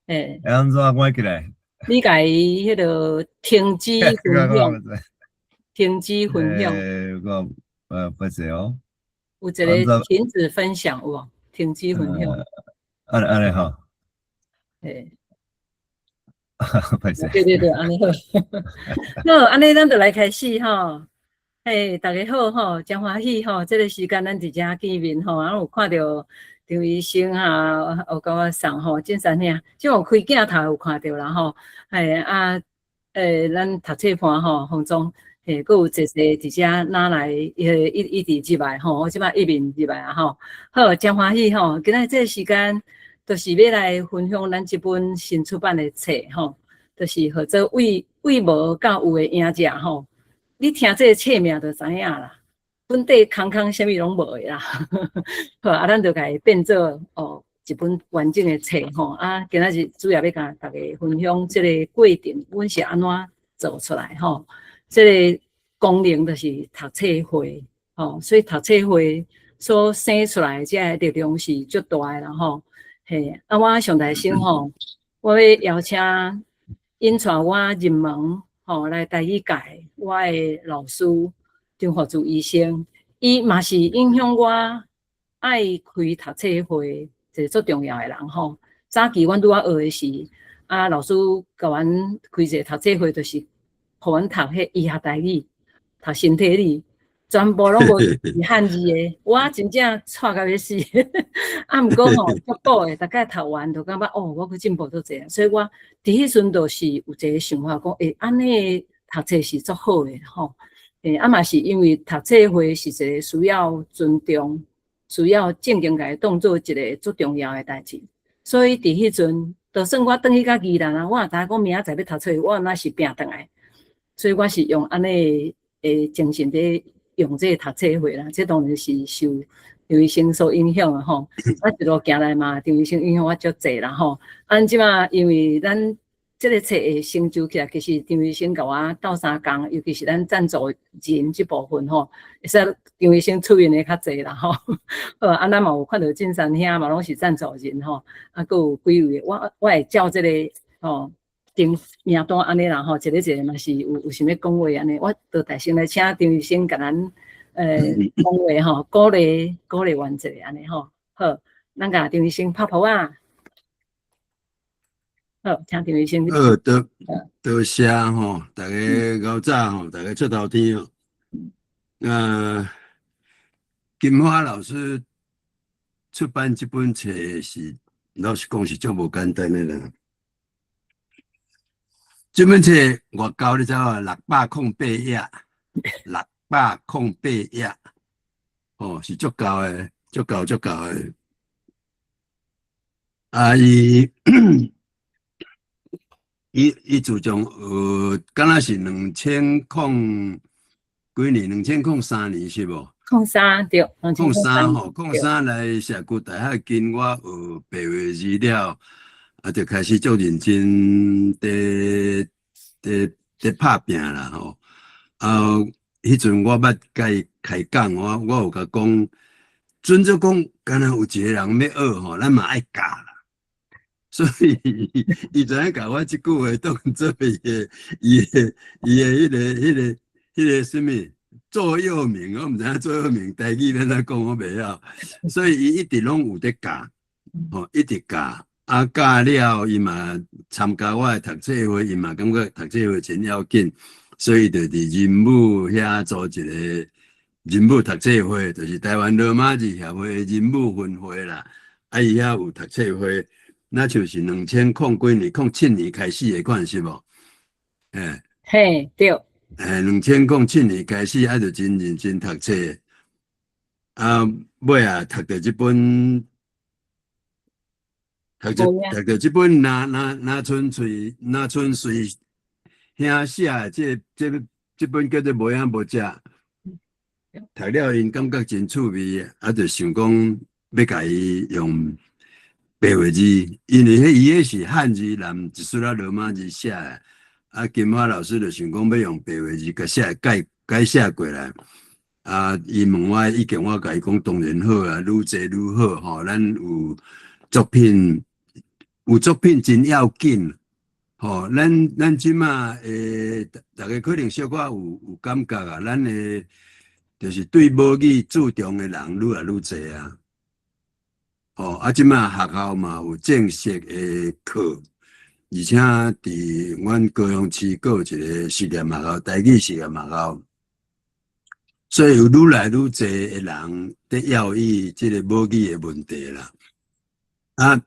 嘿。按怎關起來？你共伊彼个停止分享，停止分享。欸，我不是哦。有一个停止分享有無？停止分享。按按呢吼。嘿。歹勢。對對對，按呢好。好，按呢咱就來開始吼。嘿，大家好吼，真歡喜吼，這个時間咱佇遮見面吼，啊有看著張醫生啊，有共我送吼，進山兄，這有開鏡頭有看著啦吼。嘿啊，咱讀冊伴吼，洪總，嘿，閣有濟濟佇遮拿來，伊一直入來吼，我這擺一面入來啊吼。好，真歡喜吼，今仔這个時間，就是欲來分享咱這本新出版的冊吼，就是號做為為無到有的贏者吼。你聽這个冊名就知影啦，本底空空啥物攏無的啦。好，啊，咱就共伊變做哦一本完整的冊吼。啊，今仔日主要欲共大家分享這个過程，阮是按怎做出來吼。這个功能就是讀冊會吼，所以讀冊會所生出來的這个力量是足大的啦吼。嘿，啊，我上台先吼，我欲邀請𪜶帶我入門吼來台語界，我的老師張福柱醫生，伊嘛是影響我愛開讀冊會一個足重要的人吼。早期阮拄仔學的時，啊，老師共阮開一个讀冊會，就是予阮讀彼醫學台語，讀身體語，全部攏無是漢字的，我真正掣甲欲死。啊，毋過吼，足補的，逐擺讀完就感覺哦，我閣進步足濟，所以我佇彼陣就是有一個想法講，欸，按呢讀冊是足好的吼。欸，啊嘛是因為讀冊會是一個需要尊重、需要正經共伊當做一個足重要的代誌，所以佇彼陣，就算我轉去到宜蘭啊，我也知影講明仔載欲讀冊，我若是拚轉來，所以我是用按呢的精神佇用這個讀冊會啦，這當然是受張醫生所影響的吼。啊，一路行來嘛，張醫生影響我足濟啦吼。啊，這馬因為咱這個冊會成就起來，其實張醫生共我鬥相共，尤其是咱贊助人這部分吼，會使張醫生出面的較濟啦吼。好，啊，咱嘛有看著進山兄嘛攏是贊助人吼，啊，閣有幾位，我會照這個吼名名單按呢啦吼，一個一個嘛是有想欲講話按呢，我就代先來請張醫生共咱講話吼，鼓勵鼓勵阮一下按呢吼。好，咱共張醫生拍噗仔。好，請張醫生。好，多多謝吼，大家𠢕早吼，大家出頭天哦。金花老師出版這本冊是，老實講是足無簡單的啦。這本冊偌厚你知無？608頁，六百空八頁，哦，是足厚的，足厚足厚的。啊，伊自從敢若是兩千空幾年？2003年是無？空三對，空三吼，空三來社區大學跟我學白話字了，啊，就開始足認真佇佇佇拍拚啦吼。啊，彼陣我捌共伊開講，我有共講，準做講，敢若有一個人欲學吼，咱嘛愛教啦。所以，伊知影共我這句話當做伊的彼個啥物座右銘，我毋知影座右銘台語欲按怎講，我袂曉。所以伊一直攏有佇教，吼，一直教。啊，教了伊嘛參加我的讀冊會，伊嘛感覺讀冊會真要緊，所以就佇人母遐組一個人母讀冊會，就是台灣羅馬字協會人母分會啦。啊，伊遐有讀冊會，那就是兩千空幾年、07年開始的款是無？欸，嘿，對。欸，2007年開始，啊，就真認真讀冊。啊，尾仔讀著這本。讀著這本，若若若賰喙，若賰穗兄寫的這本叫做無影無跡，讀了𪜶感覺真趣味，啊，就想講欲共伊用白話字，因為彼伊彼是漢字連一撮仔羅馬字寫的，啊，金花老師就想講欲用白話字共寫改改寫過來，啊，伊問我意見，我共伊講當然好啊，愈濟愈好吼，咱有作品。有作品真要緊，吼，咱這馬逐家可能小可有感覺啊，咱的就是對母語注重的人愈來愈濟啊，吼，啊，這馬學校嘛有正式的課，而且佇阮高雄市閣有一個實驗學校，台語實驗學校，所以有愈來愈濟的人佇要意這个母語的問題啦，啊。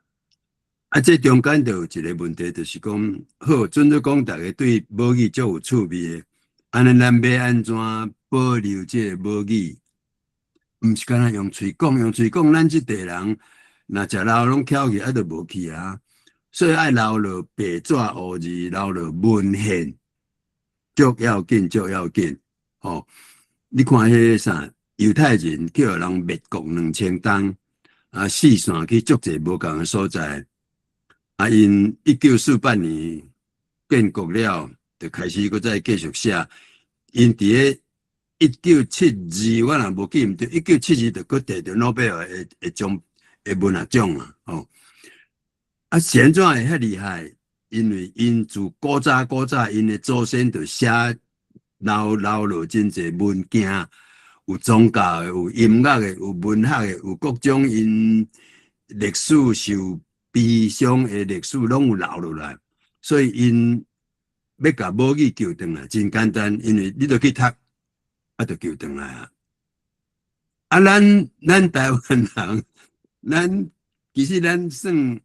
啊，這中間就有一個問題，就是講，好，準做講，逐家對母語足有趣味的，按呢，咱欲按怎保留這个母語？毋是干焦用喙講，用喙講，咱這代人若食老攏翹起，啊，就無去啊。所以愛留落白紙烏字，留落文獻，足要緊，足要緊。吼，你看彼个啥，猶太人叫人滅國2000冬，啊，四散去足濟無仝的所在。啊！𪜶1948年建國了，就開始閣再繼續寫。𪜶佇咧1972，我若無記毋對，1972就閣摕著諾貝爾的獎的文學獎啊！吼！啊，是按怎會遐厲害？因為𪜶自古早古早，𪜶的祖先就寫留落真濟文件，有宗教的，有音樂的，有文學的，有各種𪜶歷史受悲傷的歷史攏有留落來，所以𪜶欲共母語救轉來真簡單，因為你著去讀，啊，就救轉來啊。啊，咱台灣人，咱其實咱算，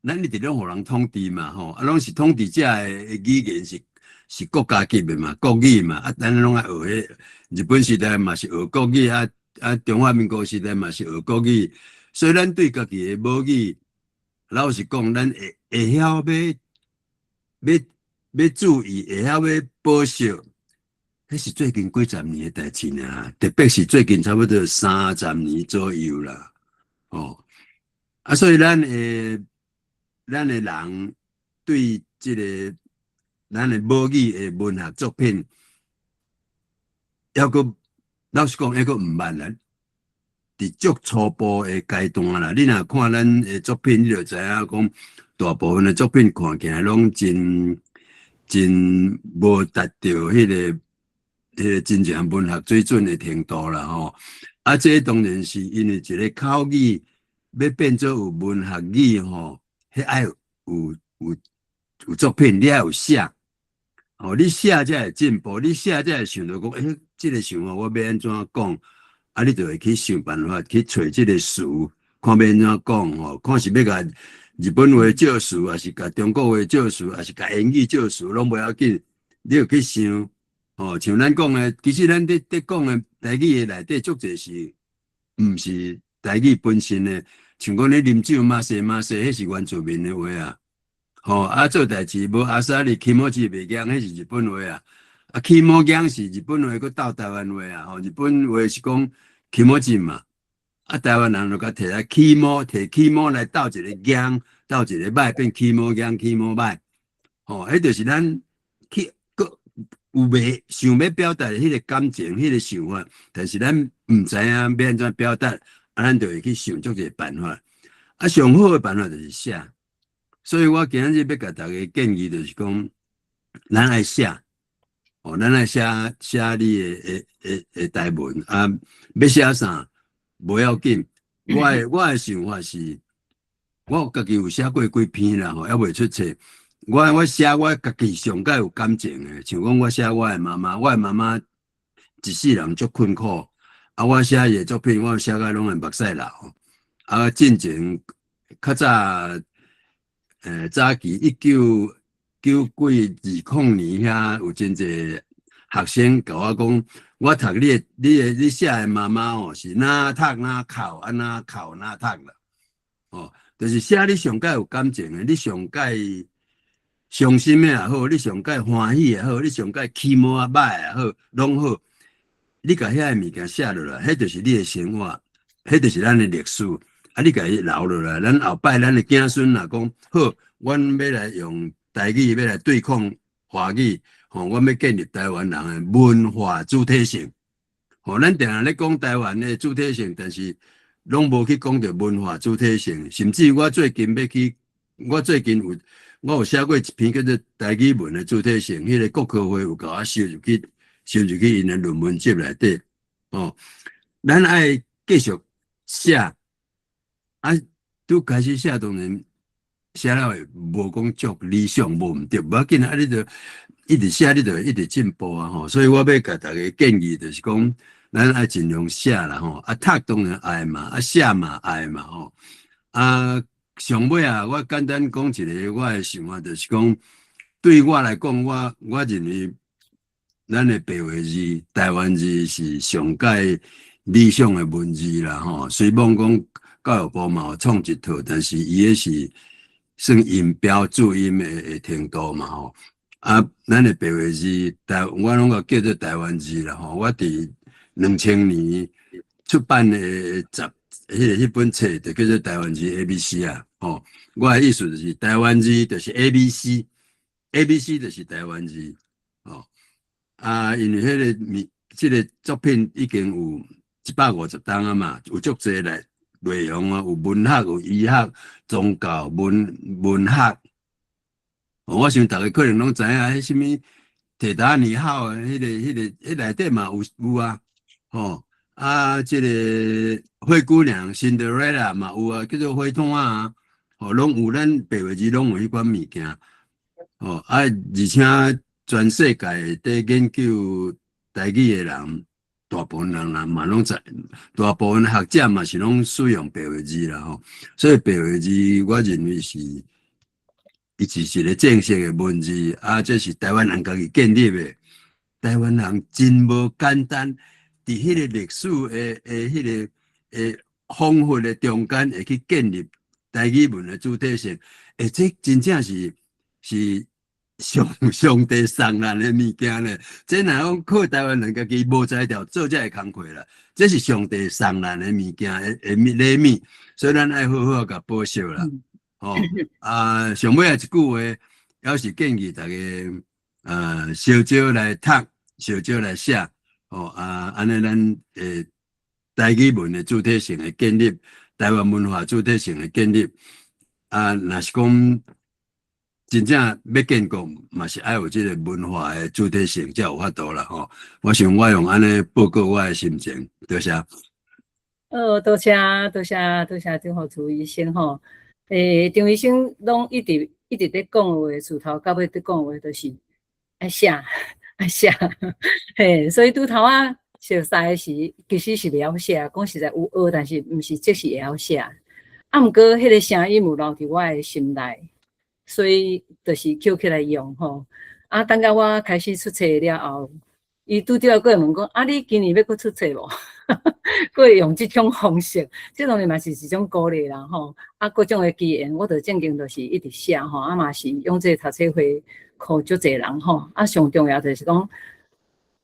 咱一直攏予人統治嘛，吼，啊，攏是統治者的語言是國家級的嘛，國語嘛，啊，咱攏愛學彼日本時代嘛是學國語，啊啊，中華民國時代嘛是學國語，所以咱對家己的母語，老實講，咱會曉欲注意，會曉欲保守，彼是最近幾十年的代誌爾，特別是最近差不多30年左右啦，哦，啊，所以咱的人對這个咱的母語的文學作品，猶閣老實講，猶閣毋捌啦，佇足初步的階段啦。你若看咱的作品，你就知影講，大部分的作品看起來攏真真無達到彼个真正文學水準的程度啦吼。啊，這當然是因為一个口語欲變做有文學語吼，彼愛有作品，你愛有寫，哦，你寫才會進步，你寫才會想著講，欸，這个想法我欲按怎講，啊，你就會去想辦法去揣這个詞，看欲按怎講吼，看是欲共日本話借詞，抑是共中國話借詞，抑是共英語借詞，攏無要緊，你就去想，吼，像咱講的，其實咱佇講的台語的內底足濟是，毋是台語本身的，像講你啉酒嘛勢嘛勢，彼是原住民的話啊。吼啊，做代誌無阿薩利気持ち袂驚，彼是日本話啊。啊，起毛驚是日本話，閣鬥台灣話啊。吼，日本話是講気持ち嘛。啊，台灣人就共提來起毛，提起毛來鬥一个驚，鬥一个䆀，變起毛驚，起毛䆀。吼，彼就是咱去閣有袂想欲表達彼个感情，彼个想法，但是咱毋知影欲按怎表達，啊，咱就會去想足濟辦法。啊，上好的辦法就是寫。所以我今仔日欲共大家建議，就是講，咱愛寫，哦，咱愛寫寫你的台文啊，欲寫啥無要緊。我的想法是，我家己有寫過幾篇啦，吼，猶未出冊。我寫我家己上蓋有感情的，像講我寫我的媽媽，我的媽媽一世人足困苦，啊，我寫伊的作品，我寫甲攏會目屎流。啊，進前較早，早期一九幾二零年遐有真濟學生共我講，我讀你寫的媽媽哦，是哪讀哪哭，啊哪哭哪讀啦，哦，就是寫你上蓋有感情的，你上蓋傷心的也好，你上蓋歡喜也好，你上蓋起毛仔䆀也好，攏好，你共遐个物件寫落來，彼就是你的生活，彼就是咱的歷史。啊，你共伊留落來，咱後擺咱的子孫若講好，阮欲來用台語欲來對抗華語，吼，阮欲建立台灣人的文化主體性。吼，咱定定咧講台灣的主體性，但是攏無去講著文化主體性，甚至我最近欲去，我最近有我有寫過一篇叫做台語文的主體性，彼個國科會有共我收入去，收入去𪜶的論文集內底。哦，咱愛繼續寫，啊，拄開始寫當然寫了會無講足理想，無毋對，無要緊啊，你著一直寫，你著一直進步啊吼。所以我欲共大家建議，就是講，咱愛盡量寫啦吼，啊讀當然愛嘛，啊寫嘛愛嘛吼。啊，上尾啊，我簡單講一個我的想法，就是講，對我來講，我認為咱的白話字、台灣字是上蓋理想的文字啦吼。雖罔講教育部嘛有創一套，但是伊彼是算音標注音的程度嘛吼。啊，咱的白話字，我攏共叫做台灣字啦吼。我佇2000年出版的彼本冊，就叫做台灣字 A B C 啊，吼。我的意思就是台灣字就是 A B C，A B C 就是台灣字，吼。啊，因為彼個物，這個作品已經有150冬啊嘛，有足濟來內容啊，有文學、有醫學、宗教、文學。我想逐家可能攏知影，彼啥物鐵達尼號啊，彼內底嘛有啊，吼啊，這個灰姑娘辛德瑞拉嘛有啊，叫做火炭啊，吼，攏有咱白話字攏有彼款物件，吼啊，而且全世界佇研究台語的人，大部分人啦嘛攏知，大部分學者嘛是攏使用白話字啦吼，所以白話字我認為是伊是一個正式的文字，啊，這是台灣人家己建立的。台灣人真無簡單，佇彼個歷史的彼個彷彿的中間，會去建立台語文的主體性，這真正是上帝送咱的物件咧。這若講靠台灣人家己無才調做這个工課啦，這是上帝送咱的物件的禮物，所以咱愛好好共保守啦。吼啊，上尾仔一句話，猶是建議大家，小少來讀，小少來寫，吼啊，按呢咱台語文的主體性的建立，台灣文化主體性的建立，啊，若是講真正欲建國，嘛是愛有這个文化的主體性，才有法度啦吼。我想我用按呢報告我的心情，多謝。好，多謝多謝多謝張福柱醫生吼。張醫生攏一直一直佇講話，自頭到尾佇講話，就是愛寫愛寫，嘿，所以拄頭仔熟似的時，其實是袂曉寫，講實在有學，但是毋是即時會曉寫。啊，毋過彼个聲音有留佇我的心內，所以就是抾起來用吼。啊，等到我開始出冊了後，伊拄著閣會問講：啊，你今年欲閣出冊無？閣會用這種方式，這當然嘛是一種鼓勵啦吼。啊，各種的機緣，我著正經就是一直寫吼，啊嘛是用這個讀冊會予足濟人吼。啊，上重要就是講，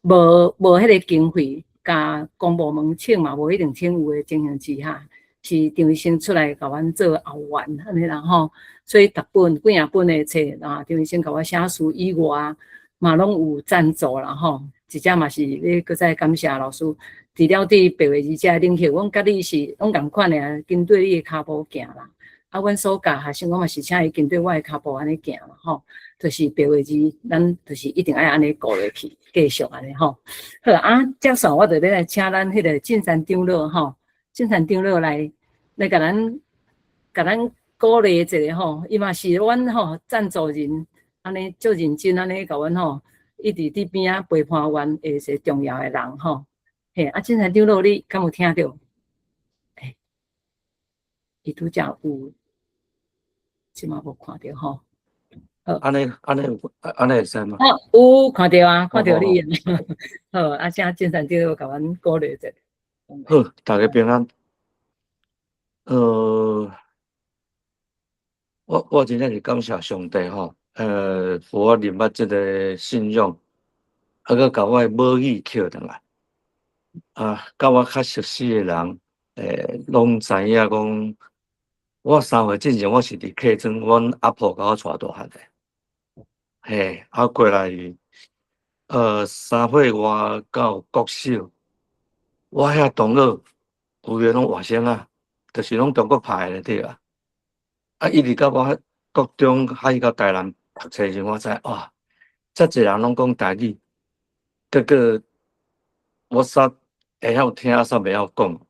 無彼個經費，共公部門請嘛無一定請有的情形之下，是張醫生出來共阮做後援按呢啦吼。所以逐本幾若本的冊啊，張醫生共我寫序以外，嘛攏有贊助啦吼。一隻嘛是咧，閣再感謝老師。除了佇白話字這个領域，阮佮你是攏仝款的啊，跟綴你的跤步行啦。啊，阮所教學生，我嘛是請伊跟綴我的跤步按呢行啦吼。就是白話字，咱就是一定愛按呢顧落去，繼續按呢吼。好啊，接續我就欲來請咱彼个進山長老吼，進山長老來共咱鼓勵一下吼。伊嘛是阮吼贊助人，按呢足認真按呢共阮吼，一直佇邊仔陪伴阮的一个重要的人吼。嘿，啊，進山長老，你敢有聽著？欸，伊拄才有，這馬無看著吼。好，按呢按呢按呢會使嗎？哦，有看著啊，看著你。好，啊，請進山長老共阮鼓勵一下。好，大家平安。我真正是感謝上帝吼，予我認捌這个信仰，啊，閣共我的母語抾轉來。啊，佮我較熟悉的人，攏知影講，我3歲進前我是佇客莊，阮阿婆共我帶大漢的。嘿，啊過來，3歲外到國小，我遐同學規个攏外省仔。就是攏中國派的對啊。啊，一直到我國中，還到台南讀冊時，我知哇，遮濟人攏講台語，結果我煞會曉聽，煞袂曉講。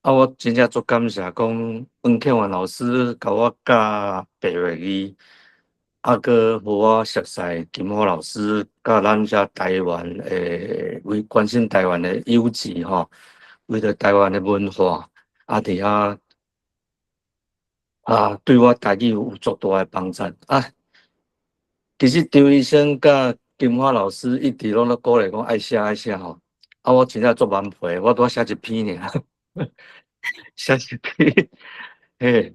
啊，我真正足感謝講黃慶元老師共我教白話字，啊，閣予我熟似金華老師，佮咱遮台灣的為關心台灣的友誼吼，為著台灣的文化，啊，佇遐啊，對我台語有足大的幫助啊。其實張醫生佮金華老師一直攏咧鼓勵講愛寫愛寫吼，啊，我真正足頑皮，我拄仔寫一篇爾，寫一篇，嘿，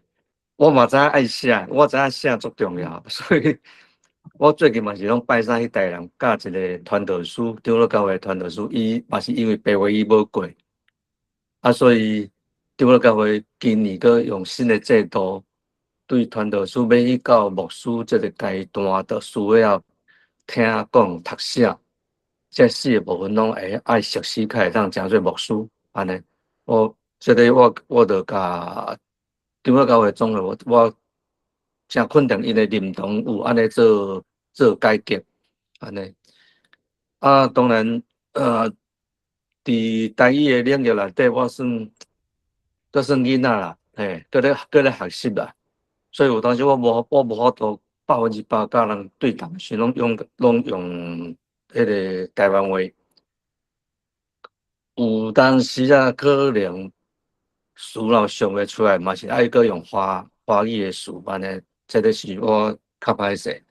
我嘛知影愛寫，我知影寫足重要，所以我最近嘛是攏拜三去台南教一個傳道書，長老教會傳道書，伊嘛是因為白話字無過，啊，所以長老教會今年閣用新的制度，對傳道書欲去到牧師這個階段，就需要聽講讀寫，這四個部分攏會愛熟悉，才會當成做牧師，按呢，我這個我就共長老教會總會，我誠肯定𪜶的認同有按呢做做改革，按呢。啊，當然，佇台語的領域內底，我算閣算囡仔啦，嘿，閣咧學習啦。所以有當時我無法度100%佮人對談時，攏用彼個台灣話。有當時啊，可能詞若想袂出來，嘛是愛閣用華語的詞按呢，這個是我較歹勢。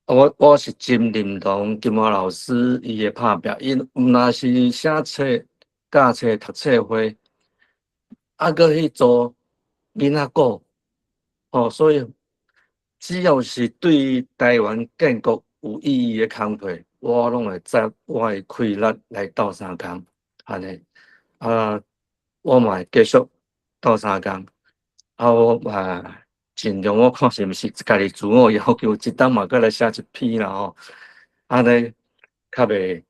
我是真認同金華老師伊的拍拚，伊毋若是寫冊、教冊、讀冊會，啊，閣去做囡仔鼓，吼，所以只要是對台灣建國有意義的工課，我攏會盡我的氣力來鬥相共，按呢，啊，我嘛會繼續鬥相共，啊，我嘛盡量我看是毋是家己自我要求，這冬嘛閣來寫一篇啦吼，按呢較袂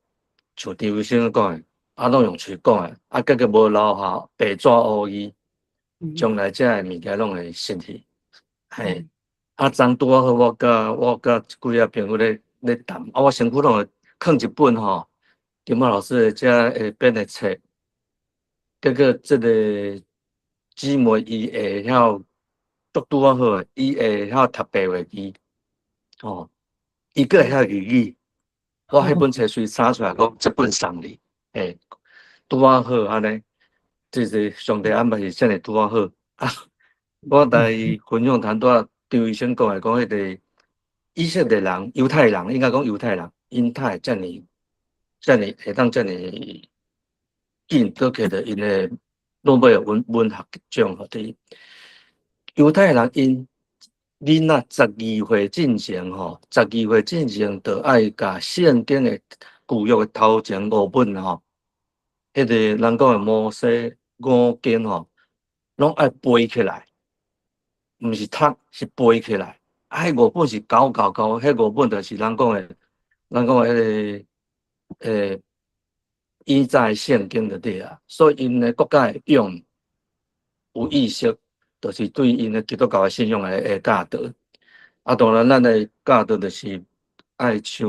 像張醫生講的，啊，攏用喙講的，啊，結果無留下白紙烏字，將來這个物件攏會失去，嘿，啊，昨拄仔好，我佮幾個朋友咧談，啊，我身軀攏會囥一本吼，金華老師的這下編的冊，結果這個姊妹伊會曉讀拄仔好，伊會曉讀白話字，吼，伊閣會曉粵語，我彼本冊隨查出來講，這本送你，嘿，拄仔好按呢，這個上帝安排是遮爾拄仔好，啊，我來分享談拄仔張醫生講的，講彼個以色列人、猶太人，應該講猶太人，𪜶讀會遮爾遮爾會當遮爾緊，閣摕著𪜶的諾貝爾文學獎，予佇猶太人𪜶囡仔十二歲進前吼，十二歲進前就愛共聖經的舊約的頭前五本吼，彼個人講的摩西五經吼，攏愛背起來，毋是讀，是背起來。啊，彼五本是厚厚厚，彼五本就是人講的彼個以早的聖經就對啊。所以𪜶的國家會用有意識，就是對𪜶的基督教的信仰的教導。啊，當然咱的教導就是愛像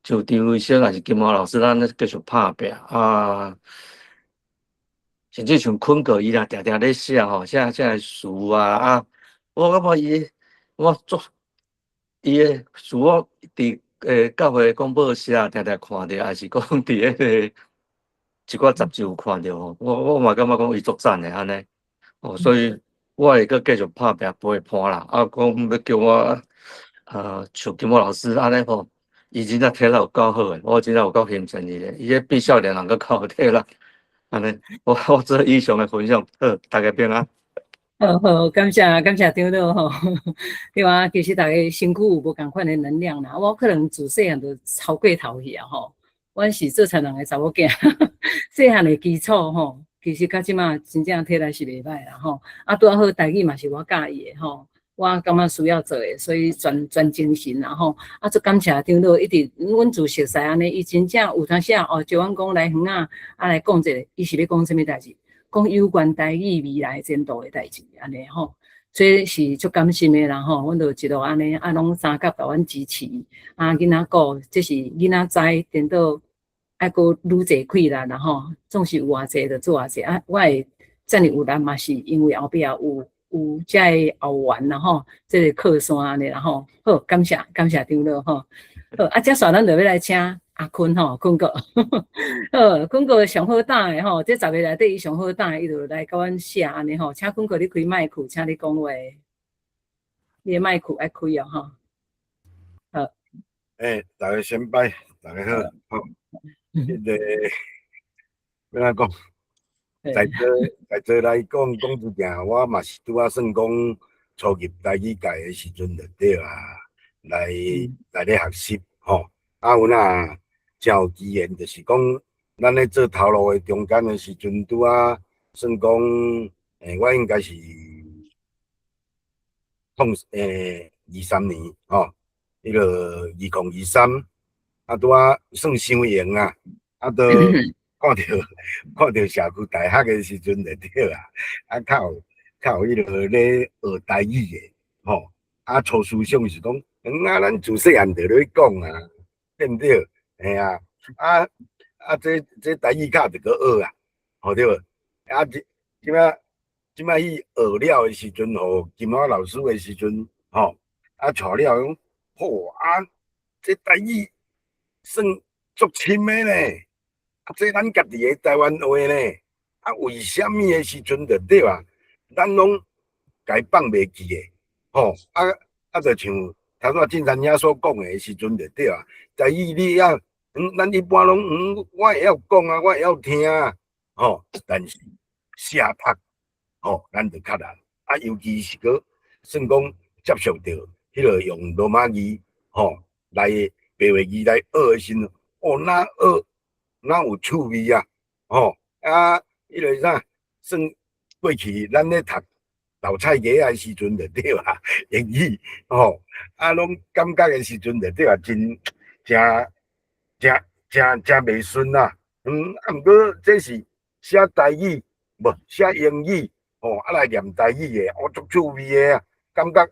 張醫生，抑是金華老師，咱咧繼續拍拚啊。甚至像坤哥伊若定定咧寫吼，寫寫詞啊啊，我感覺伊我足伊的詞我佇教會廣播社定定看著，抑是講佇彼個一寡雜誌有看著吼，我嘛感覺講伊足讚的按呢，哦，所以我會閣繼續拍拚陪伴啦。啊，講欲叫我像金華老師按呢吼，伊真正體力有夠好的，我真正有夠欣賞伊的，伊彼比少年人閣較有體力。按呢，我做以上的分享，好，大家平安。好好，感謝感謝長老吼。對啊，其實逐家身軀有無仝款的能量啦，我可能自細漢就超過頭去啊吼。阮是做田人的查某囝，細漢的基礎吼，其實到這馬真正體力是袂歹啦吼。啊，拄仔好台語嘛是我佮意的吼，我感覺需要做的，所以全精神啦吼。啊，足感謝長老一直，阮自熟似按呢，伊真正有當時啊，哦，招阮講來園仔啊來講一下，伊是欲講啥物代誌？講有關台語未來前途的代誌按呢吼，所以是足感心的啦吼，阮就一路按呢，啊攏相佮共阮支持，啊囡仔顧，這是囡仔知顛倒愛閣愈濟氣力啦吼，總是有偌濟就做偌濟啊，我會遮爾有力嘛，是因為後壁有遮个後援啦吼，這个靠山按呢啦吼，好，感謝感謝長老吼，好，啊，接紲咱就欲來請阿坤吼，坤哥，好，坤哥上好膽的吼，這十个內底伊上好膽的，伊就來共阮寫按呢吼，請坤哥你開麥克，請你講話，你的麥克愛開哦吼。好。欸，大家先拜，大家好，好，彼个欲按怎講？在座來講，講一件，我嘛是拄仔算講初入台語界的時陣就對啊，來咧學習吼。啊，有若誠有機緣，就是講咱咧做頭路的中間的時陣，拄仔算講，我應該是創23年吼，彼个2023，啊拄仔算傷閒啊，啊都看著社區大學的時陣就對啊，啊較有彼个咧學台語的吼，啊初思想是講，啊咱自細漢就咧講啊，對毋對？嘿啊，啊這台語較著閣學啊，吼對無？啊這這擺這擺去學了的時陣，予金華老師的時陣，吼，啊帶了講，吼啊，這台語算足深的呢，啊這咱家己的台灣話呢，啊為啥物的時陣就對啊？咱攏共伊放袂記的，吼啊就像頭拄仔進山兄所講的時陣就對啊，台語你啊，咱一般攏我會曉講啊，我會曉聽啊，吼，但是寫讀，吼，咱就較難。啊，尤其是閣算講接觸著彼个用羅馬字，吼，來白話字來學的時陣，哦，若學若有趣味啊，吼，啊，彼个啥，算過去咱咧讀豆菜雞仔的時陣就對啊，英語，吼，啊，攏感覺的時陣就對啊，真誠誠誠誠袂順啦。啊，毋過這是寫台語，無寫英語，吼，啊來念台語的，哦，足趣味的啊，感覺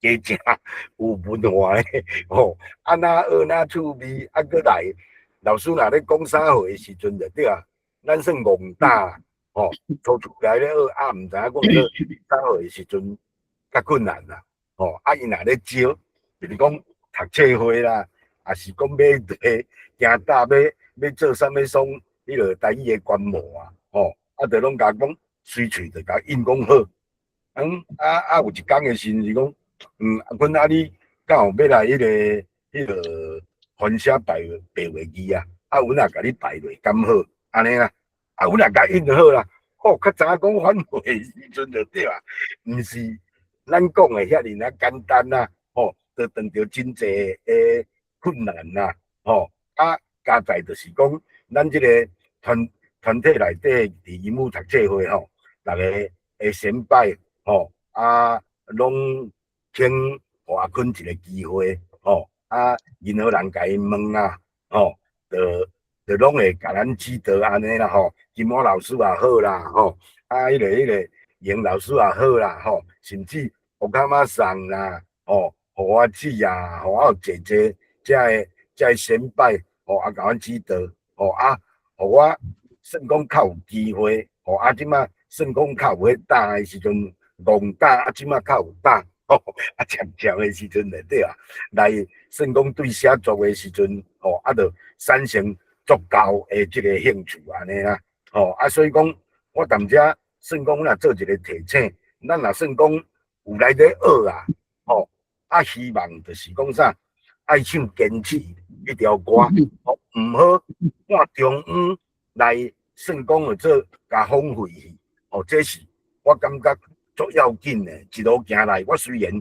加誠有文化的，吼，啊若學若趣味，啊閣來老師若咧講啥貨的時陣就對啊，咱算戇膽，吼，初出來咧學啊，毋知影講做啥貨的時陣較困難啦，吼，啊伊若咧招，比如講讀冊會啦，抑是講欲行搭欲做啥物創，彼个台語的觀摩啊，吼，啊，就攏共講隨喙就共應講好。啊有一工的時陣是講，阿坤啊，你敢有欲來彼个翻寫白話字啊？啊，阮也共你排落，敢好？按呢啦，啊，阮也共應好啦。吼，較知影講反話的時陣就對啊，毋是咱講的遐爾仔簡單啊，吼，就遇著真濟的困難啦，吼，啊，加在就是講，咱這個團體內底佇英語讀冊會吼，逐个的先輩吼，啊，攏肯予阿坤一個機會，吼，啊，任何人共伊問啊，吼，就攏會共咱指導按呢啦，吼，金華老師也好啦，吼，啊，彼个嚴老師也好啦，吼，甚至烏卡馬桑啦，吼，予我姊啊，予我有濟濟遮个先輩，吼，啊，共阮指導，吼，啊，予我算講較有機會，吼，啊，這擺算講較有彼膽的時陣，戇膽啊，這擺較有膽，吼，啊，渐漸的時陣就對啊，來算講對寫作的時陣，吼，啊，就產生足夠的這個興趣按呢啦，吼，啊，所以講我踮遮算講，若做一個提醒，咱若算講有來咧學啊，吼，啊，希望就是講啥，愛唱堅持彼條歌，吼，毋好半中央來算講叫做共荒廢去，吼，這是我感覺足要緊的。一路行來，我雖然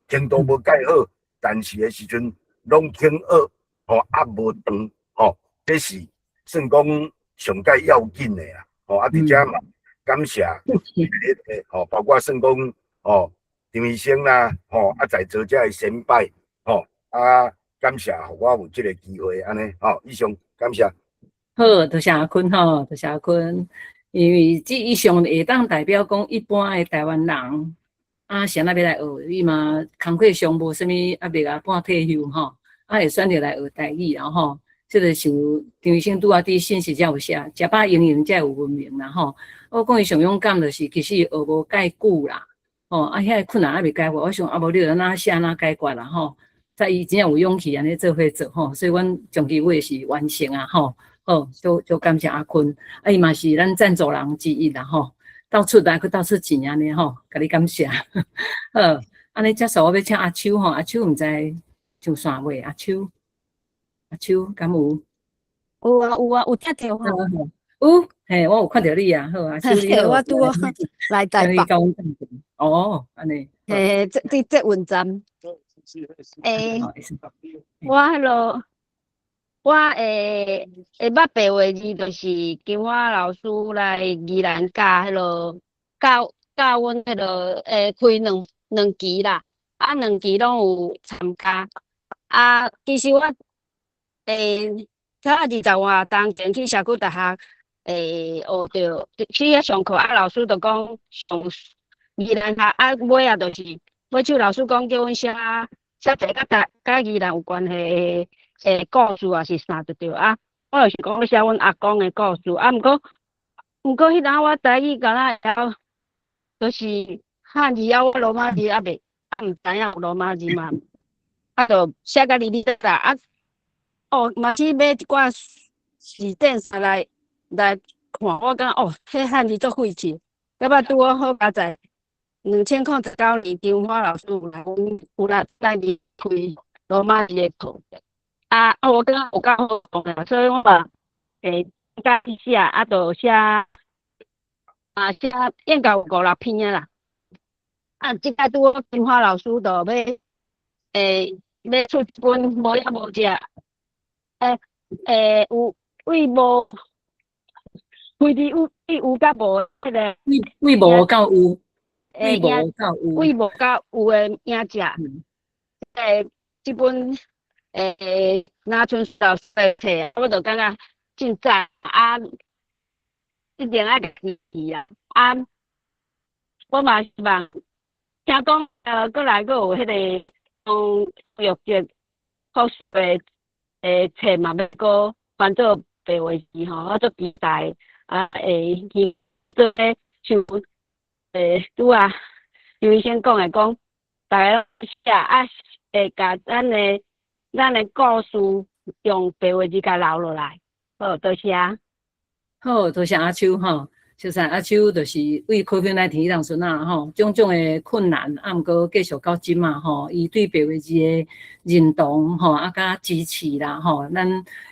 程度無蓋好，但是的時陣攏肯學，吼，啊無斷，吼，這是算講上蓋要緊的啦，吼，啊，佇遮嘛感謝，吼，包括算講，吼，張醫生啦，吼，啊，在座遮的先輩，吼，啊，感謝予我有這個機會按呢，吼，以上感謝。好，多謝阿坤吼，多謝阿坤。因為這以上會當代表講一般的台灣人，啊，啥若欲來學，伊嘛工課上無啥物壓力啊，半退休吼，啊會選擇來學台語啦吼。這個像張醫生拄仔佇信息才有寫，食飽閒閒才有文明啦吼。我講伊上勇敢就是其實學無蓋久啦，吼啊遐个困難猶未解決，我想啊無你著按怎寫按怎解決啦吼。在伊真正有勇氣按呢做伙做吼，所以阮將其話是完成啊吼。好，足感謝阿坤，啊伊嘛是咱贊助人之一啦吼，到處來閣到處錢按呢吼，共你感謝。好，按呢結束我欲請阿秋吼，阿秋毋知上線未？阿秋，阿秋敢有？有啊有啊，有聽著吼。有，嘿，我有看著你啊，好，阿秋你好。我拄好來台北。哦，按呢。嘿，這佇捷運站。欸，我彼落。我會捌白話字，就是金華老師來宜蘭教彼落，教教阮彼落開兩期啦，啊兩期攏有參加。啊，其實我早20外冬前去社區大學學著去遐上課，啊老師就講上宜蘭學，啊尾仔就是尾手老師講叫阮寫寫一个佮台佮宜蘭有關係的故事抑是啥就對啊，我就是講欲寫阮阿公的故事，啊，毋過彼陣我台語敢若會曉，就是漢字啊，我羅馬字猶未，啊毋知影有羅馬字嘛，啊就寫甲哩哩啦啦，啊，哦，嘛去買一寡字典啥來看，我感覺哦，彼漢字足費氣，到尾拄好好佳哉，2019年金華老師有來阮有來來開羅馬字的課。啊啊！我感覺有夠好講的，所以我嘛會家己寫，啊，就寫啊寫應該有五六篇啊啦。啊，這擺拄好金華老師就欲欲出一本無影無跡，有對無開始有對有佮無彼个對無到有，對無到有，對無到有的影跡。這本拿春老師的冊，我就感覺真讚啊！一定愛支持啊！啊，我嘛希望聽講閣來閣有彼个王玉杰博士的冊嘛，欲閣翻做白話字吼，我足期待啊！會去做咧像拄仔劉醫生講的講，逐家寫啊，會共咱的故事用白話字共留落來。好，多謝。好，多謝阿秋吼。實在阿秋就是對 COVID-19 彼當陣啊吼，種種的困難，啊，毋過繼續到這馬吼，伊對白話字的認同吼，啊，佮支持啦吼，咱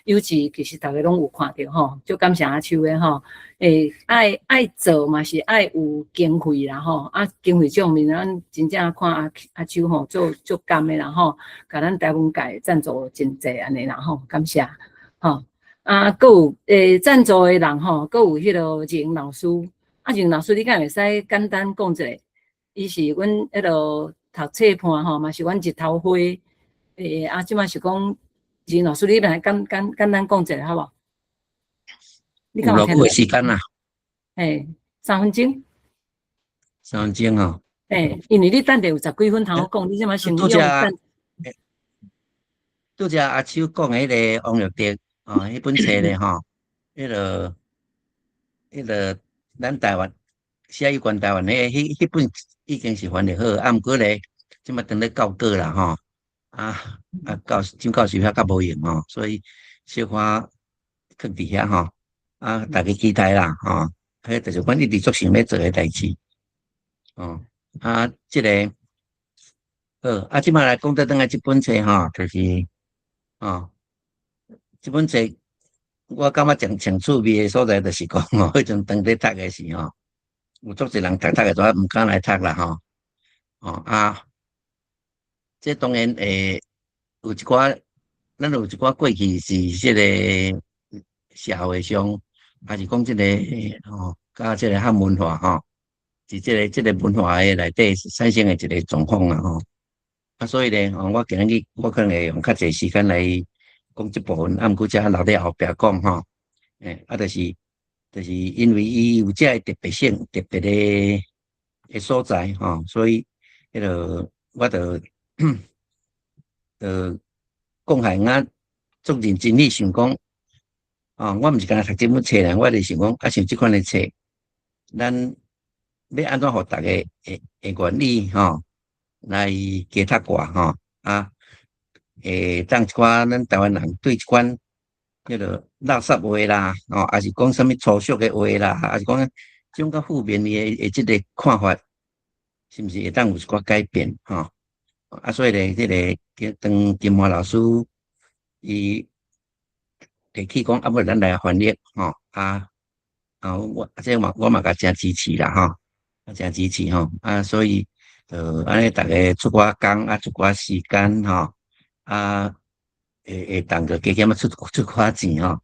有志其實逐个攏有看著吼，足感謝阿秋的吼。愛做嘛是愛有經費啦吼，啊，經費上面咱真正看阿秋吼做足甘的啦吼，共咱台文界贊助真濟按呢啦吼，感謝吼。啊，閣有贊助的人吼，閣有彼个榮老師。啊，榮老師，你敢會使簡單講一下？伊是阮彼个讀冊伴吼，嘛是阮日頭花。啊，這馬是講榮老師，你來簡單講一下好無？你有偌久的時間啊？嘿，3分鐘。 3分鐘哦。嘿，因為你等下有十幾分通好講，你這馬先用等。拄才阿秋講的彼个王玉德。哦，彼本冊咧吼，彼个咱台灣寫有關台灣彼彼本已經是翻譯好，啊，毋過咧，這馬當咧校稿啦吼，啊，教張教授遐較無閒吼，所以小可囥佇遐吼，啊，大家期待啦吼，彼就是阮一直足想欲做的代誌，哦，啊，這个好，啊，這馬來講倒轉來這本冊吼，就是哦。這本冊我感覺上上趣味的所在，就是講吼，彼陣當咧讀的時吼，有足濟人讀讀的就毋敢來讀啦吼。哦啊，這當然有一寡，咱有一寡過去是這个社會上，抑是講這个吼，佮這个漢文化吼，佇這个文化的內底產生的一个狀況啦吼。啊，所以咧，我今日我可能會用較濟時間來講這部分，啊，毋過遮留佇後壁講吼。啊，就是就是因為伊有這个特別性、特別的所在吼，所以彼個我就講下我足認真去想講，哦，我毋是干焦讀這本冊啦，我就想講，啊，像這款的冊，咱欲按怎予逐家會願意吼來加讀寡吼啊，會當一寡咱台灣人對這款叫做垃圾話啦，吼，抑是講啥物粗俗的話啦，抑是講這種較負面的這个看法，是毋是會當有一寡改變吼？啊，所以咧，這个當金華老師伊提起講，啊，欲咱來翻譯吼，啊啊，我這嘛我嘛共誠支持啦吼，啊，誠支持吼，啊，所以就按呢，逐家出寡工啊，出寡時間吼，啊，會當就加減仔出出寡錢吼，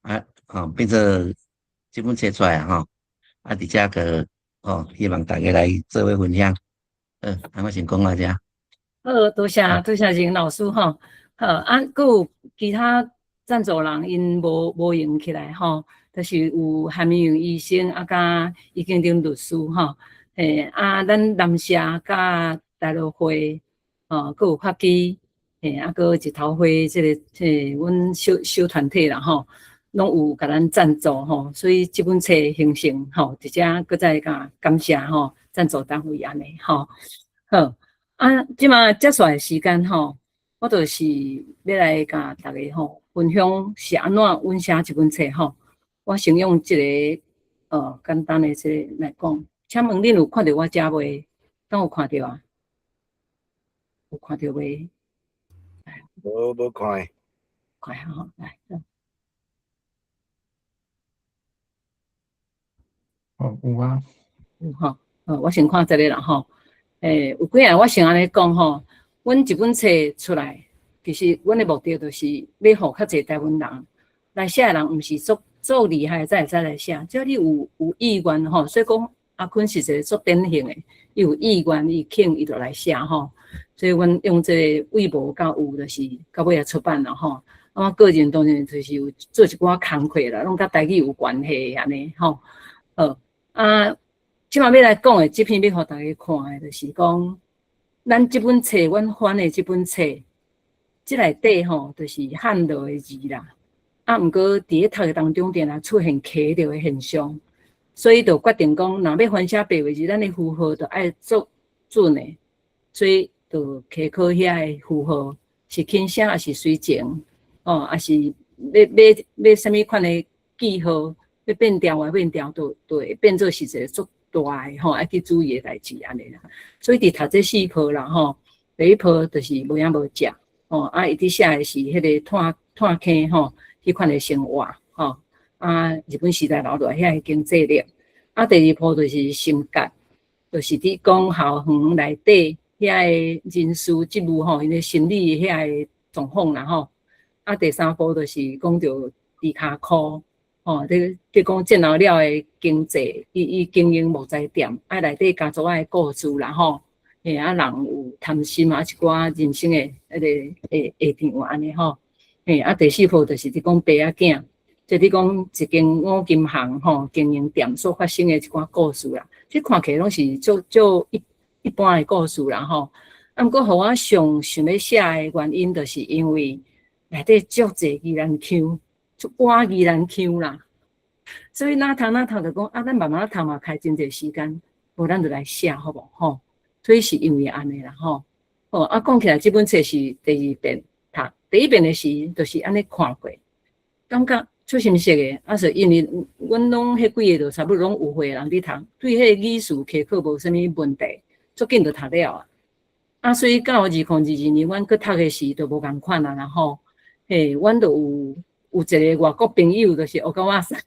啊，吼，變做這本冊出來吼，啊，佇遮個吼，希望大家來做伙分享。好，啊，我先講到遮。好，多謝多謝任老師吼。好，啊，閣有其他贊助人𪜶無閒起來吼，就是有韓明勇醫生啊，佮伊經典律師吼，嘿，啊，咱南社佮大陸會吼，閣有法基，嘿，啊，閣日頭花這个，嘿，阮小小團體啦吼，攏有共咱贊助吼，所以這本冊形成吼，佇遮閣再共感謝吼，贊助單位按呢吼，好，啊，這馬接下來時間吼，我就是欲來共大家吼分享是按怎阮寫這本冊吼。我先用一个簡單的這个來講，請問恁有看著我遮未？敢有看著啊？有看著未？無看。看下吼，來。哦，有啊。有吼，我先看這个啦吼。欸，有幾下我先按呢講吼，阮這本冊出來，其實阮的目的就是欲予較濟台灣人來寫的人，毋是足足厲害才會使來寫，只要你有意願吼，所以講阿坤是一個足典型的，伊有意願，伊肯伊就來寫吼。所以阮用這个為無到有，就是到尾仔出版了吼。啊，我個人當然就是有做一寡工課啦，攏佮台語有關係按呢吼。好，啊，這馬欲來講的這篇欲予大家看的，就是講咱這本冊，阮翻的這本冊，這內底吼，就是漢羅的字啦。啊，毋過佇咧讀的當中，定定出現卡著的現象，所以就決定講，若欲翻寫白話字，咱的符號就愛足準的，所以就參考遐个符號是輕寫抑是隨情，哦，抑是欲欲欲啥物款的記號，欲變調啊變調，都會變做是一个足大的吼，愛去注意的代誌按呢啦。所以佇讀這四步啦吼，第一步就是無影無食，吼，啊，伊佇寫的是彼个炭炭坑吼，彼款的生活，吼，啊，日本時代留落來遐个經濟力。啊，第二步就是心結，就是佇講校園內底遐个人事職務吼，𪜶的心理遐个狀況啦吼。啊，第三步就是講著豬跤箍，吼，佇佇講戰後了的經濟，伊伊經營木材店，啊內底家族仔的故事啦吼，嘿，啊人有貪心啊，一寡人生的彼个下場按呢吼。嘿，啊第四步就是佇講爸仔囝，即佇講一間五金行吼經營店所發生的一寡故事啦。這看起來攏是足足一一般的故事啦吼。啊，毋過予我上想欲寫的原因，就是因為內底足濟宜蘭腔，足倚宜蘭腔啦。所以若讀若讀就講啊，咱慢慢讀嘛，開真濟時間，無咱就來寫好無吼。所以是因為按呢啦吼。哦，啊，講起來這本冊是第二遍讀，第一遍的時就是按呢看過，感覺足心適的。啊，是因為阮攏彼幾个就差不多攏有歲人佇讀，對彼个語詞開課無啥物問題，足緊就讀了啊。啊，所以到2022年，阮閣讀的時就無仝款啊啦吼。嘿，阮就有一個外國朋友，就是學甲我送，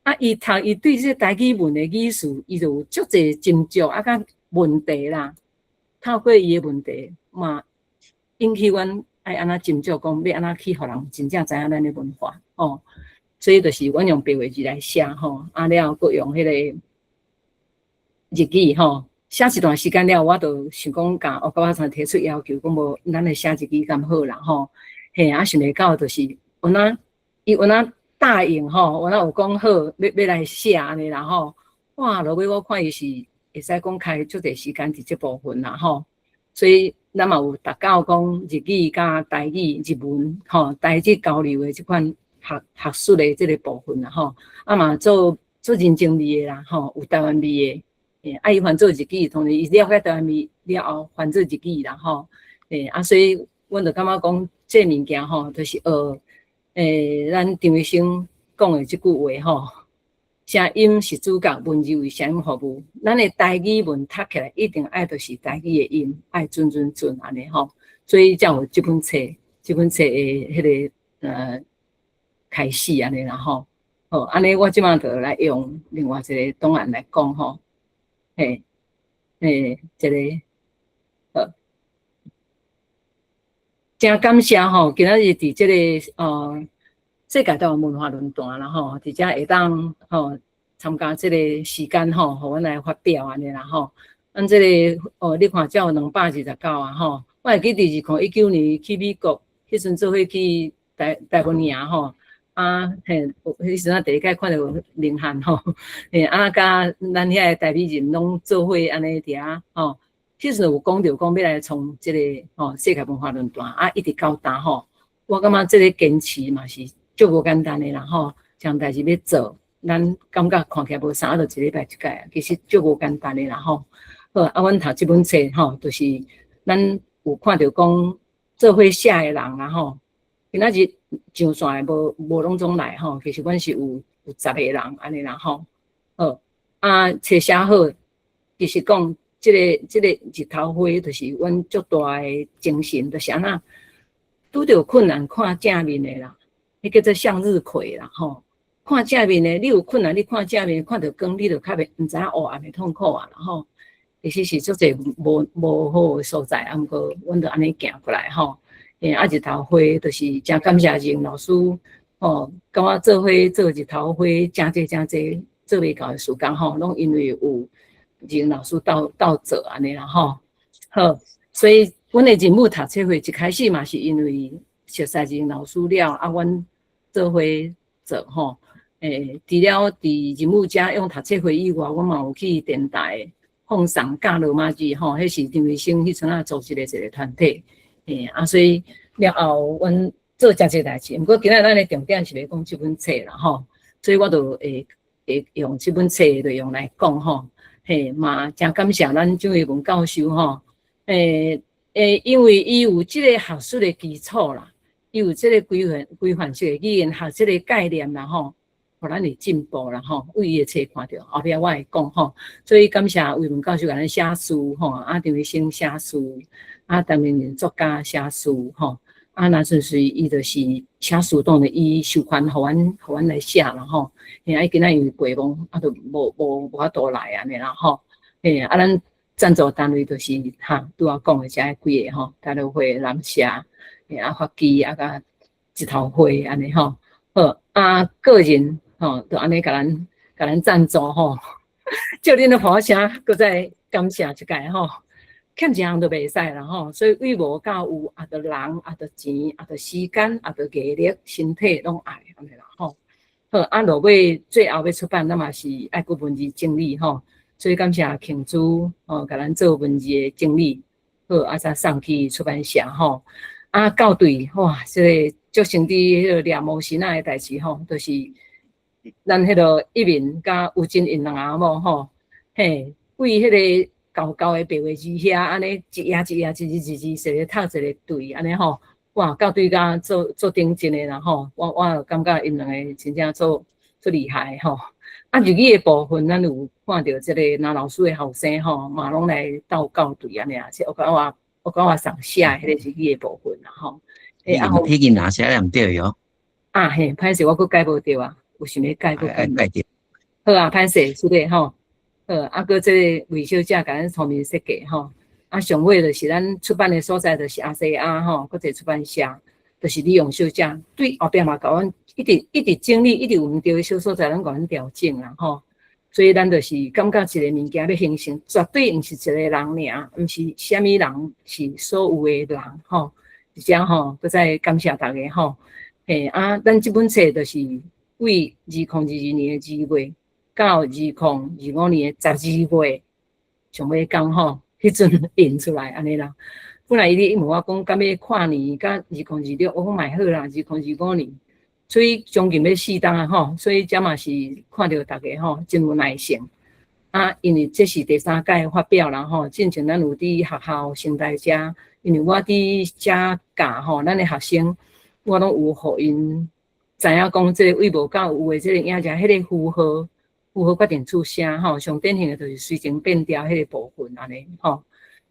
啊，伊讀伊對這台語文的語詞，伊就有足濟斟酌啊，佮問題啦。透過伊的問題，嘛引起阮愛按怎斟酌，講欲按怎去予人真正知影咱的文化吼。所以就是阮用白話字來寫吼，啊了閣用彼個日語吼，寫一段時間了，我就想講共學甲我送提出要求，講無咱來寫日語敢好啦吼。嘿，啊想袂到就是有哪伊有哪答應吼，我若有講好，欲來寫按呢啦吼。哇，落尾我看伊是會使講開足濟時間佇這部分啦吼，所以咱嘛有達到講日語佮台語日文吼，台日交流的這款學術的這個部分啦吼，啊嘛做做人情味的啦吼，有台灣味的，欸，啊伊翻做日語，當然伊了解台灣味了後翻做日語啦吼，欸，啊所以阮就感覺講這物件吼，就是學，欸，咱張醫生講的這句話吼，聲音是主角，文字為聲音服務。咱的台語文讀起來一定愛就是台語的音，愛準準準按呢吼，所以才有這本冊，這本冊的彼個開始按呢啦吼。好，按呢我這擺就來用另外一個檔案來講吼。嘿，嘿，這個好，誠感謝吼，今仔日佇這個世界台灣文化論壇啦吼，佇遮會當吼參加這個時間吼，予阮來發表按呢啦吼。咱這個哦，你看才有229啊吼。我會記得2019年去美國，彼陣做伙去台灣營吼。啊嘿，彼時陣第一擺看著林漢吼，嘿啊，佮咱遐个台美人攏做伙按呢佇遐吼。彼時陣有講著講欲來創這個吼世界文化論壇啊，一直到今吼，我感覺這個堅持嘛是足無簡單的啦吼，這項代誌欲做，咱感覺看起來無啥，就一禮拜一擺啊，其實足無簡單的啦吼。好，啊，阮讀這本冊吼，就是咱有看著講做伙寫的人啦吼，今仔日上線的無無攏總來吼，其實阮是有十個人按呢啦吼。好，啊，冊寫好，其實講這個日頭花，就是阮足大的精神，就是按怎拄著困難看正面的啦，彼叫做向日葵啦吼。看正面的，你有困難，你看正面，看著光，你就較袂毋知影黑暗的痛苦啊啦吼。其實是足濟無好的所在，啊，毋過阮就按呢行過來吼。欸，啊，日頭花就是誠感謝任老師吼，佮我做伙做日頭花，誠濟誠濟做袂到的時間吼，攏因為有任老師鬥鬥做按呢啦吼。好，所以阮的任務讀冊會一開始嘛是因為熟似任老師了，啊，阮做伙做吼。欸，除了佇任務遮用讀冊會以外，我嘛有去電台放送教羅馬字吼，彼是張醫生彼陣仔組織的一個團體。欸，啊，所以了後，阮做誠濟代誌。毋過今仔咱的重點是欲講這本冊啦吼，所以我就會用這本冊的內容來講吼。嘿，嘛誠感謝咱張惠文教授吼。欸欸，因為伊有這個學術的基礎啦，伊有這個規範式的語言學這個概念啦吼，予咱會進步啦吼。為伊的冊看著，後壁我會講吼。所以感謝惠文教授共咱寫序吼，啊張醫生寫序，啊陳明仁作家寫序吼。啊，若純粹伊就是寫序，當然伊授權予阮來寫啦吼。嘿，啊伊今仔因為過忙，啊就無法度來按呢啦吼。嘿，啊咱贊助單位就是哈，拄仔講的遮幾個吼，大陸會南社，嘿啊發基啊佮日頭花按呢吼。好，啊個人吼，就按呢共咱贊助吼。照恁的呼聲，閣再感謝一擺吼。欠一項都袂使啦吼，所以對無到有，也著人，也著錢，也著時間，也著藝力、身體攏愛按呢啦吼。好，啊落尾最後欲出版，咱嘛是愛閣文字整理吼，所以感謝慶珠吼，共咱做文字的整理，好，啊才送去出版社吼。啊校對，哇，這個足成佇彼個掠毛神仔的代誌吼，就是咱彼個一民佮吳金英兩翁仔某吼，嘿，為彼個厚厚的白話字遐，按呢一頁一頁、一字一字，一個讀一個對，按呢吼，哇，校對甲做做頂真的啦吼，我感覺𪜶兩个真正做足厲害吼。啊，日語的部分，咱有看著這個林老師的後生吼，嘛攏來鬥校對按呢啊，這我感覺上寫彼個日語的部分啦吼。欸，啊，彼個哪寫毋對喲？啊嘿，歹勢我閣改無著啊，有想欲改閣改改著。好啊，歹勢是的吼。好，啊，閣這個魏小姐共咱出面設計吼，啊，上尾就是咱出版的所在，就是亞細亞吼，國際出版社，就是李勇小姐對後壁嘛，共阮一直一直整理，一直有毋對的小所在，攏共阮調整啦吼。所以咱就是感覺一個物件欲形成，絕對毋是一個人爾，毋是啥物人，是所有的人吼。佇遮吼，閣再感謝大家吼。嘿啊，咱這本冊就是為對2022年的2月到2025年的12月，上尾工吼，彼陣印出來按呢啦。本來伊咧問我講，敢欲跨年佮2026，我講嘛會好啦，二零二五年，所以將近欲四冬啊吼，所以這嘛是看著大家吼真有耐性。啊，因為這是第三屆發表啦吼，進前咱有佇學校成大遮，因為我佇遮教吼，咱的學生我攏有予𪜶知影講，這個為無夠有的這個影像，彼個符號符號決定出聲吼，上典型的就是隨情變調彼個部分按呢吼。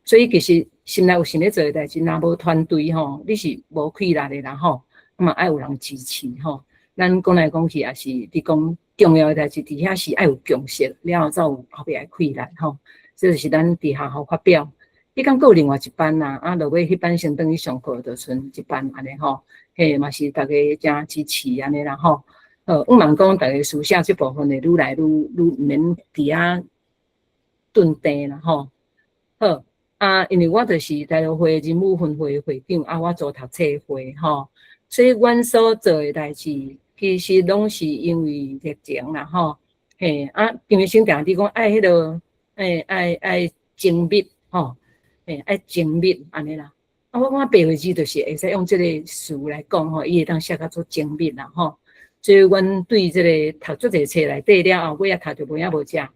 所以其實心內有想咧做的代誌，若無團隊吼，你是無氣力的啦吼。啊嘛愛有人支持吼。咱講來講去也是佇講重要的代誌，佇遐是愛有共識，了後才有後壁的氣力吼。這就是咱佇學校發表。彼工閣有另外一班啦，啊，落尾彼班先轉去上課，就賰一班按呢吼。嘿，嘛是大家誠支持按呢啦吼。好，我望講大家書寫這部分會愈來愈愈毋免佇遐頓定啦吼。好。啊，因為我就是大陸會人武分會會長，啊，我做讀冊會吼，所以阮所做的代誌，其實攏是因為疫情啦吼，嘿，啊，張醫生定定講愛彼落，欸，愛愛精密吼，嘿，愛精密按呢啦。啊，我感覺白話字就是會使用這個詞來講吼，伊會當寫較做精密啦吼。所以阮對這個讀足濟冊內底了後，尾仔讀著無影無食。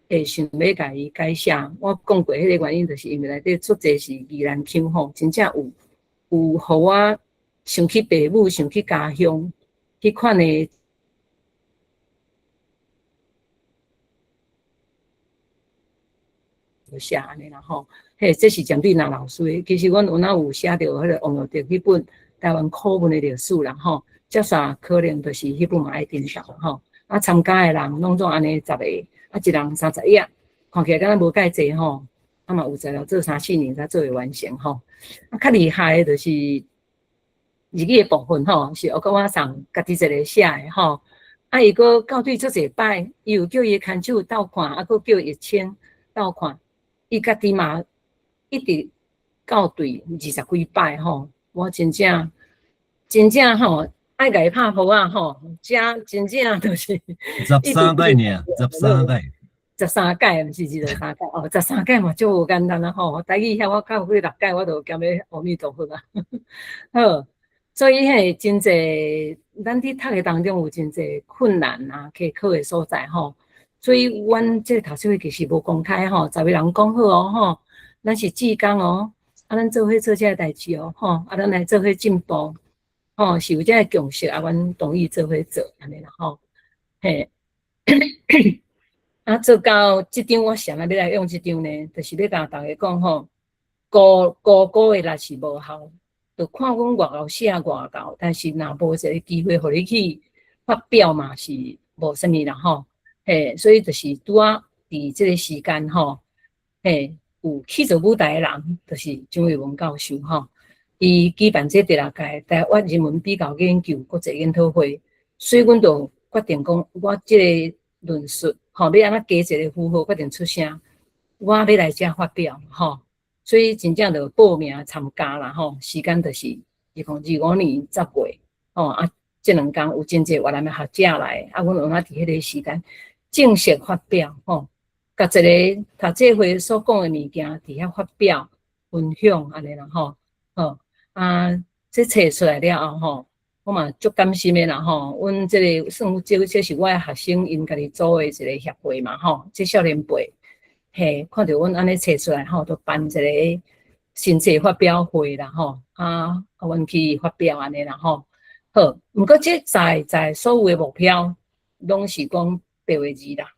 會想欲共伊改寫，我講過彼個原因，就是因為內底足濟是宜蘭腔吼，真正有有予我想起爸母，想起家鄉，彼款的寫按呢啦吼。嘿，這是針對林老師的。其實阮有哪有寫著彼個王若德彼本台灣口文的歷史啦吼，接煞可能就是彼本嘛愛顛倒吼。啊，參加的人攏總按呢十個。啊，一人30頁，看起來敢若無蓋濟吼，啊嘛有材料做三四年才做會完成吼。啊，較厲害的就是日語的部分吼，是學閣我送家己一个寫的吼。啊，伊閣校對足濟擺，伊有叫伊的牽手鬥看，啊，閣叫葉青鬥看，伊家己嘛一直校對20幾擺吼。我真正真正吼。愛共伊拍噗仔吼，遮真正就是 13擺爾，十三擺， 13屆，毋是23屆哦，十三屆嘛足無簡單啊吼。台語遐我較有幾六屆，我就兼咧阿彌陀佛啊。好，所以嘿，真濟，咱佇讀的當中有真濟困難啊，溪考的所在吼。所以阮這個讀書會其實無公開吼，十個人講好哦吼，咱是志工哦，啊，咱做伙做這个代誌哦吼，啊，咱來做伙進步。吼，是有這个共識啊，阮同意做伙做按呢啦吼，嘿，啊，做到這張我啥物欲來用這張呢？就是欲共大家講吼，高高高的力是無效，就看阮偌𠢕寫偌𠢕，但是若無一个機會予你去發表嘛，是無啥物啦吼，嘿，所以就是拄仔佇這个時間吼，嘿，有去做舞台的人，就是張惠文教授吼。伊舉辦這第六屆台灣人文比較研究國際研討會，所以阮就決定講，我這個論述吼，欲按怎加一個符號決定出聲，我欲來遮發表吼，所以真正就報名參加啦吼，時間就是2025年10月吼啊，這兩工有真濟越南的學者來，啊，阮有哪佇彼個時間正式發表吼，共一个讀冊會所講的物件佇遐發表分享按呢啦吼，好。啊，這冊出來了後吼，我嘛足感心的啦吼。阮這个算這這是我的學生𪜶家己組的一个協會嘛吼，這少年輩嘿，看著阮按呢冊出來吼，就辦一个新冊發表會啦吼。啊，啊，阮去發表按呢啦吼。好，毋過這在在所有的目標，攏是講白話字啦。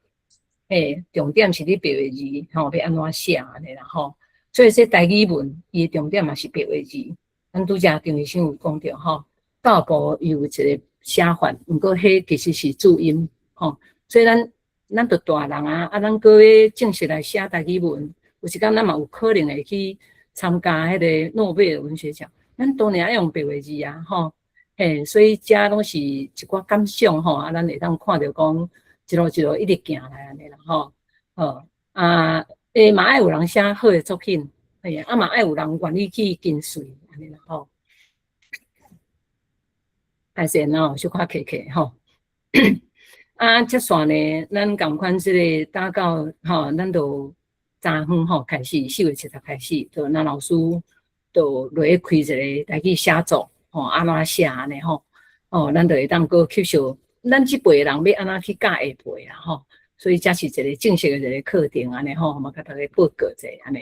嘿，重點是你白話字吼，欲按怎寫按呢啦吼。所以這台語文伊的重點嘛是白話字。咱拄才張醫生有講著吼，教育部伊有一个寫法，毋過彼其實是注音吼，所以咱咱著大人啊，啊，咱閣欲正式來寫台語文，有時間咱嘛有可能會去參加彼個諾貝爾文學獎，咱當然愛用白話字啊，吼，嘿，所以遮攏是一寡感想吼，啊，咱會當看著講一路一路一直行來按呢啦，吼，好啊，欸，嘛愛有人寫好的作品，嘿，啊嘛愛有人願意去跟隨。按呢啦吼，歹勢喏，小可客客吼。啊，接續呢，咱仝款這个打到吼，咱就昨昏吼開始，4月7日開始，就咱老師就落去開一个台語寫作吼，按怎寫按呢吼，哦，咱就會當閣吸收咱這輩人欲按怎去教下輩啊吼，所以這是一个正式的一个課程按呢吼，嘛共大家報告者按呢。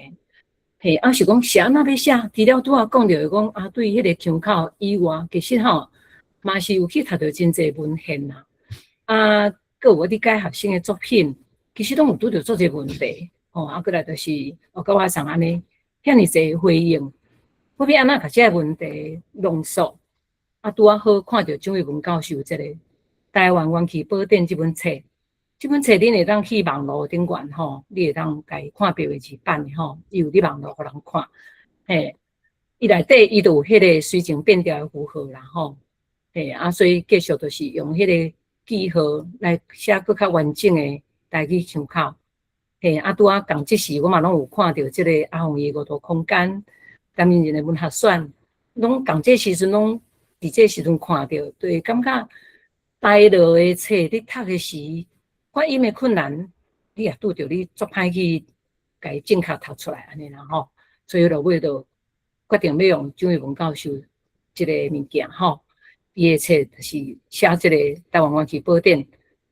嘿，啊是講寫按怎欲寫，除了拄仔講著講啊，對彼个腔口以外，其實吼嘛是有去讀著真濟文獻啦。啊，閣有我佇教學生的作品，其實攏有拄著足濟問題，吼，啊，閣來就是我佮我送按呢，遐爾濟回應，我欲按怎共這个問題濃縮？啊，拄仔好看著蔣渭文教授這个《台灣元氣寶典》這本冊，這本冊恁會當去網路頂懸吼，你會當共伊看白話字版的吼，伊有佇網路予人看，嘿，伊內底伊就有彼个隨情變調的符號啦吼，嘿，啊，所以繼續就是用彼个記號來寫閣較完整的台語腔口，嘿，啊，拄仔仝這時我嘛攏有看著這个阿鳳伊的五度空間，擔任人的文學選，攏仝這時陣攏佇這時陣看著，對，感覺台樂的冊你讀的時，發音的困難，你也拄著你足歹去共伊正確讀出來按呢啦吼，所以落尾就決定欲用蔣渭文教授這個物件吼。伊的冊就是寫這个《台灣元氣寶典》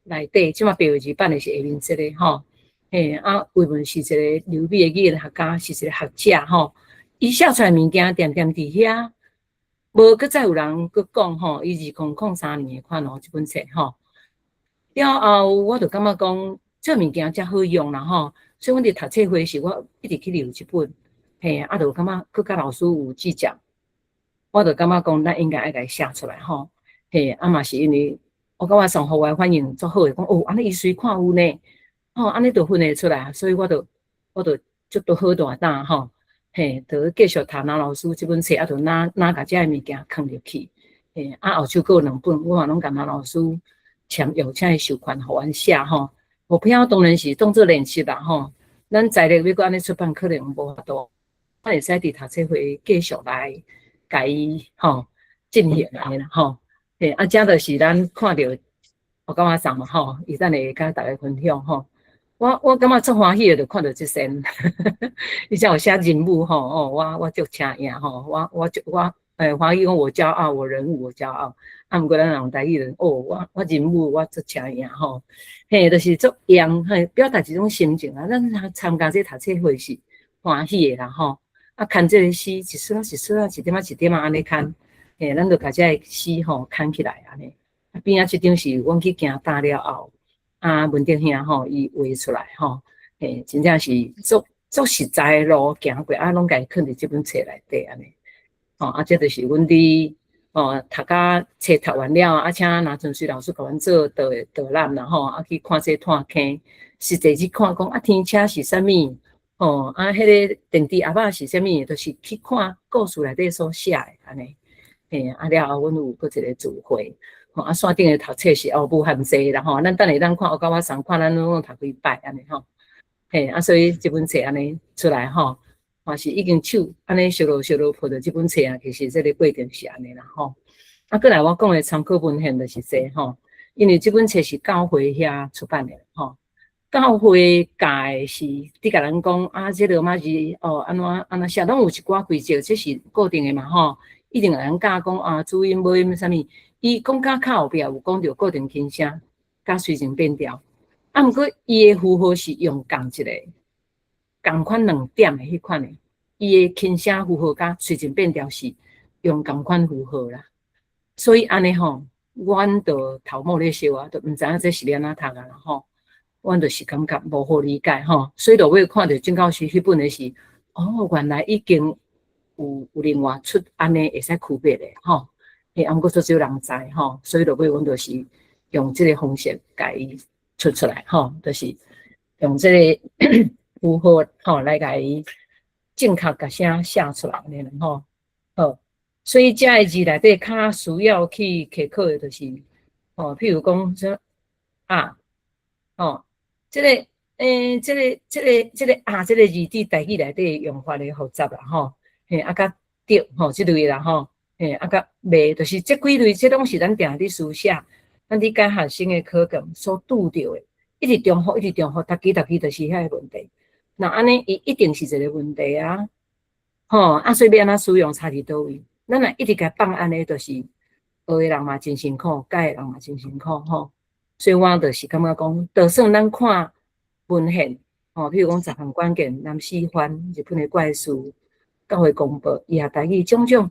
內底，這馬白話字版的是下面這个吼，嘿啊，魏文是一个留美的語言學家，是一个學者吼。伊寫出來物件恬恬佇遐，無閣再有人閣講吼。伊2003年的款哦，這本冊吼。了後我就感覺講，這物件遮好用啦吼，所以阮佇讀冊會時，我一直去留這本，嘿，啊，就感覺閣佮老師有計較。我就感覺講，咱應該愛共伊寫出來吼，嘿，啊嘛是因為我感覺上予我的反應足好的，講哦，按呢伊隨看有呢，吼，按呢就分會出來，所以我就足都好大膽吼，嘿，就繼續讀林老師這本冊，啊，就拿拿共這个物件囥入去，嘿，啊後手閣有兩本，我嘛攏共林老師簽約，請伊授權予阮寫吼。目標當然是當做練習啦吼，咱財力欲閣按呢出版可能無法度，咱會使佇讀冊會繼續來共伊吼進行按呢啦吼，嘿，啊，這就是咱看著我感覺送嘛吼，伊等下會共大家分享吼。我感覺足歡喜的，就看著這先，伊才有寫人物吼，哦，我足請贏吼，我足我歡喜講我驕傲，我人物我驕傲，啊，毋過咱人台語人，哦，我人物我足請贏吼，嘿，就是足用嘿表達一種心情啊。咱參加這讀冊會是歡喜的啦吼。啊，牽這个詩一絲仔一絲仔，一點仔一點仔按呢牽，嘿，咱就共這个詩吼牽起來按呢。啊，邊仔這張是阮去行搭了後，啊，文德兄吼伊畫出來吼，嘿，真正是足足實在的路行過，啊，攏共伊囥佇這本冊內底按呢。吼，啊，這就是阮佇吼讀甲冊讀完了，啊，請林春水老師共阮做導覽啦吼，啊，去看這炭坑，實際去看講啊，天車是啥物？吼，啊，彼个電池阿嬤是啥物？就是去看故事內底所寫的按呢。嘿，啊了後，阮有閣一個聚會，吼，啊，山頂的讀冊是哦無限濟啦吼，咱等下當看，我佮我送看，咱攏讀幾擺按呢吼。嘿，啊，所以這本冊按呢出來吼，嘛是已經手按呢燒落燒落抱著這本冊啊，其實這个過程是按呢啦吼。啊，過來我講的參考文獻就是這吼，因為這本冊是教會遐出版的吼。教會教的是，佇共咱講啊，這個羅馬字哦，按怎按怎寫，攏有一寡規則，這是固定的嘛吼。一定會人教講啊，主音母音啥物，伊講甲較後壁有講著固定輕聲，佮隨情變調。啊，毋過伊的符號是用仝一個仝款兩點的彼款的，伊的輕聲符號佮隨情變調是用仝款符號啦。所以按呢吼，阮就頭毛咧燒啊，就毋知影這是欲按怎讀啊啦吼。阮就是感覺無好理解吼，所以落尾看著鍾教授彼本的是，哦，原來已經有另外出按呢會使區別的吼，嘿，啊，毋過足少人知吼，所以落尾阮就是用這个方式共伊出出來吼，就是用這个符號吼來共伊正確共聲寫出來按呢吼，好，所以這个字內底較需要去稽考的就是，吼，譬如講說啊，吼。這个，這个啊，這个字佇台語內底用法咧複雜啦，吼，嘿，啊，佮著吼，這類啦，吼，嘿，啊，佮袂，就是這幾類，這攏是咱定佇書寫。咱咧改學生的考卷所拄著的，一直重複，一直重複，逐支逐支就是遐个問題。那按呢，伊一定是一個問題啊！吼，啊，所以欲按怎使用差佇佗位？咱若一直共放按呢，就是學的人嘛真辛苦，改的人嘛真辛苦吼。所以我就是感覺講，就算咱看文獻，吼，比如講十項關鍵、南四番、日本的怪事、教會公報、伊也台語種種，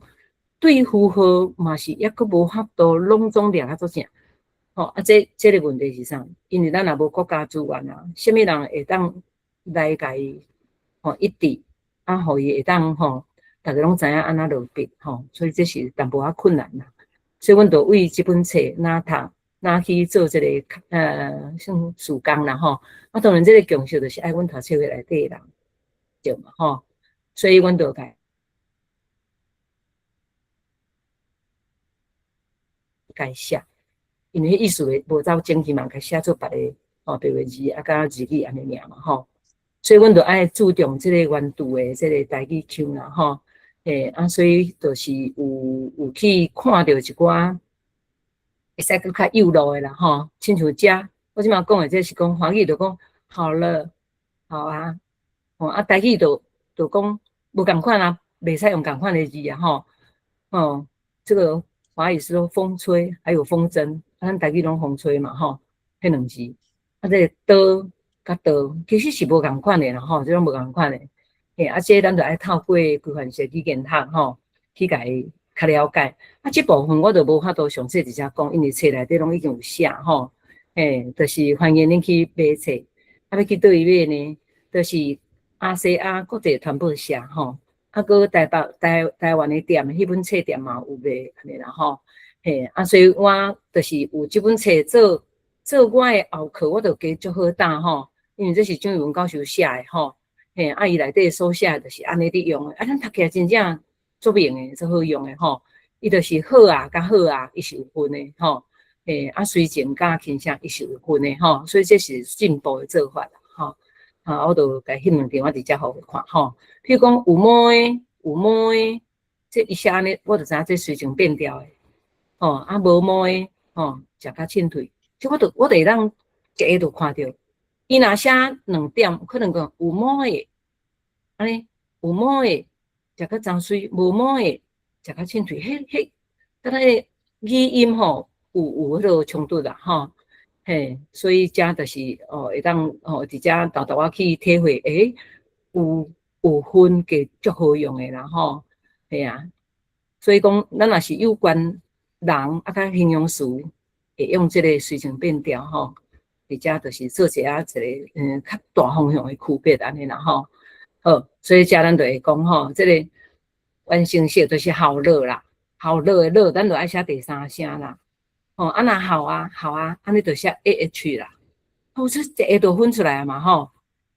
對符號嘛是猶閣無法度攏總掠較足正。吼，啊，這個問題是啥？因為咱若無國家資源啊，啥物人會當來共伊吼一致，啊，予伊會當吼，逐家攏知影按怎落筆吼，所以這是淡薄仔困難啦。所以阮就為這本冊哪讀哪去做這個算試工啦吼。啊，當然這個共識就是愛阮讀冊會內底的人對嘛吼，所以阮就共共寫，因為彼意思無走整齊嘛，共寫做別个吼別个字啊，佮日語按呢爾嘛吼。所以阮就愛注重這個原著的這個台語腔啦吼。嘿，啊，所以就是有去看著一寡會使閣較幼路的啦吼，親像遮，我這擺講的這是講華語，就講好了，好啊，吼啊，台語就講無仝款啊，袂使用仝款的字啊吼，哦，這個華語是說風吹，還有風箏，啊，咱台語攏風吹嘛吼，彼兩字，啊，這個刀佮刀，其實是無仝款的啦吼，這攏無仝款的。嘿，啊，這咱就愛透過規範式語言學吼，去共伊較了解。啊，這部分我就無法度詳細佇遮講，因為冊內底攏已經有寫吼。嘿，就是歡迎恁去買冊。啊，欲去佗位買呢？就是亞細亞國際傳播社吼，啊，閣台北台灣的店，彼本冊店嘛有賣按呢啦吼。嘿，啊，所以我就是有這本冊做做我的後課，我就加足好膽吼，因為這是蔣渭文教授寫的吼。嘿，啊，伊內底所寫的就是按呢佇用的，啊，咱讀起來真正足明的，足好用的吼。伊就是好啊，佮好啊，伊是有分的吼。嘿，啊，隨情佮傾向伊是有分的吼，所以這是進步的做法啦吼。啊，我就共彼兩張我佇遮予看吼。譬如講有毛的，有毛的，這伊寫按呢，我就知影這隨情變調的。吼，啊，無毛的，吼，食較凊喙，這我就會當一下就看著。伊若寫兩點，可能講有毛的，按呢有毛的食較欉媠，無毛的食較凊喙，彼彼，敢若彼語音吼有彼個衝突啦吼，嘿，所以遮就是哦會當吼佇遮沓沓仔去體會，欸，有分加足好用的啦吼，嘿啊，所以講咱若是有關人啊，佮形容詞會用這個隨情變調吼。佇遮就是做一下一個較大方向的區別按呢啦吼，好，所以遮咱就會講吼，這個完成式就是好樂啦，好樂的樂，咱就愛寫第三聲啦，吼，啊若好啊好啊，按呢就寫 A H 啦，吼，這一下就分出來啊嘛吼，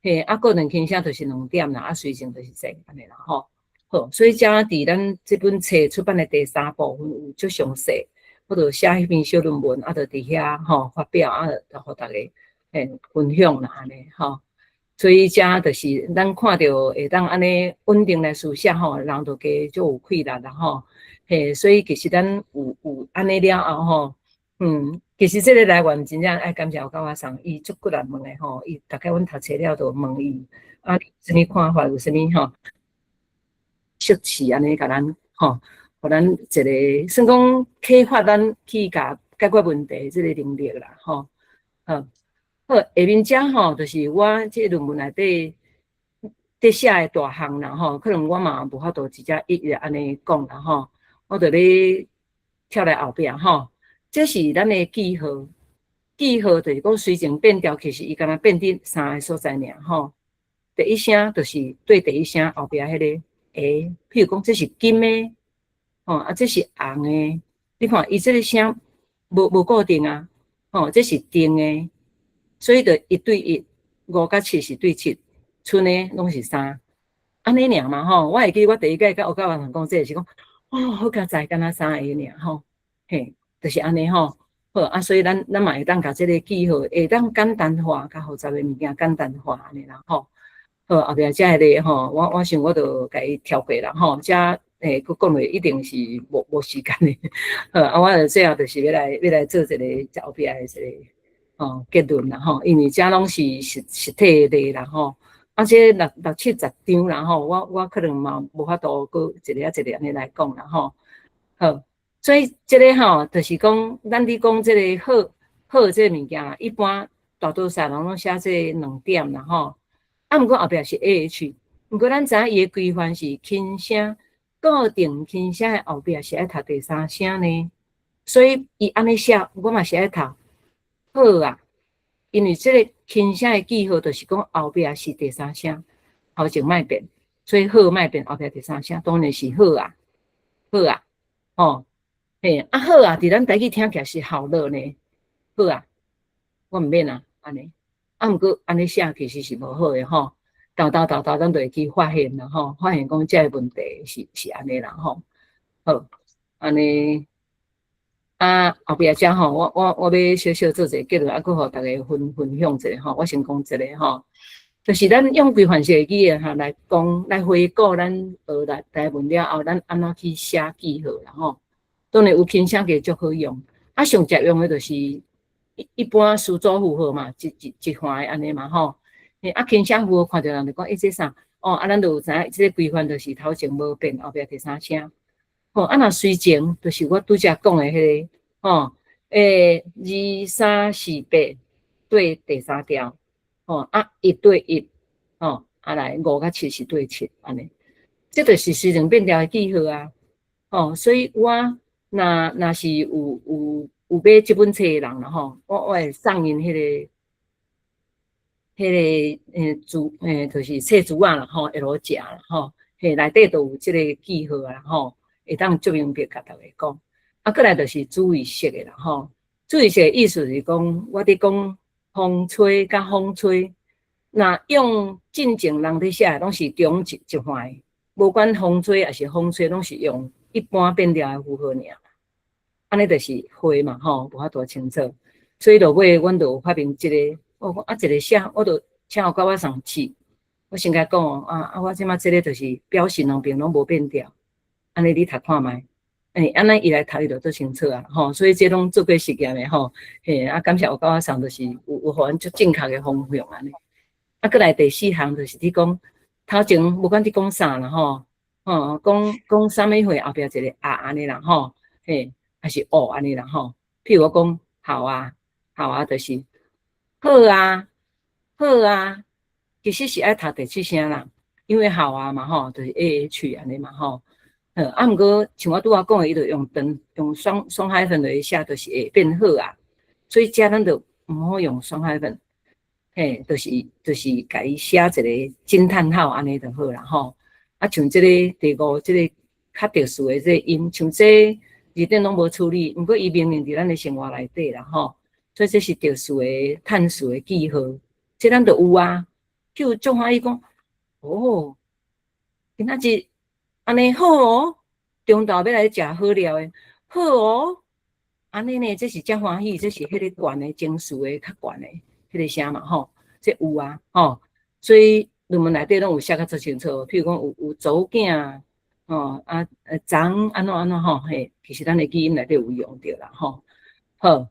嘿，啊個人傾向就是兩點啦，啊隨情就是這按呢啦吼，好，所以遮佇咱這本冊出版的第三部分有足詳細。我就寫彼篇小論文，啊，就佇遐吼發表，啊，就予大家分享啦，按呢吼。所以遮就是咱看著會當按呢穩定來書寫吼，人就加足有氣力啦吼。嘿，所以其實咱有按呢了後吼，其實這個來源真正愛感謝有甲我送，伊足骨力問的吼，伊逐擺阮讀冊了就問伊，啊，有啥物看法，有啥物吼，適時按呢共咱吼。予咱一個算講啟發咱去共解決問題這個能力啦，吼，好，好，下面遮吼，就是我這個論文內底佇寫的大項啦，吼，可能我嘛無法度直接一一按呢講啦，吼，我就咧跳來後壁吼，這是咱的記號，記號就是講隨情變調，其實伊敢若變佇三个所在爾，吼，第一聲就是對第一聲後壁彼個會，譬如講這是金的。吼，啊，這是紅的，你看伊這個聲無固定啊，吼，這是定的，所以就一對一，五佮七是對七，賰的攏是三，按呢爾嘛吼，我會記我第一擺佮學教人講這個是講，哦，好佳哉，敢若三个爾吼，嘿，就是按呢吼，好啊，所以咱嘛會當共這個記號會當簡單化，共複雜的物件簡單化按呢啦吼，好，後壁遮個吼，我想我就共伊跳過啦吼，遮。欸，閣講落一定是無時間的。好，啊，我就最後就是欲來做一個後壁的一個吼結論啦吼，因為這攏是實體的例啦吼。啊，這六六七十張啦吼，我可能嘛無法度閣一个一个按呢來講啦吼。好，所以這个吼，就是講咱佇講這个好好這个物件，一般大多數人攏寫這兩點啦吼。啊，毋過後壁是 A H，毋過咱知影伊的規範是輕聲，固定輕聲的後壁是愛讀第三聲呢。所以伊按呢寫，我嘛是愛讀好啊。因為這个輕聲的記號，就是講後壁是第三聲，頭前莫變，所以好莫變，後壁第三聲當然是好啊，好啊，吼，嘿，啊好啊，佇咱台語聽起來是好樂呢，好啊，我毋免啊，按呢，啊毋過按呢寫其實是無好的吼，沓沓沓沓，咱就會去發現啦吼，發現講這个問題是按呢啦吼，好，按呢。啊，後壁遮吼，我欲小小做一个結論，啊，閣予逐家分享一下吼。我先講一个吼，就是咱用規範式的語言吼來講，來回顧咱學來台文了後，咱按怎去寫記號啦吼。當然有輕聲個足好用，啊，上常用的就是一般詞組符號嘛，一環的按呢嘛吼。啊，輕聲符號看著人就講，欸，這啥？哦，啊，咱就有知影這个規範就是頭前無變，後壁第三聲。吼，啊，若隨前就是我拄才講的彼个，吼，欸，二三四八對第三調，吼，啊，一對一，吼，啊來五佮七是對七，按呢，這就是隨前變調的記號啊，吼，所以我若是有買這本冊的人啦，吼，我會送𪜶彼个書，欸，就是冊子仔啦，吼，會落食啦，吼，嘿，內底都有這个記號啦，吼。會當足明白共逐家講，啊，過來就是主謂式的啦吼。主謂式的意思是講，我佇講風吹佮風吹，若用進前人佇寫的，攏是中一環，無管風吹抑是風吹，攏是用一般變調的符號爾。按呢就是花嘛吼，無法度清楚。所以落尾阮就有發明這个，我講啊一个寫，我就請予我送試。我先共伊講啊啊，我這擺這个就是表示兩邊攏無變調。按呢你讀看覓，欸，按呢伊來讀伊就足清楚啊，吼，所以這攏做過實驗的吼，嘿，啊，感謝有甲我送，就是有予阮足正確的方向按呢。啊，過來第四項就是佇講頭前無管佇講啥啦吼，吼，講講啥物貨後壁一个啊按呢啦吼，嘿，抑是哦按呢啦吼。譬如我講好啊，好啊，就是好啊，好啊，其實是愛讀第七聲啦，因為好啊嘛吼，就是 A H 按呢嘛吼。啊，毋過像我拄仔講的，伊就用長用雙 hyphen 來寫，就是會變好啊。所以遮咱就毋好用雙 hyphen，嘿，就是共伊寫一个驚嘆號按呢就好啦吼。啊，像這个第五這个較特殊的這个音，像這字典攏無處理，毋過伊明明佇咱的生活內底啦吼。所以這是特殊的嘆詞的記號，這咱就有啊。譬如足歡喜講，哦，今仔日按呢好哦，中晝欲來食好料的，好哦，按呢呢，這是遮歡喜，這是彼个懸的情緒的較懸的彼个聲嘛吼，這有啊吼，所以論文內底攏有寫較足清楚，譬如講有查某囝吼啊昨按怎按怎吼嘿，其實咱的語音內底有用著啦吼，好，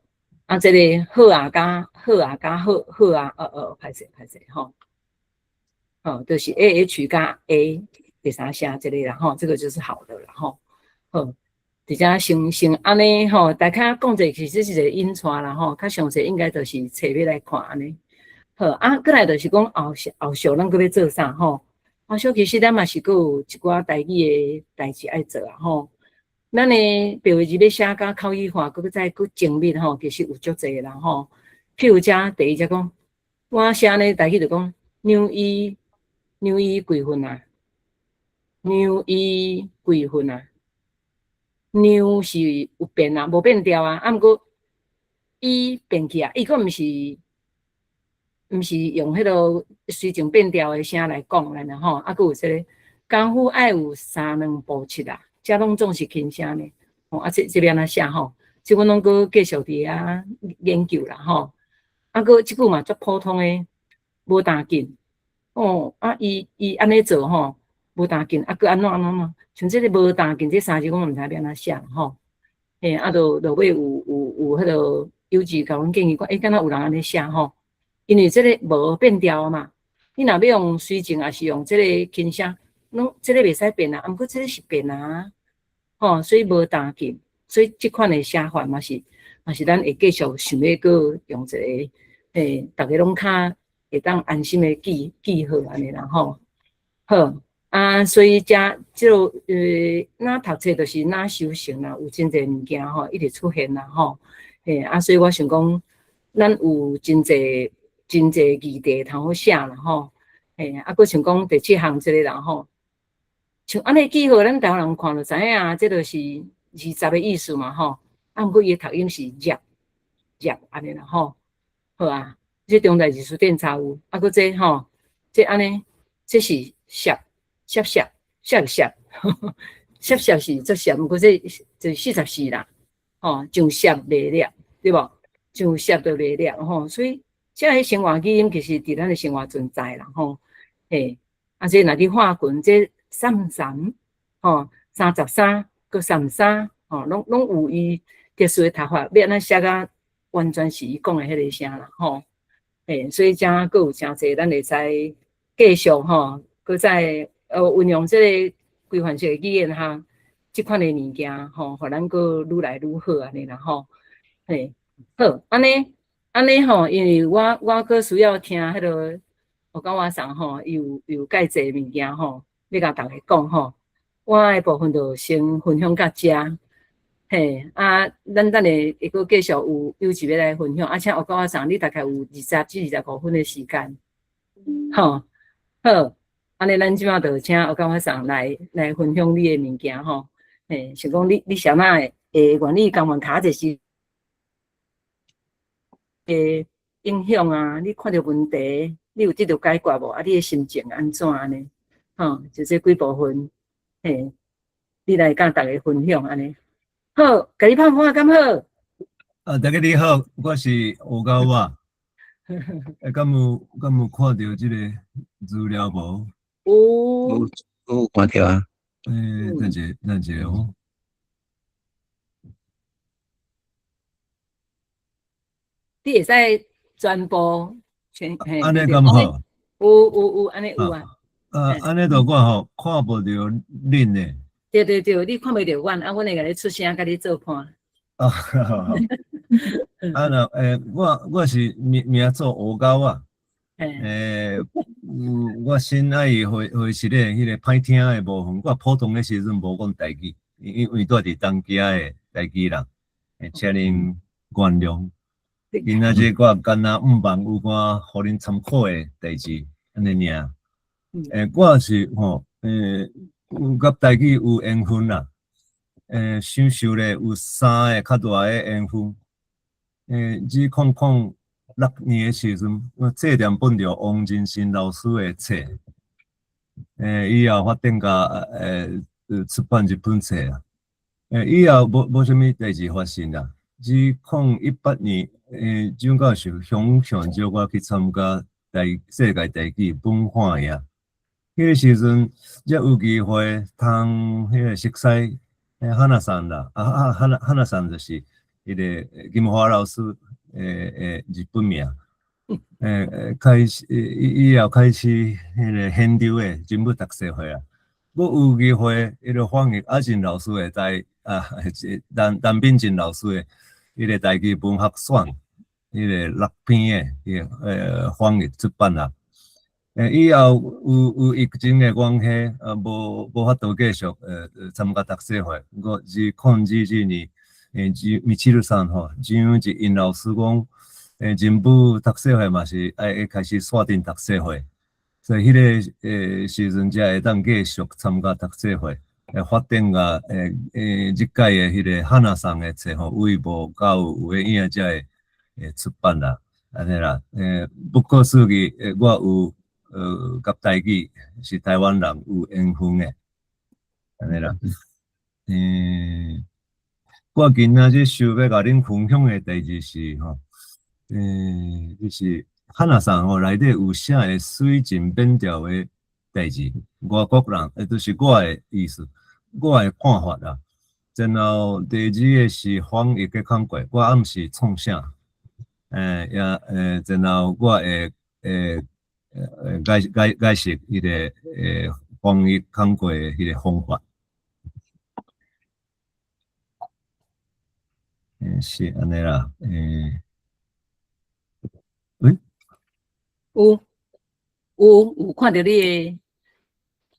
啊這個好啊佮好啊佮好好啊，歹勢歹勢吼，吼，就是 A H 佮 A。第三聲這个啦吼，這個就是好的啦吼。好，佇遮先按呢吼，大概講者其實是一個引帶啦吼，較詳細應該就是冊欲來看按呢。好啊，過來就是講後續咱閣欲做啥吼？後續其實咱嘛是閣有一寡台語的代誌愛做啊吼。咱的白話字欲寫甲口語化，閣再閣精密吼，其實有足濟啦吼。譬如遮第一隻講，我寫呢台語就講兩伊兩伊幾分啊？兩伊幾分啊？兩是有變啊，無變調啊。啊，毋過伊變去啊，伊閣毋是用彼个隨前變調的聲來講啦吼。啊，閣有這个功夫愛有三兩步七啊，這攏總是輕聲呢。吼，啊，這欲按怎寫吼？這阮攏閣繼續佇遐研究啦吼。啊，閣這句嘛足普通的，無當緊。哦，啊，伊按呢做吼，無當緊，啊，閣按怎按怎按怎，像這个無當緊這三字，我嘛毋知欲按怎寫吼。嘿，啊，就落尾有彼个友志共阮建議講，欸，敢若有人按呢寫吼？因為這个無變調嘛，你若欲用隨情，抑是用這个輕聲，攏這个袂使變啊，啊，毋過這个是變啊，吼，所以無當緊，所以這款的寫法嘛是咱會繼續想欲閣用一个，欸，逐家攏較會當安心的記記好按呢啦吼。好，啊，所以遮這个若讀冊就是若修行啦，有真濟物件吼，一直出現啦吼。嘿，啊，所以我想講，咱有真濟真濟議題通好寫啦吼。嘿，啊，閣像講第七項這个啦吼，像按呢記號，咱台灣人看就知影，這就是20的意思嘛吼。啊，毋過伊的讀音是入入按呢啦吼。好啊，這中大字辭典查有，啊，閣這吼，這按呢，這是攝攝攝攝攝，攝攝是做攝，毋過這就是44啦，吼，上攝袂了，對無？上攝就袂了吼，所以這个生活語音其實佇咱的生活存在啦吼，嘿，啊，這若去畫群，這三三吼，33閣33吼，攏有伊特殊的讀法，欲按怎寫甲完全是伊講的彼个聲啦吼，嘿，所以遮閣有誠濟，咱會使繼續吼，閣再運用這个規範式的語言哈，這款的物件吼，予咱閣愈來愈好按呢啦吼，嘿，好，按呢按呢吼，因為我閣需要聽彼个我講我送吼，伊有蓋濟物件吼，欲共逐家講吼，我的部分就先分享到遮。嘿，啊，咱等下會閣繼續有有一个來分享，啊，請我講我送你大概有20至25分的時間，吼，好，按呢咱這擺就請我講我送來分享你的物件吼，嘿，想講你啥物會願意甘願較濟時的影響啊？你看著問題，你有得著解決無？啊，你的心情按怎按呢？吼，就這幾部分，嘿，你來佮逐家分享按呢。好，共你拍看敢好？啊，大家你好，我是吳高我。欸，敢有看著這个資料無？有。有看著啊。欸，等一下，等一下哦。你會使全部全，按呢敢好？有有有，按呢有啊。啊，按呢就我吼看無著恁的。對對對，你看袂著阮，啊，阮會共你出聲，共你做伴。啊，啊若欸，我是名做烏狗仔。欸，我先愛回是咧，彼个歹聽的部分，我普通的時陣無講台語，因為住佇東京的台語人，欸，請恁原諒。今仔日我敢若毋茫有寡予恁參考的代誌，按呢爾。欸，我是吼，欸，有佮台語有緣分啦。欸，想受咧有三个較大的緣分。欸，2006年的時陣，我冊店本著王仁信老師的冊。欸，以後發展甲欸出版這本冊啊。欸，以後無啥物代誌發生啦。2018年，欸，蔣教授向上招我去參加世界台語文化營。彼个時陣才有機會通彼個熟似欸哈娜桑啦，啊啊哈娜哈娜桑就是彼个金華老師的日本名。欸開始以後開始彼个現場的人物讀冊會啊，閣有機會彼个翻譯阿進老師的台啊，陳秉進老師的彼个台語文學選，彼个六篇的彼个翻譯出版啊。欸，以後有疫情的關係，啊，無法度繼續參加讀冊會。我2022年，欸，米切爾桑吼，張一英老師講，欸，人武讀冊會嘛是愛開始線頂讀冊會，所以彼個時陣才會當繼續參加讀冊會。欸，發展甲欸這屆的彼个哈娜桑的冊吼，為無夠有的影才會出版啦，按呢啦。欸，不可思議，欸，我有。佮台語是台灣人有緣分的，按呢啦。欸，我今仔日想欲共恁分享的代誌是吼，欸，就是漢娜桑吼內底有寫的水浸變調的代誌，外國人，就是我的意思，我的看法啦。然後第二个是翻譯的工作，我暗時創啥？也然後我會解釋彼個翻譯工作的彼個方法。是按呢啦，欸？有看著你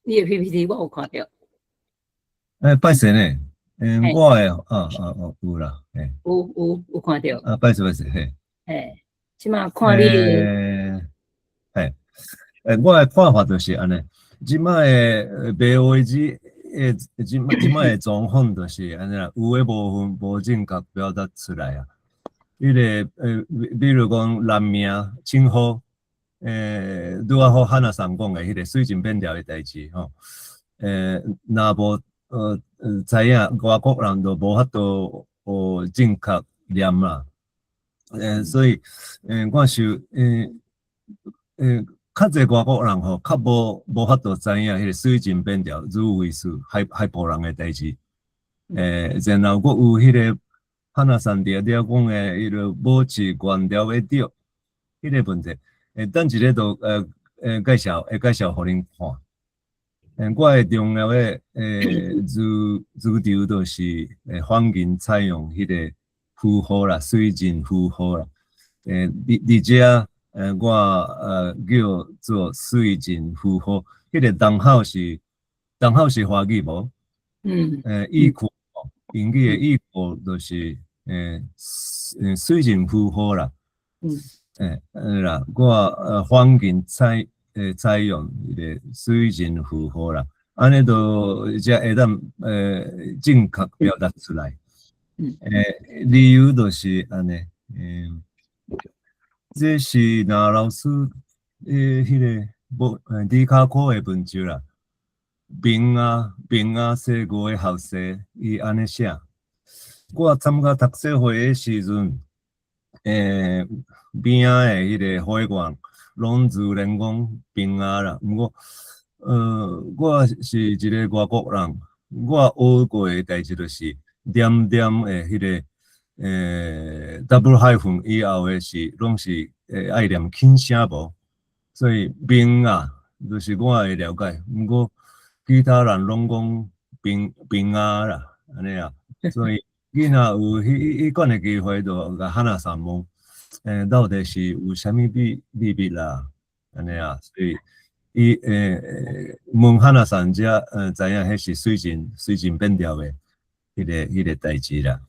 的 PPT，我有看著。歹勢呢？我的啊啊哦有啦，有看著。啊，歹勢歹勢，嘿。嘿，這馬看你的。嘿，我的看法就是按呢，這擺的白話字，這擺的狀況就是按呢啦，有的部分無正確表達出來啊。彼個比如講人名稱呼，拄仔好漢娜桑講的彼個水浸變調的代誌吼，若無知影外國人就無法度正確念啦。所以，我想，較濟外國人吼，較無法度知影彼個水浸變調汝為事海埔人的代誌。然後閣有彼個漢娜桑佇遐講的彼个保持原調的對，彼個問題，等一下就會介紹予恁看。我的重要的主軸就是方言採用彼個符號啦，水浸符號啦。佇遮我叫做水浸符號，彼個同好是華語無？意括英語的意括就是水浸符號啦。啦，我方言採用彼個水浸符號啦，按呢就才會當正確表達出來。理由就是按呢，這是那老師彼個無理卡科的文章啦。明啊明啊，西語的學生伊按呢寫。我參加讀冊會的時陣，邊仔的彼個會員攏自然講平仔啦。毋過，我是一個外國人，我學過的代誌就是點點的彼個double hyphen 以後的是攏是愛念輕聲無，所以明啊，就是我的了解。毋過其他人攏講平平仔啦，按呢啊，所以囡仔有彼款的機會，就共漢娜桑問，到底是有啥物秘密啦？按呢啊，所以伊問漢娜桑才知影彼是水浸變調的彼個代誌啦。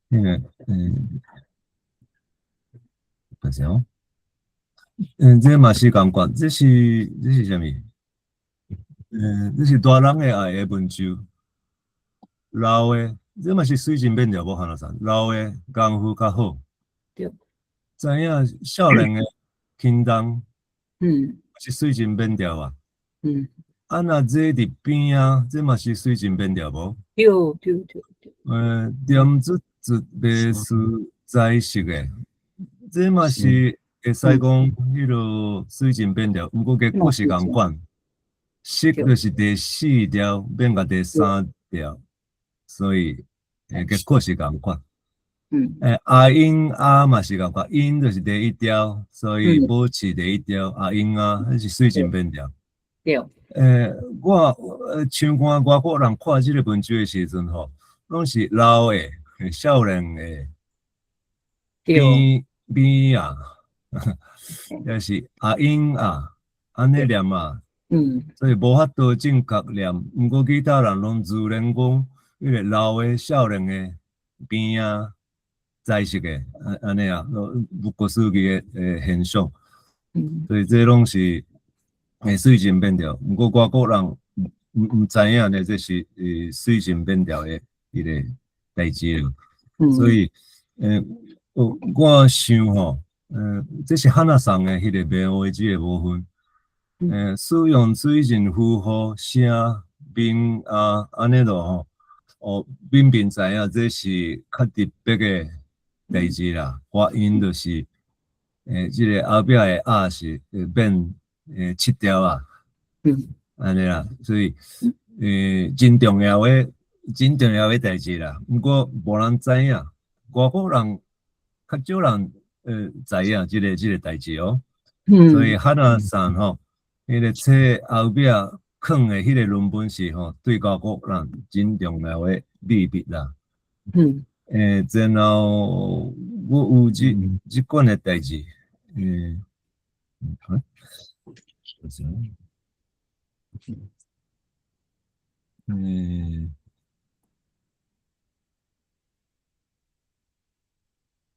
彼個等下哦，這嘛是仝款，這是啥物？這是大人的愛的文章，老的，這嘛是水浸變調無漢娜桑，老的功夫較好。對。知影少年的輕重，是水浸變調啊。啊，若這佇邊仔，這嘛是水浸變調無？對對對對。點子子袂是在色的，這嘛是會使講彼个水浸變調，毋過結果是仝款，色就是第四調變共第三調，所以結果是仝款。阿英阿嘛是仝款，英就是第一調，所以保持第一調，阿英啊，彼是水浸變調。對。我像看外國人看這个文章的時陣吼，攏是老的、少年的，邊邊啊，抑是阿英啊，按呢念啊，所以無法度正確念。毋過其他人攏自然講，彼个老的、少年的邊啊，在色的，按呢啊，不可思議的現象。所以這攏是水浸變調。毋過外國人毋知影呢，這是水浸變調的彼个代誌咯。所以，我想吼，這是漢娜桑的彼個白話字的部分。使用水浸符號寫明啊，按呢就吼，哦，明明知影這是較特別的代誌啦。發音就是，這个後壁的啊是變七調啊，按呢啦，所以真重要的，真重要的代誌啦。毋過無人知影，外國人較少人知影這个代誌哦。所以漢那桑吼，彼个冊後壁囥的彼个論文是吼，對外國人真重要的秘密啦。然後我有這款的代誌，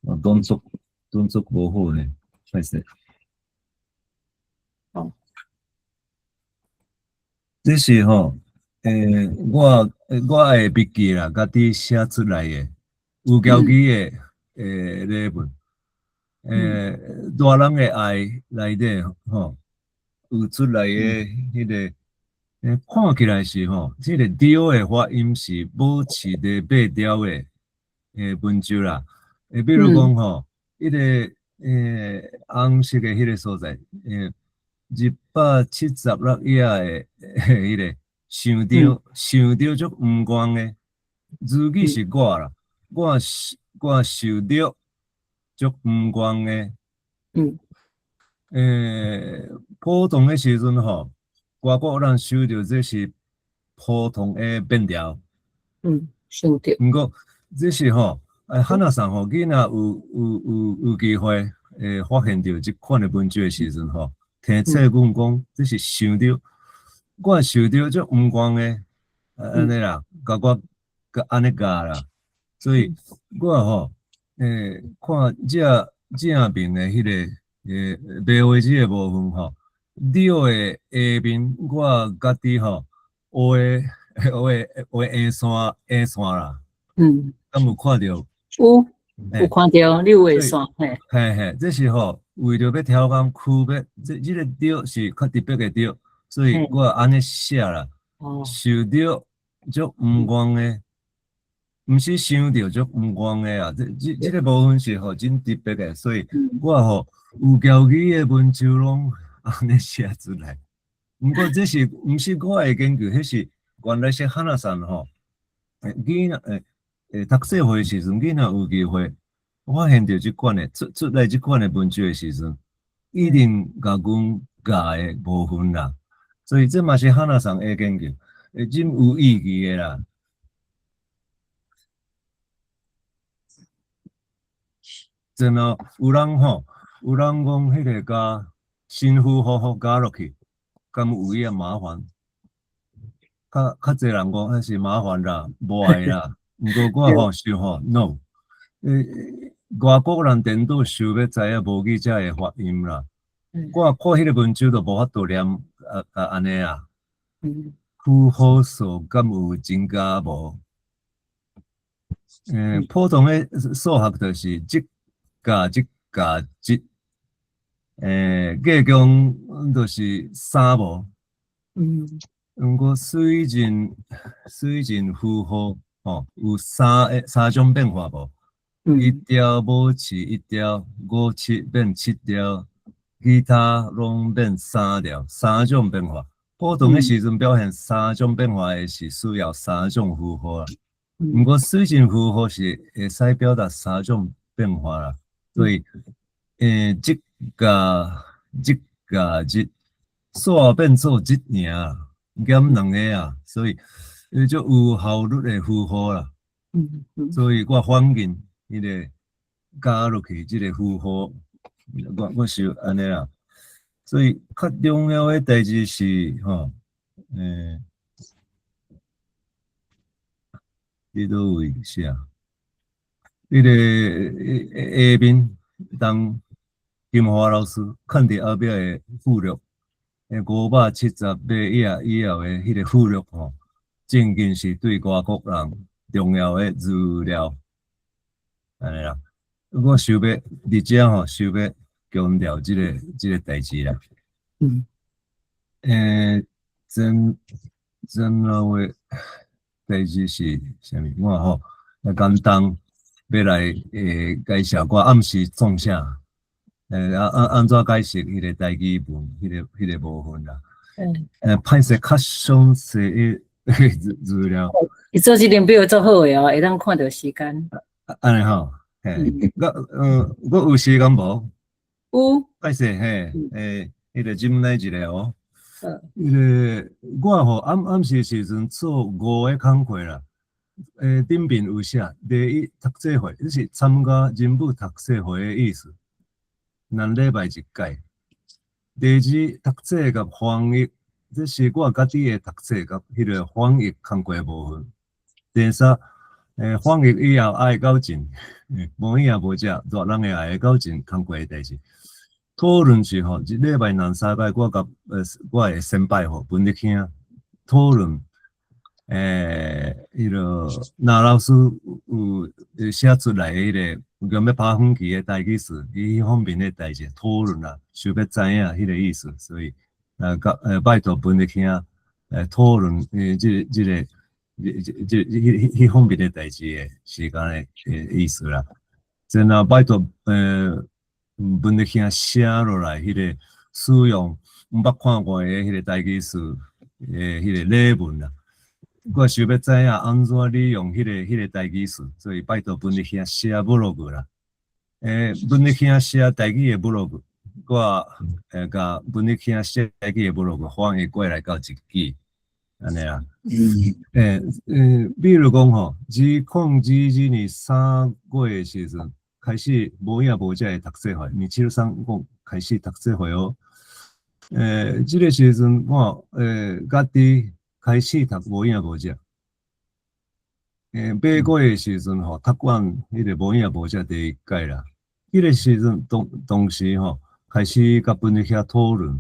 啊，動作無好呢，歹勢。這是吼，我的筆記啦，家己寫出來的，有標記的例文，大人的愛內底吼，有出來的彼个，看起來是吼，這个著的發音是保持佇八調的文章啦，比如講吼，彼个紅色的彼个所在，276頁的彼个想著想著足毋願的，字語是我啦，我受著足毋願的。普通的時陣吼，外國人受著這是普通的變調。受著。毋過這是吼，漢那桑吼，囡仔有機會發現著這款的文章的時陣吼，聽冊阮講，這是想著，我受著足毋願的，按呢啦，共我共按呢教啦，所以我吼，看這正面的彼个描繪這個部分吼，著的下面我家己吼畫畫下線啦。敢有看著？有看著你有畫線，嘿。嘿嘿，這是吼為著欲調工區別，這個著是較特別的著，所以我按呢寫啦。受著足毋願的，毋是想著足毋願的啊！這個部分是吼真特別的，所以我吼有標記的文章攏按呢寫出來。毋過這是毋是我的研究，彼是原來是漢那桑吼，囡仔讀冊會時陣，囡仔有機會發現著這款的出來這款的文章的時陣，一定共阮教的部分啦。所以這嘛是漢那桑的研究，真有意義的啦。真哦，有人吼，有人講彼个共新符號加落去，敢有伊仔麻煩？較濟人講彼是麻煩啦，無愛啦。毋過我吼想吼，no，外國人顛倒想欲知影母語者的發音啦。我看彼个文章都無法度念按呢啊。符號數敢有增加無？普通的數學就是一加一加一，加強就是三無。毋過水陣符號吼有三種變化無？一調保持一調，五七變七調，其他攏變三調，三種變化。普通的時陣表現三種變化的是需要三種符號啦。毋過水陣符號是會使表達三種變化啦。所以，一加一加一，數變做一爾，減兩个啊，所以足有效率的符號啦。所以我反建彼个加落去這个符號，我想按呢啦。所以較重要的代誌是吼，佇佗位寫？彼个下面當金華老師看佇後壁的附錄，578頁以後的彼个附錄吼，正經是對外國人重要的資料，按呢啦。我想欲佇遮吼，想欲強調這個代誌啦。真老的代誌是啥物？我吼簡單欲來介紹我暗時創啥？按怎解釋彼個台語文，彼個部分啦。歹勢較詳細的資料。伊做這張表做好的哦，會當看著時間。按呢吼，嘿，我有時間無？有。歹勢嘿，彼個進來一個哦。彼個我吼暗暗時時陣做五个工課啦。頂面有寫第一讀冊會，這是參加人母讀冊會的意思。兩禮拜一屆。第二讀冊佮翻譯，這是我家己的讀冊佮彼個翻譯工課部分。第三，翻譯以後愛糾正，無影無跡，大人的愛糾正工課的代誌。討論是吼，一禮拜兩三擺，我佮我的先輩吼，文力兄討論，彼个那老師有寫出來彼個用欲拍遠距的台語詞，伊彼方面的代誌討論啦，想欲知影彼個意思，所以佮拜託文力兄討論這個這這彼彼方面的代誌的時間的意思啦。然後拜託文力兄寫落來，彼個使用毋捌看過的彼個台語詞的彼個禮文啦。我想欲知影按怎利用彼個台語詞，所以拜託文力兄寫 blog 啦。文力兄寫台語的 blog，我共文力兄寫台語的 blog 翻譯過來到一支，按呢啦。比如講吼，2022年3月的時陣開始無影無跡的讀冊會，米切桑講開始讀冊會哦。這個時陣我家己開始讀無影無跡。8月的時陣吼，讀完彼個無影無跡第一屆啦。彼個時陣當時吼，開始佮本地遐討論。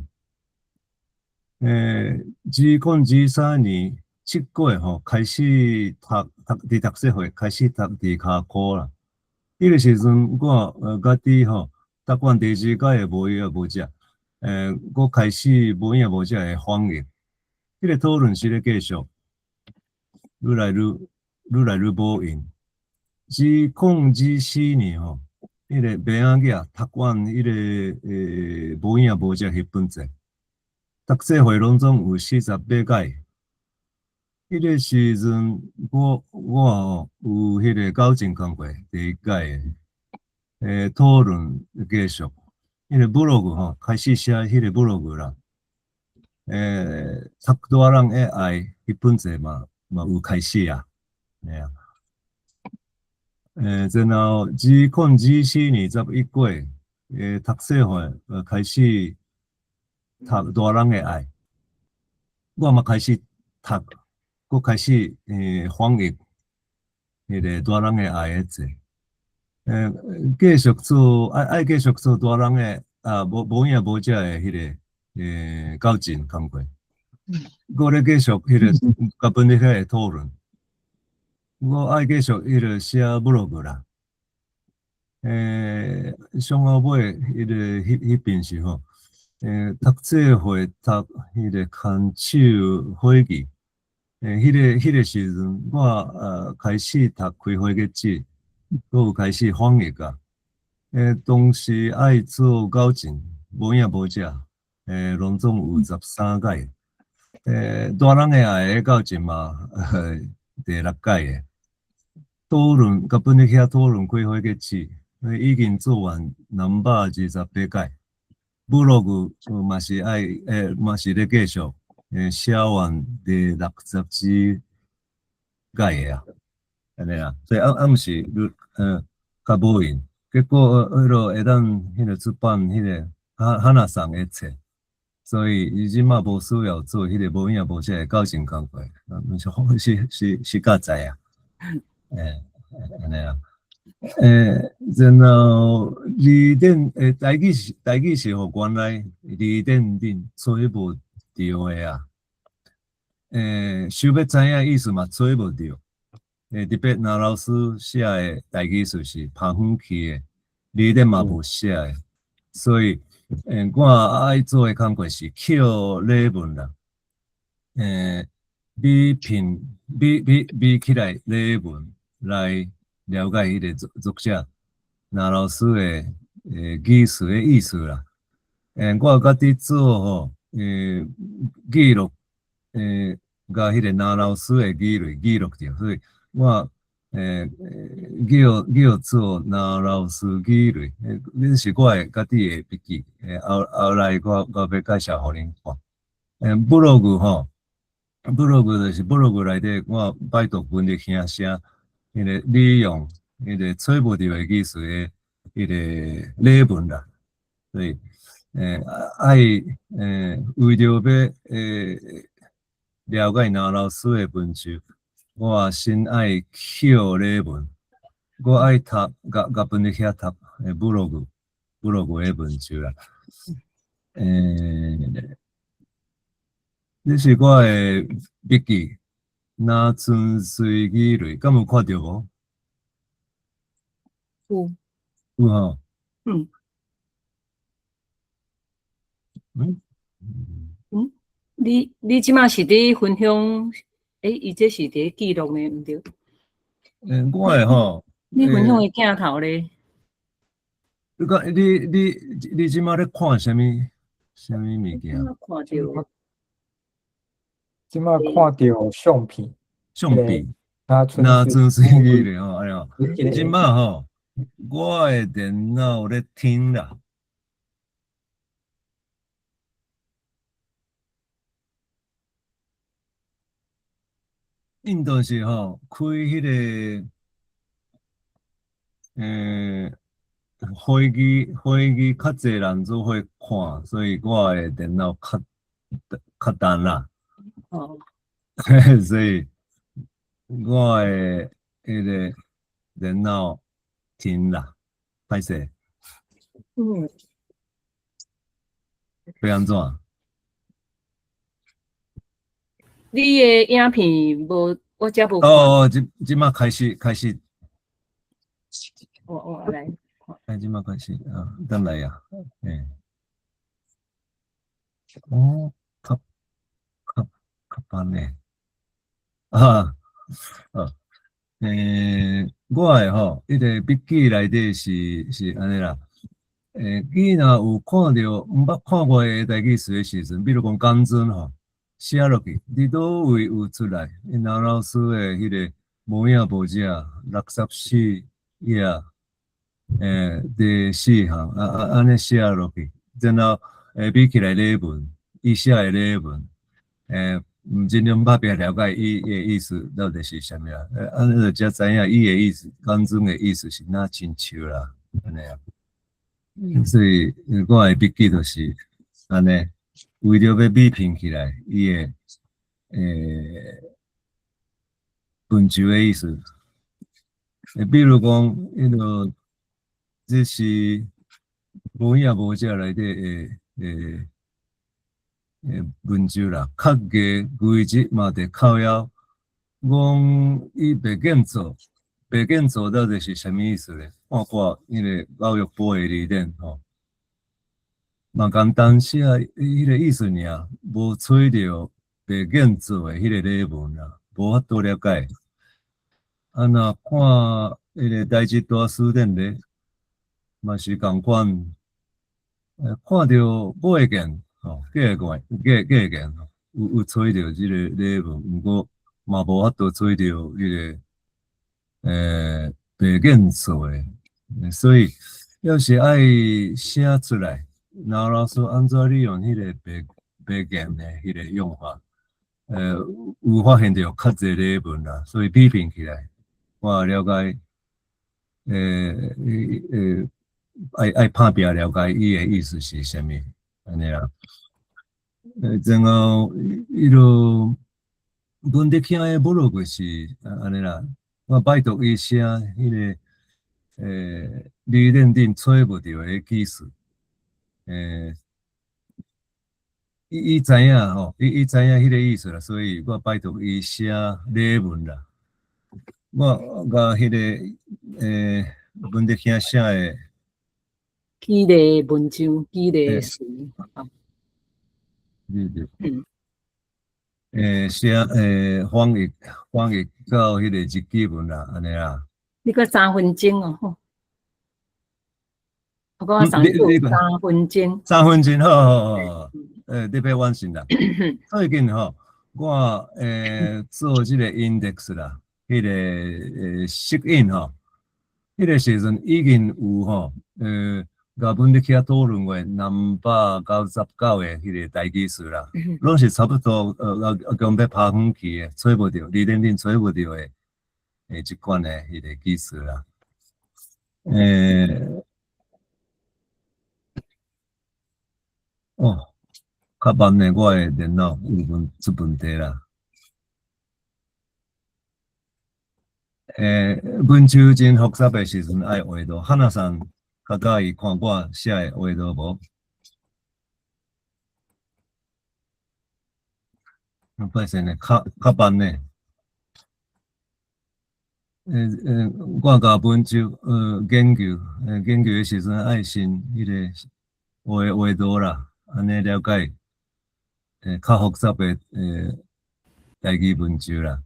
2023年7月吼，開始讀佇讀冊會開始讀佇跤箍啦。彼個時陣我家己吼，讀完第二屆的無影無跡，我開始無影無跡的翻譯。彼個討論是咧繼續，愈來愈愈來愈無閒。2024年吼，彼個麥仔囝讀完彼個無影無跡彼本冊，讀冊會攏總有48屆。彼個時陣，我吼有彼個糾正工課第一屆的討論繼續，彼個 blog 吼開始寫彼個 blog 啦。讀大人的愛彼本冊嘛有開始啊，嘿啊。然後2024年11月，讀冊會開始讀大人的愛，我嘛開始讀，閣開始翻譯彼個大人的愛的冊，繼續做愛繼續做大人的啊無影無跡的彼個糾正工課，閣咧繼續彼個共本地遐的討論，我愛繼續彼個寫 blog 啦。上後尾彼個彼邊是吼，讀冊會讀彼個牽手會議，彼個時陣我開始讀開會日誌，閣有開始翻譯啊。當時愛做糾正，無影無跡，攏總有13屆。大人的愛的糾正嘛，第六屆的討論，共本地遐討論開會日誌，已經做完228屆。blog 嘛是愛嘛是咧繼續，寫完第60幾屆的啊，按呢啦，所以暗暗時愈較無閒，結果彼落會當彼個出版彼個哈哈娜桑的冊，所以伊這馬無需要做彼個無影無跡的糾正工課，毋是是較在啊，按呢啦。然後字典台語是予原來字典頂揣無著的啊。想欲知影意思嘛，揣無著。特別那老師寫的台語詞是拍遠去的，字典嘛無寫的，所以我愛做的工課是抾禮文啦。比拼比比比起來禮文來了解彼個作者那老師的語詞的意思啦。我家己做吼，記錄，共彼個林老師的語類記錄著，所以我叫做林老師語類，這是我的家己的筆記。後來我欲介紹予恁看。部落格吼，部落格就是部落格內底，我拜託文德兄寫，彼個利用彼個揣無著的語詞的彼個例文啦。所以，愛為著欲了解林老師的文章，我先愛抾例文，我愛讀，共共文德兄讀部落格的文章啦。這是我的筆記，林春水語類，敢有看著無？有。有吼。嗯。嗯。嗯，你這馬是佇分享？伊這是佇記錄呢，毋對？我的吼，你分享的鏡頭咧？你講你這馬咧看啥物啥物物件？看著。這馬看著相片。相片。林春水語類吼，按呢吼，這馬吼，我的電腦咧停啦。印度是吼開彼個，會議較濟人做伙看，所以我的電腦較慢啦。哦。所以我的彼個電腦停啦，歹勢。欲按怎？你的影片無，我這無。哦，這馬開始開始。我來。哎，這馬開始啊，等來啊，哦，較慢呢。啊，啊，我的吼，彼個筆記內底是按呢啦。你若有看著毋捌看過的台語詞的時陣，比如講港尊吼，寫落去，佇佗位有出來？𪜶老師的彼個無影無跡64頁，第四行啊啊按呢寫落去，然後比起來例文，伊寫的例文，毋盡量拍拼了解伊的意思到底是啥物啊？按呢就才知影伊的意思，港尊的意思是若親像啦，按呢啊。所以我的筆記就是按呢，為著欲比拼起來，伊的文章的意思。比如講，彼個這是無影無跡內底的文章啦，較低規則嘛佇靠腰，講伊袂見做，袂見做到底是啥物意思咧？看看彼個教育部的字典吼，嘛簡單寫彼個意思爾，無揣著袂見做的彼個例文啦，無法度了解。啊，若看彼個台日大辭典咧，嘛是仝款，看著過見吼，過過過過見吼，有揣著這個例文，毋過嘛無法度揣著彼個袂見做的，所以要是愛寫出來，林老師按怎利用彼個白言的彼個用法，有發現著較濟例文啦，所以比拼起來，我了解，愛拍拼了解伊的意思是啥物，按呢啦。然後彼落文德兄的部落格是按呢啦，我拜託伊寫彼個字典頂揣無著的句子，伊知影吼，伊知影彼個意思啦，所以我拜託伊寫例文啦。我共彼個文德兄寫的舉例文章，舉例詞。對對。寫翻譯到彼個日記文啦，按呢啦。你閣3分鐘哦，吼。我送你3分钟。3分钟，好好好，你欲完成啦。最近吼，我做這個 index 啦，彼個索引吼，彼個時陣已經有吼，共阮咧去遐討論過299個彼個台語詞啦，攏是差不多，共欲拋遠去的，揣無著，字典頂揣無著的，這款的彼個語詞啦。哦，較慢的，我的電腦有問出問題啦。文章真複雜的時陣愛畫圖，漢娜桑較佮意看我寫的畫圖無？歹勢呢，較較慢呢。我共文章研究的時陣愛先彼個畫畫圖啦，按呢了解，較複雜的台語文章啦。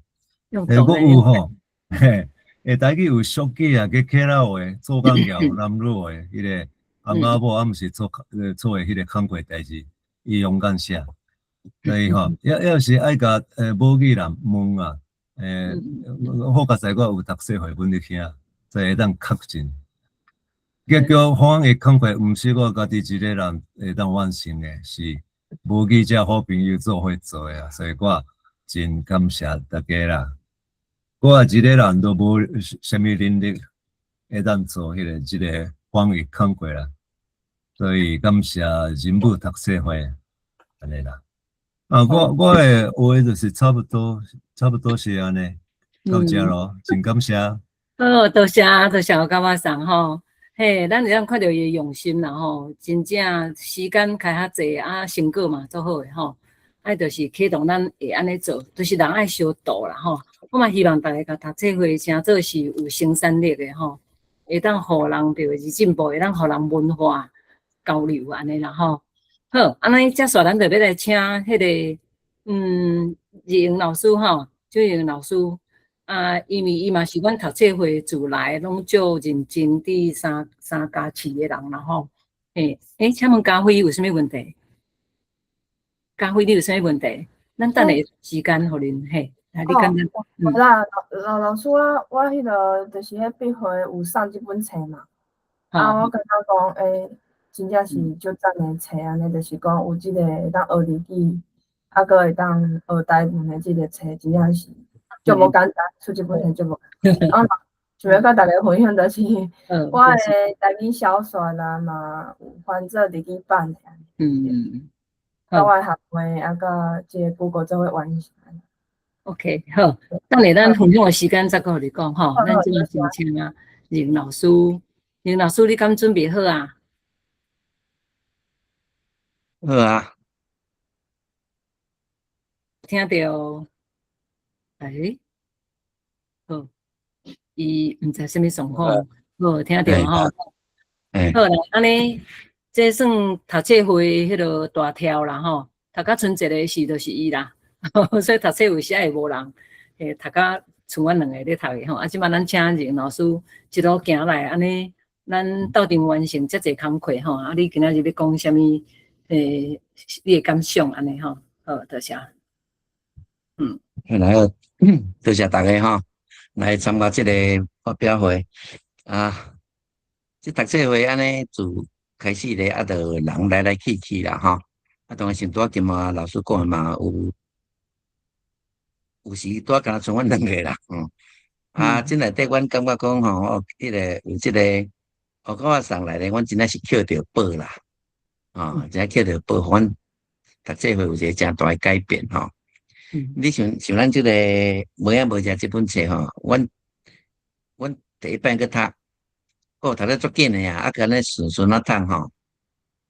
閣有吼，嘿，台語有俗語啊，佮客家話、做工業、南魯話，彼個翁仔某，啊毋是做做的彼個工課代誌，伊勇敢寫。所以吼，猶是愛共母語人問啊，好佳哉我有讀冊繪本咧聽，所以會當確認。結局翻譯工課毋是我家己一個人會當完成的，是母語者好朋友做伙做的啊，所以我真感謝大家啦。我一個人都無啥物能力會當做彼個這個翻譯工課啦，所以感謝人母讀冊會按呢啦。啊，我的話就是差不多，差不多是按呢，到這囉，真感謝。好，多謝多謝甲我送吼，嘿，咱會當看著伊的用心啦吼，真正時間開較濟啊，成果嘛足好的吼，啊就是啟動咱會按呢做，就是人愛相助啦吼。我嘛希望大家共讀冊會誠做是有生產力的吼，會當予人著是進步，會當予人文化交流按呢啦吼。好，按呢接續咱就欲來請彼個日榮老師吼，周榮老師啊，因為伊嘛是阮讀冊會自來攏足認真佇三三加市的人啦吼。嘿，欸，請問嘉輝有啥物問題？嘉輝你有啥物問題？咱等下時間予恁嘿，來你簡單。無啦，老老師我我彼個就是彼筆會有送這本冊嘛，啊，我感覺講欸，真正是足讚的冊按呢，就是講有這個會當學日語，啊，閣會當學台文的這個冊，真正是足無簡單，出這本冊足無簡單。啊，想欲佮大家分享就是，我的台語小說啊嘛有翻做日語版的。佮我的學妹啊，佮這個 Google 做伙完成。 OK，好，等下咱分享的時間再閣予你講吼。咱這馬先請啊，任老師，任老師你敢準備好啊？好啊。聽著，欸，好，伊毋知啥物狀況，好，聽著吼。好啦，按呢，這算讀冊會彼個大跳啦吼，讀甲賰一个是就是伊啦，所以讀冊有時會無人，讀甲賰阮兩个咧讀的吼。啊，這馬咱請任老師一路行來，按呢，咱鬥陣完成遮濟工課吼。啊，你今仔日欲講啥物？你的感想按呢吼？好，多謝。來好，多謝大家吼，來參加這個發表會啊。這讀冊會按呢自開始咧，啊，就人來來去去啦吼。啊，當然像拄仔金華老師講的嘛，有有時拄仔敢若賰阮兩個啦，啊，這內底阮感覺講吼，彼個有這個學甲我送來咧，阮真正是抾著寶啦，哦，真正抾著寶，阮讀冊會有一個誠大的改變吼。你像像咱這個無影無食這本冊吼，阮阮第一擺去讀，哦，讀得足緊的啊，啊，閣按呢順順仔讀吼，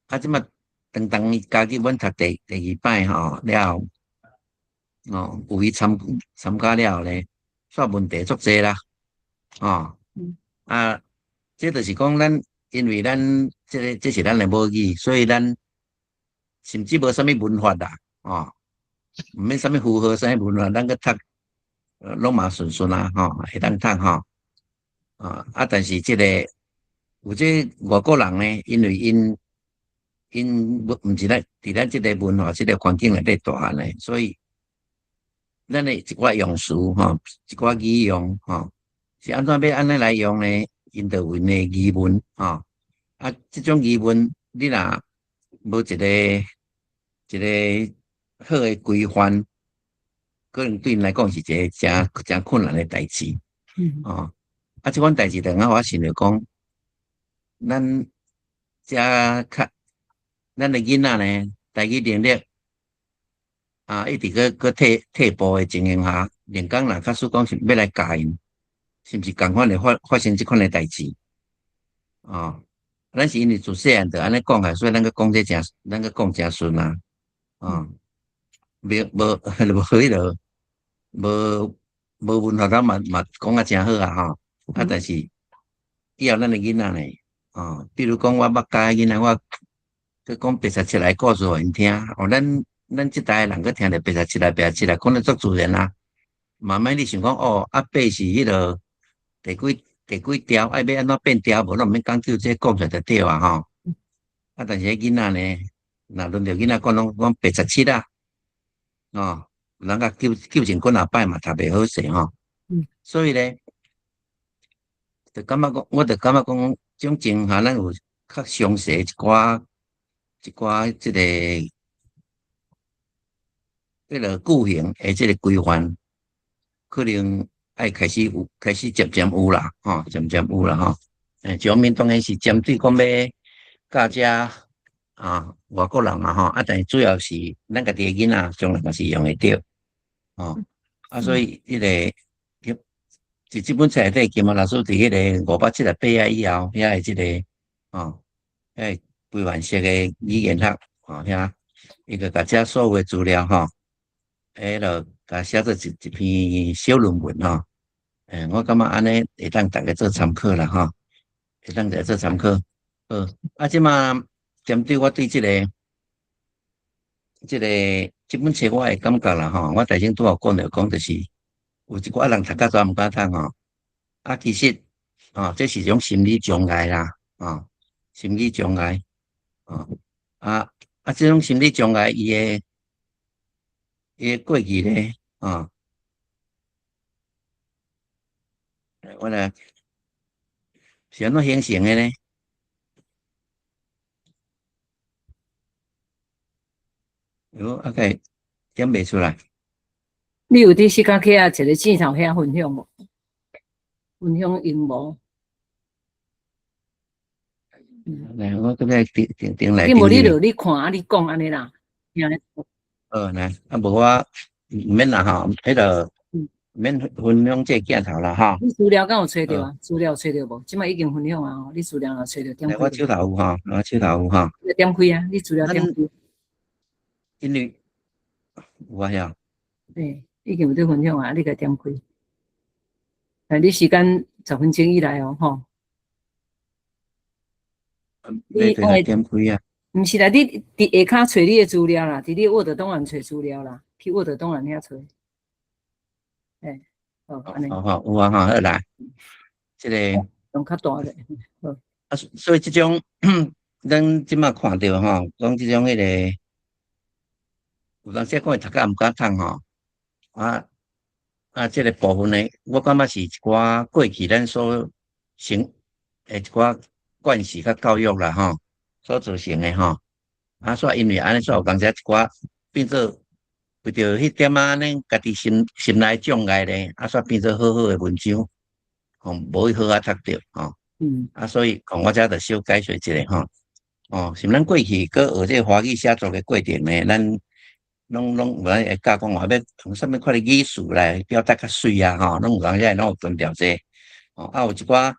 啊，這馬當當伊加入阮讀第第二擺吼了後，哦，有去參參加了後咧，煞問題足濟啦，哦，啊，這就是講咱因為咱這個這是咱的母語，所以咱甚至無啥物文法啦，哦，毋免啥物符號，啥物文法，咱去讀，攏嘛順順啊，吼，會當讀吼，啊，但是這個有這外國人呢，因為𪜶無毋是咱佇咱這个文化、這个環境內底大漢的，所以咱的一寡用詞吼，一寡語用吼，是按怎欲按呢來用呢？𪜶就有𪜶的疑問吼。啊，這種疑問你若無一個好的規範，可能對𪜶來講是一个誠誠困難的代誌。哦，啊，這款代誌就予我想著講，咱遮較咱的囡仔呢，台語能力啊，一直閣退步的情形下，連講若假使講是欲來教𪜶，是毋是仝款會發生這款的代誌？哦，咱是因為自細漢就按呢講來，所以咱閣講這誠，咱閣講誠順啊，哦，無無無彼落，無無文化，咱嘛講甲誠好啊吼，啊，但是以後咱的囡仔呢，哦，比如講我捌教囡仔，我閣講八十七來故事予𪜶聽，哦，咱這代人閣聽著八十七來八十七來，講得足自然啊。慢慢你想講，哦，啊八是彼落第幾調，愛欲按怎變調，無攏毋免講究這講出來就對啊吼。啊，但是彼囡仔呢，若輪著囡仔講攏講八十七啊，哦，人家糾正幾若擺嘛，讀袂好勢吼。所以咧，就感覺講，我就感覺講，這種情下咱有較詳細一寡這个彼个句型的這个規範，可能愛開始有，開始漸漸有啦，吼，漸漸有啦，吼。一方面當然是針對講欲教遮啊外國人嘛，吼，啊，但是主要是咱家己的囡仔將來嘛是用會著，吼，啊，所以彼个佇這本冊內底，金毛老師佇彼个578頁以後，遐的這个，吼，遐個規範式的語言學，吼，遐伊就共遮所有的資料，吼，彼落共寫做一篇小論文，吼，我感覺按呢會當逐家做參考啦，吼，會當逐家做參考。好，啊，這馬針對我對這个這本冊我的感覺啦，吼，我頭先拄有講著講，就是有一寡人讀甲煞毋敢讀吼，啊，其實，吼，這是一種心理障礙啦，吼，心理障礙，吼，啊，這種心理障礙，伊的過去咧，吼，我來是按怎形成的呢？喲，啊，該點袂出來？你有佇時間去啊？一个鏡頭遐分享無？分享螢幕。來，我閣來頂頂頂來。你無你就你看啊，你講按呢啦。好，來，啊無我毋免啦吼，彼落毋免分享這個鏡頭啦吼。你資料敢有揣著啊？資料揣著無？這擺已經分享啊吼，你資料若揣著點開。我手頭有吼，我手頭有吼。點開啊！你資料點開。因為有啊遐。對，已經有佇分享啊，你共點開。啊，你時間10分鐘以內哦，吼。你愛點開啊？毋是啦，你佇下跤揣你的資料啦，佇你 Word 檔案揣資料啦，去 Word 檔案遐揣。欸，好，按呢。好好，有啊，吼，好來，這個用較大咧，好。啊，所以這種咱這馬看著吼，講這種彼个，有當時講伊讀甲毋敢讀吼，啊，這个部分呢，我感覺是一寡過去咱所成的一寡慣勢佮教育啦吼，所造成的吼。啊，所以因為按呢，所以有當時一寡變做為著彼點仔咱家己心內障礙咧，啊，煞變做好好的文章，吼，無去好好讀著吼。啊，所以講我遮就小解說一下吼。哦，像咱過去閣學這个華語寫作的過程呢，咱攏有咱會教講話欲用啥物款的語詞來表達較媠啊吼，攏有當時攏有強調這個。哦，啊有一寡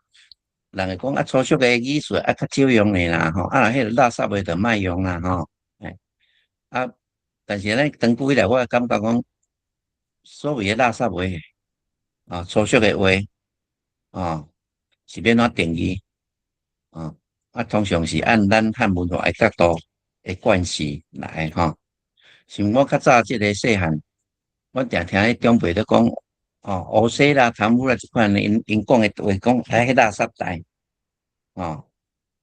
人會講啊粗俗的語詞啊較少用的啦吼，啊若彼个垃圾話就莫用啦吼。欸，啊，但是咱長久以來，我感覺講所謂的垃圾話，啊粗俗的話，啊是欲按怎定義？啊，通常是按咱漢文化的角度的慣勢來吼。像我較早這个細漢，我定聽彼長輩咧講，哦，烏西啦、貪污啦這款，𪜶講的話講，哎，彼垃圾代，哦，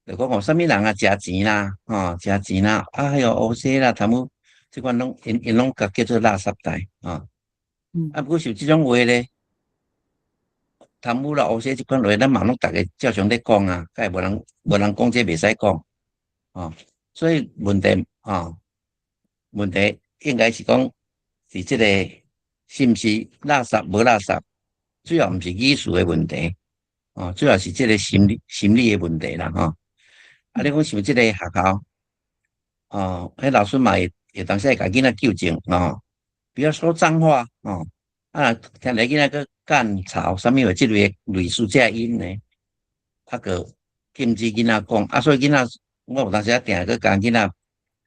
就講哦，啥物人啊，食錢啦，吼，食錢啦，啊，還有烏踅啦，貪污，這款攏𪜶𪜶攏共叫做垃圾代，吼。啊，毋過像這種話咧，貪污啦、烏踅這款話，咱嘛攏逐个照常咧講啊，敢會無人講這袂使講，吼。所以問題，吼，問題應該是講是這個是毋是垃圾無垃圾，主要毋是語詞的問題，哦，主要是這個心理的問題啦，吼。啊，你講像這個學校，哦，彼老師嘛會會當時會共囡仔糾正，哦，不要說髒話，哦，啊，聽來囡仔閣幹吵啥物話，這類類似這音呢，啊，閣禁止囡仔講，啊，所以囡仔我有當時仔定閣共囡仔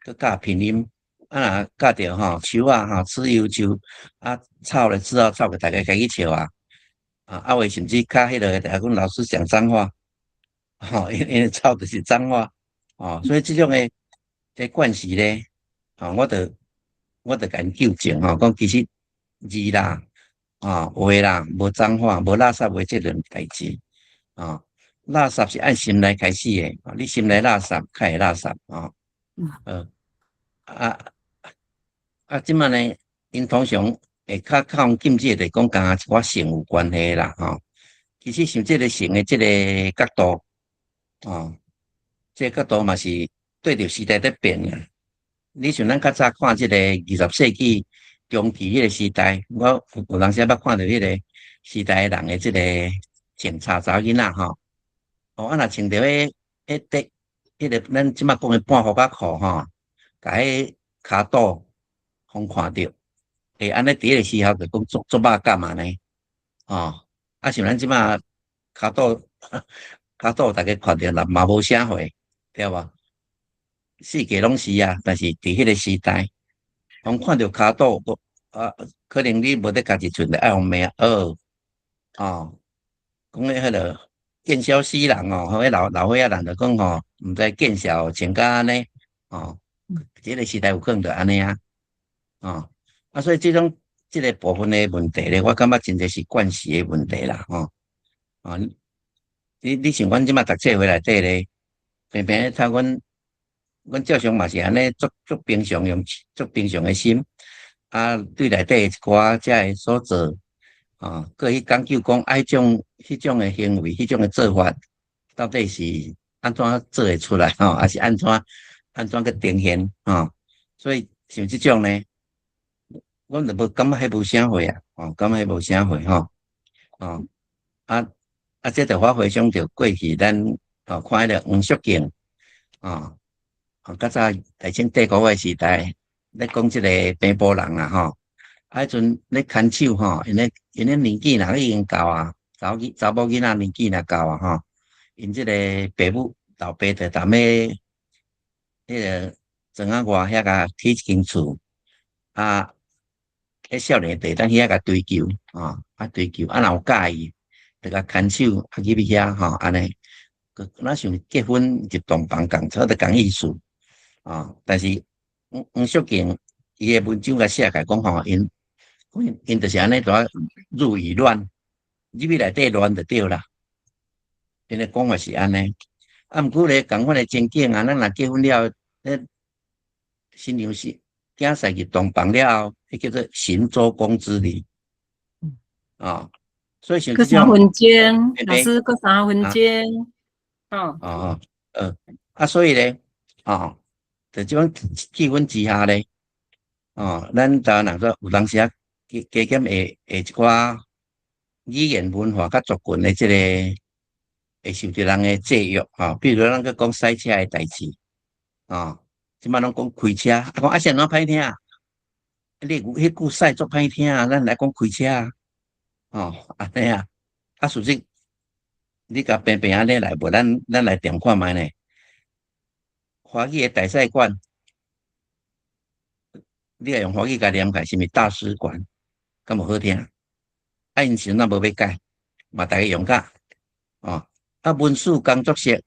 閣教拼音，啊，若教著吼樹仔吼，蚩尤樹，啊，草咧，只好草個，逐家家己笑啊，啊，啊有甚至較彼落個，就講老師講髒話。吼，因為草就是髒話，哦，所以這種的這慣勢咧，吼，我就共𪜶糾正吼，講其實字啦，哦，話啦，無髒話，無垃圾話這種代誌，哦，垃圾是按心內開始的，你心內垃圾，較會垃圾，哦，啊啊，這擺呢，𪜶通常會較禁止的，就講佮一寡性有關係啦，吼，其實像這個性的這個角度。哦，這個角度嘛是對著時代咧變啊。你像咱較早看這個20世紀中期彼個時代，我有當時捌看著彼個時代的人的這個穿插查某囡仔吼。哦，啊，若穿著彼彼彼個咱這擺講的半幅仔褲吼，共彼跤肚予看著，會按呢佇彼個時候就講足足肉感嘛呢？哦，啊，像咱這擺跤肚。跤肚逐家看著嘛無啥貨，對無？四界攏是啊，但是佇彼個時代，講看著跤肚，啊，可能你無得家己存著愛予罵哦，哦，講彼彼个見笑死人哦，彼老老歲仔人就講吼，毋知見笑穿甲按呢，哦，這個時代有可能就按呢啊，哦，啊，所以這種這個部分的問題咧，我感覺真濟是慣勢的問題啦，吼，啊。你像阮這擺讀冊回內底咧，平平咧睇阮，阮照常嘛是按呢，足足平常用足平常的心，啊，對內底一寡遮个所做，啊，閣去講究講愛種彼種的行為，彼種的做法，到底是按怎做會出來吼，還是按怎去呈現吼？所以像這種呢，阮就無感覺彼無啥貨啊，吼，感覺彼無啥貨吼，哦，啊。啊，這就我回想著過去咱哦，看彼个黃淑敬，哦，哦，較早大清帝國的時代，咧講這個平埔人啊，吼，啊，彼陣咧牽手吼，𪜶咧年紀若已經到啊，查某囡仔年紀若到啊，吼，𪜶這个爸母老爸就踮咧彼个庄仔外遐共起一間厝，啊，彼少年就會當去遐共追求，吼，啊追求，啊若有佮意。就共牽手啊入去遐吼，按呢，若像結婚入洞房仝，差不多仝意思，啊！但是黃淑敬伊的文章共寫起來講吼，𪜶就是按呢，就入與亂，入去內底亂就對啦。𪜶的講法是按呢，啊，毋過咧仝款的情景啊，咱若結婚了，咧新娘是囝婿入洞房了後，彼叫做行周公之禮，啊。所以像閣三分鐘，老師閣3分鐘，哦，哦，啊，所以咧，哦，就這種氣氛之下咧，哦，咱台灣人說有當時啊，加加減會一寡語言文化佮族群的這個會受著人的制約，吼，比如咱閣講賽車的代誌，哦，這擺攏講開車，啊講啊是按怎歹聽？你彼句賽足歹聽啊，咱來講開車啊。哦，按呢啊，啊，事實你共平平按呢來，無咱來點看覓呢？華語的大使館，你若用華語共念起來，是毋是大使館？敢無好聽？啊，𪜶時陣若無欲改，嘛逐家用甲，哦，啊，文史工作室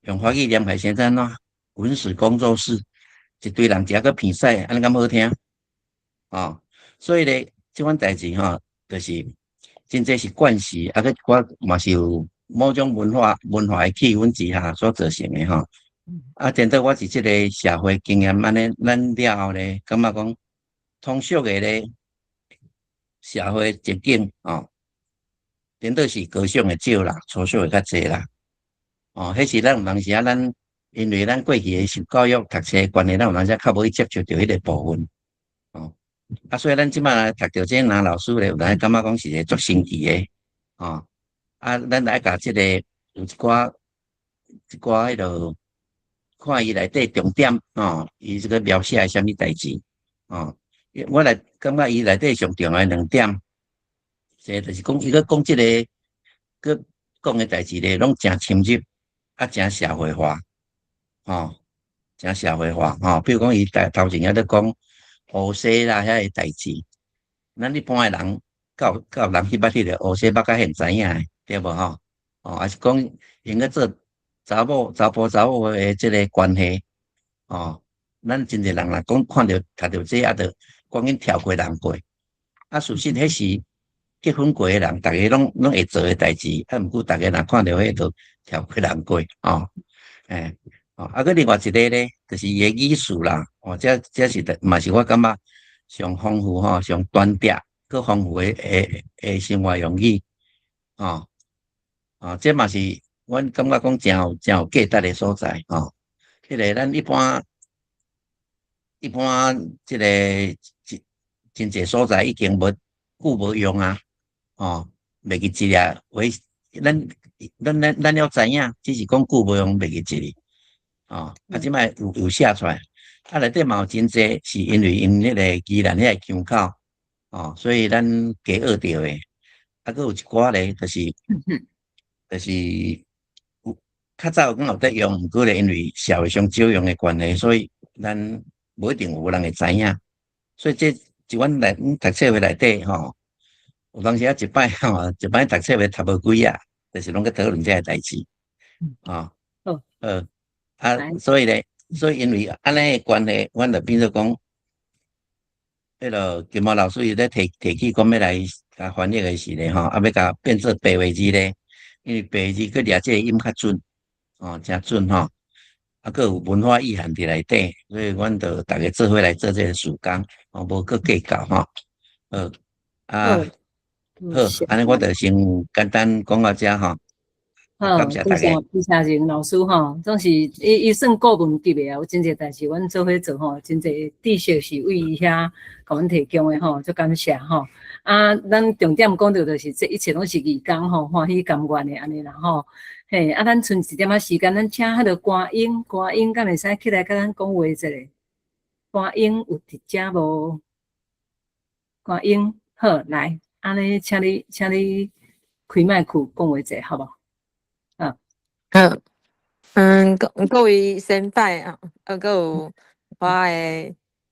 用華語念起來成怎樣？文史工作室，一堆人食閣鼻屎，按呢敢好聽？哦，所以咧，這款代誌吼，就是真濟是慣勢，啊，閣我嘛是有某種文化的氣氛之下所造成的吼。啊，顛倒我佇這个社會經驗按呢，咱了後咧，感覺講通俗的咧社會環境吼，顛倒是高尚的少啦，粗俗的較濟啦。哦，彼是咱有當時啊，咱因為咱過去的受教育、讀冊關係，咱有當時較無去接觸著彼个部分。哦，啊，所以咱這擺讀著這林老師咧，有當感覺講是一个足神奇的，哦，啊，咱來共這个有一寡彼落看伊內底重點，哦，伊這個描寫的啥物代誌，哦，我來感覺伊內底上重要的兩點，一个就是講伊閣講這个，閣講的代誌咧，攏誠深入，啊，誠社會化，吼，誠社會化，吼，比如講伊頭前遐咧講烏紗啦，遐个代誌，咱一般的人，敢有人去捌彼个烏紗捌甲現知影的，對無吼？哦，抑是講𪜶咧做查某、查埔、查某的這个關係，哦，咱真濟人若講看著讀著這啊，就趕緊跳過人過。啊，事實彼是結婚過的人，逐家攏會做的代誌，啊，毋過逐家若看著彼就跳過人過，哦，欸，哦，啊，閣另外一个咧，就是伊的語序啦，哦，這是嘛是我感覺上豐富吼，上單調、閣豐富的生活用語，哦，哦，這嘛是阮感覺講誠有價值的所在，吼。彼个咱一般這个真濟所在已經無久無用啊，吼，袂記一個話，咱了知影，只是講久無用袂記一個，哦，啊，這擺有寫出來，啊，內底嘛有真濟是因為𪜶彼个宜蘭遐個腔口，哦，所以咱加學著的，啊，閣有一寡咧，就是有較早敢有佇用，毋過咧，因為社會上少用的關係，所以咱無一定有人會知影。所以這一阮來阮讀冊的內底吼，有當時啊一擺吼，一擺讀冊的讀無幾頁，就是攏去討論這个代誌，吼。好，好，啊，所以咧，所以因為按呢的關係，阮就變做講，彼落金毛老師伊咧提起講欲來共翻譯的時咧吼，啊，欲共變做白話字咧，因為白話字閣掠這个音較準，哦，誠準吼，啊，閣有文化意涵佇內底，所以阮就逐家做伙來做這个事工，哦，無閣計較吼，好，啊，好，按呢我就先簡單講到遮吼。好，感謝大家。多謝榮老師吼，總是伊算顧問級的啊，有真濟代誌，阮做伙做吼，真濟知識是為伊遐共阮提供的吼，足感謝吼。啊，咱重點講著就是這一切攏是義工吼，歡喜甘願的按呢啦吼。嘿，啊，咱賰一點仔時間，咱請彼个歌英，歌英敢會使起來共咱講話一下？歌英有佇遮無？歌英，好，來，按呢，請你開麥克講話者，好無？好，嗯，各位先輩啊，啊，閣有我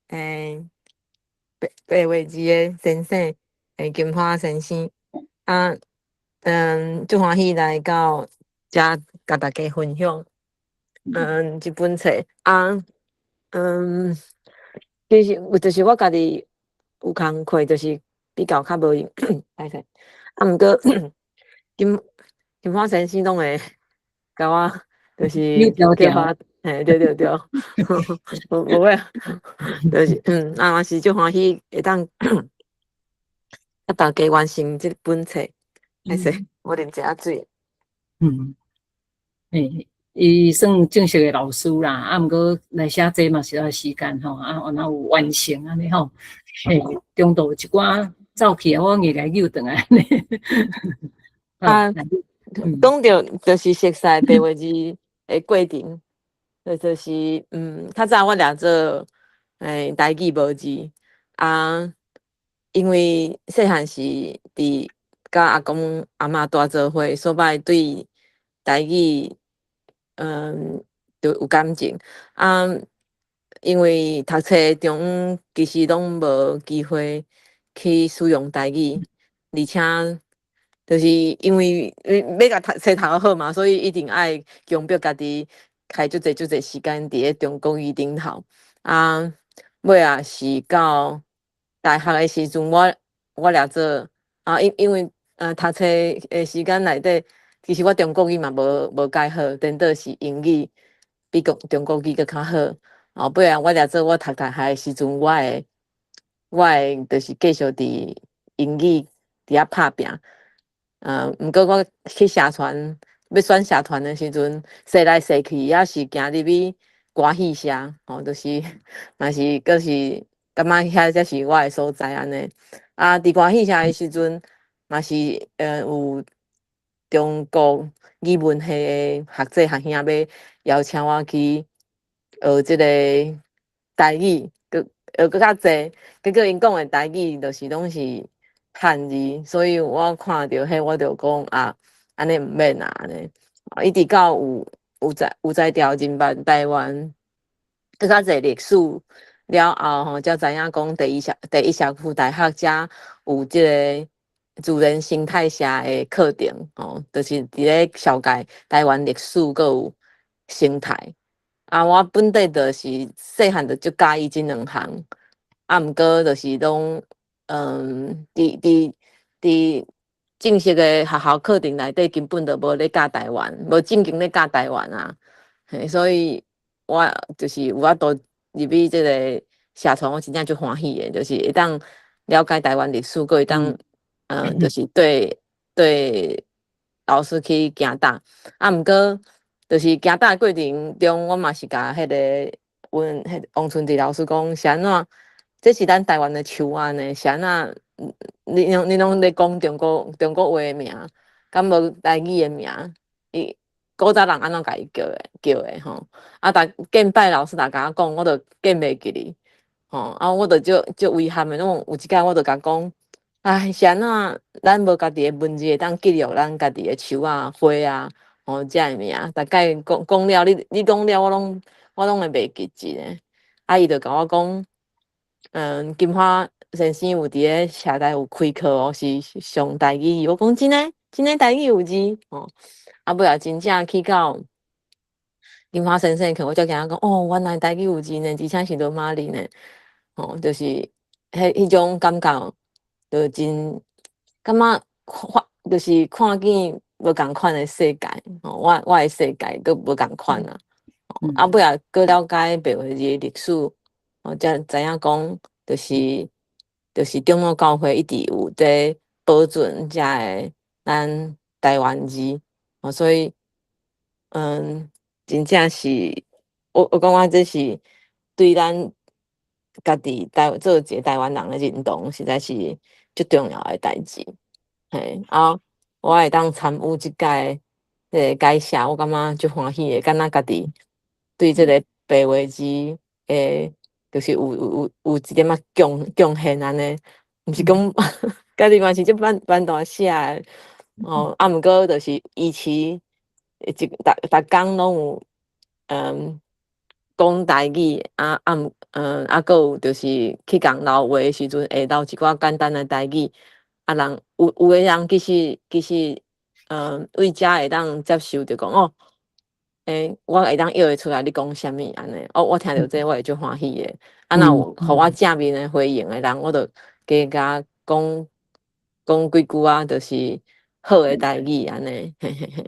的白話字的先生，金花先生，啊，足歡喜來到遮共大家分享，這本冊啊，其實有就是我家己有工課，就是比較較無閒，歹勢，啊，毋過金花先生攏會共我就是叫我，嘿，對對對，無無會，就是啊嘛是足歡喜會當佮大家完成這本冊，歹勢，我啉一下水。嗯，嘿，伊算正式的老師啦，啊，毋過來寫這嘛是愛時間吼，啊，然後有完成按呢吼，嘿，中途有一寡走去啊，我硬共伊救轉來按呢。啊，講著就是熟似白話字的過程，就是較早我掠做台語無字啊，因為細漢時佇佮阿公阿嬤蹛做伙，所以對台語就有感情啊。因為讀冊中其實攏無機會去使用台語，而且就是因為欲共讀冊讀好嘛，所以一定愛強迫家己開足濟足濟時間佇咧中國語頂頭。啊，尾仔是到大學的時陣，我掠做啊，因為讀冊的時間內底，其實我中國語嘛無無蓋好，顛倒是英語比中國語閣較好。後尾啊，我掠做我讀大學的時陣，我會就是繼續佇英語佇遐拍拚。毋過我去社團欲選社團的時陣，踅來踅去，抑是行入去歌戲社，吼，就是嘛是閣是感覺遐才是我的所在按呢。啊，佇歌戲社的時陣，嘛是有中國語文系的學姐學兄欲邀請我去學這個台語，閣學閣較濟，結果𪜶講的台語就是攏是漢字，所以我看著彼我就講啊，按呢毋免啊，按呢，一直到有才調認捌台灣閣較濟歷史了後吼，才知影講第一社區大學才有這個自然生態社的課程，吼，就是佇咧紹介台灣歷史閣有生態。啊，我本底就是細漢就足佮意這兩項，啊，毋過就是攏佇正式的學校課程內底根本就無咧教台灣，無正經咧教台灣啊，嘿，所以我就是有法度入去這個社團，我真正足歡喜的，就是會當了解台灣歷史，閣會當就是對老師去行搭，啊，毋過就是行搭的過程中，我嘛是共彼個阮彼王春娣老師講，是按怎？這是咱台灣的樹仔呢，是按怎？你攏咧講中國話的名，敢無台語的名？伊古早人按怎共伊叫的吼？啊，逐見擺老師若共我講，我就見袂記哩，吼！啊，我就足足遺憾的，攏有一擺我就共講，唉，是按怎？咱無家己的文字會當記錄咱家己的樹仔、花啊，吼，遮的名，大概講講了，你講了，我攏會袂記一下。啊，伊就共我講，金華先生有佇咧社大有開課哦，是上台語。我講真的，真的台語有字吼。啊，尾仔真正去到金華先生課，我才驚講，哦，原來台語有字呢，而且是羅馬字呢，吼，就是彼種感覺，就真感覺看，就是看見無仝款的世界，吼，我的世界閣無仝款啊。啊，尾仔閣了解白話字的歷史，吼，才知影講，就是長老教會一直有佇保存遮个咱台灣字，吼，所以，真正是，我感覺這是對咱家己做一個台灣人的認同，實在是足重要的代誌。嘿，啊，我會當參與這屆這個改寫，我感覺足歡喜的，敢若家己對這個白話字的，就是有一點仔貢獻按呢，毋是講家己嘛是足蠻大寫的，吼，啊，毋過就是維持逐逐工攏有講台語，啊啊毋啊，閣有就是去共留話的時陣，會留一寡簡單的台語，啊，人有的人其實對遮會當接受，就講哦，我會當約會出來你講啥物按呢，哦，我聽著這我會足歡喜的。啊，若有予我正面的回應的人，我就加共講講幾句啊，就是好的台語按呢，嘿嘿嘿。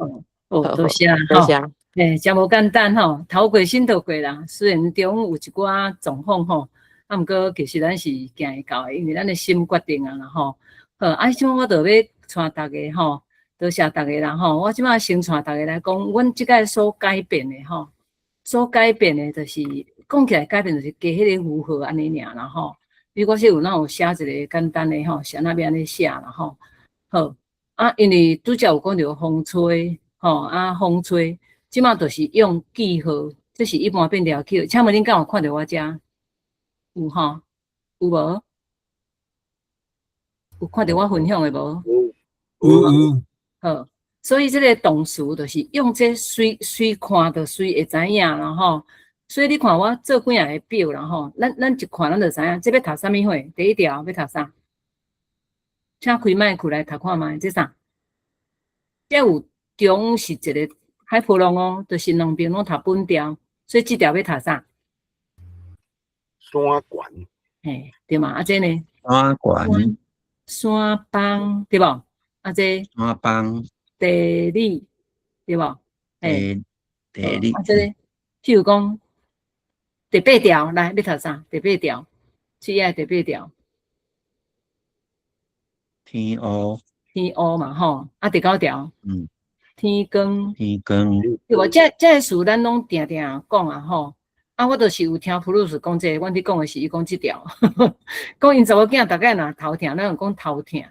哦，多謝多謝。欸，真無簡單吼，頭過身就過啦。雖然中有一寡狀況吼，啊，毋過其實咱是行會到的，因為咱的心決定啊啦吼。好，啊，這擺我就欲帶大家吼，多謝大家啦吼。我這擺先帶大家來講，阮這擺所改變的吼，所改變的就是講起來改變就是加彼個符號按呢爾啦吼。如果是有哪有寫一個簡單的吼，是按怎欲按呢寫啦吼。好，啊，因為拄才有講著風吹吼，啊，風吹。這擺就是用記號，這是一般變調記號。請問恁敢有看著我遮？有吼？有無？有看著我分享的無？有有。好，所以這個動詞就是用這隨隨看就隨會知影啦吼。所以你看我做幾仔個表啦吼，咱一看咱就知影，這欲讀啥物貨？第一條欲讀啥？請開麥克來讀看覓，這啥？這有中是一個海波浪哦，就是兩邊攏讀本調，所以這條欲讀啥？山懸。嘿，對嘛？啊，這呢？山懸。山崩，對無？啊，這山崩。地理。對無？嘿，地理。啊，這个，譬如講第八條，來，欲讀啥？第八條，喙罟第八條。天烏。天烏嘛，吼，啊，第九條。天光。天光。對無？這个詞咱攏定定講啊，吼。啊，我就是有聽普魯斯講這个，阮佇講的是伊講這條，講𪜶查某囝逐擺若頭疼，咱就講頭疼。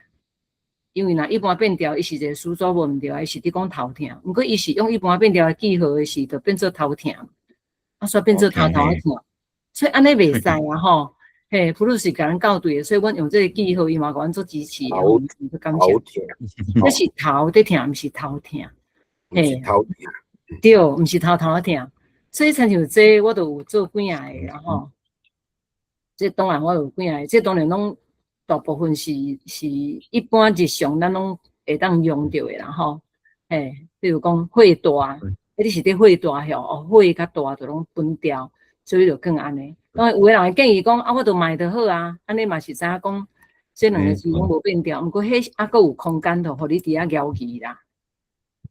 因為若一般變調，伊是一個詞組無毋對啊，伊是佇講頭疼。毋過伊是用一般變調的記號的時，就變做頭疼，啊，所以變做頭頭仔疼。所以按呢袂使啊，吼。嘿，普魯斯共咱校對的，所以阮用這个記號，伊嘛共阮做支持，頭感謝。這是頭佇疼，毋是頭疼。嘿，頭疼。對，毋是頭頭仔疼。所以親像這，我都有做幾仔个啦吼。這當然我有幾仔个，這當然攏大部分是一般日常咱攏會當用著的啦吼。嘿，比如講火大，彼你是佇火大曉哦，火佮大就攏分調，所以就更按呢。當然有的人會建議講啊，我就賣就好啊，按呢嘛是知影講，這兩个字攏無變調，毋過彼猶閣有空間，就予你佇遐搖魚啦。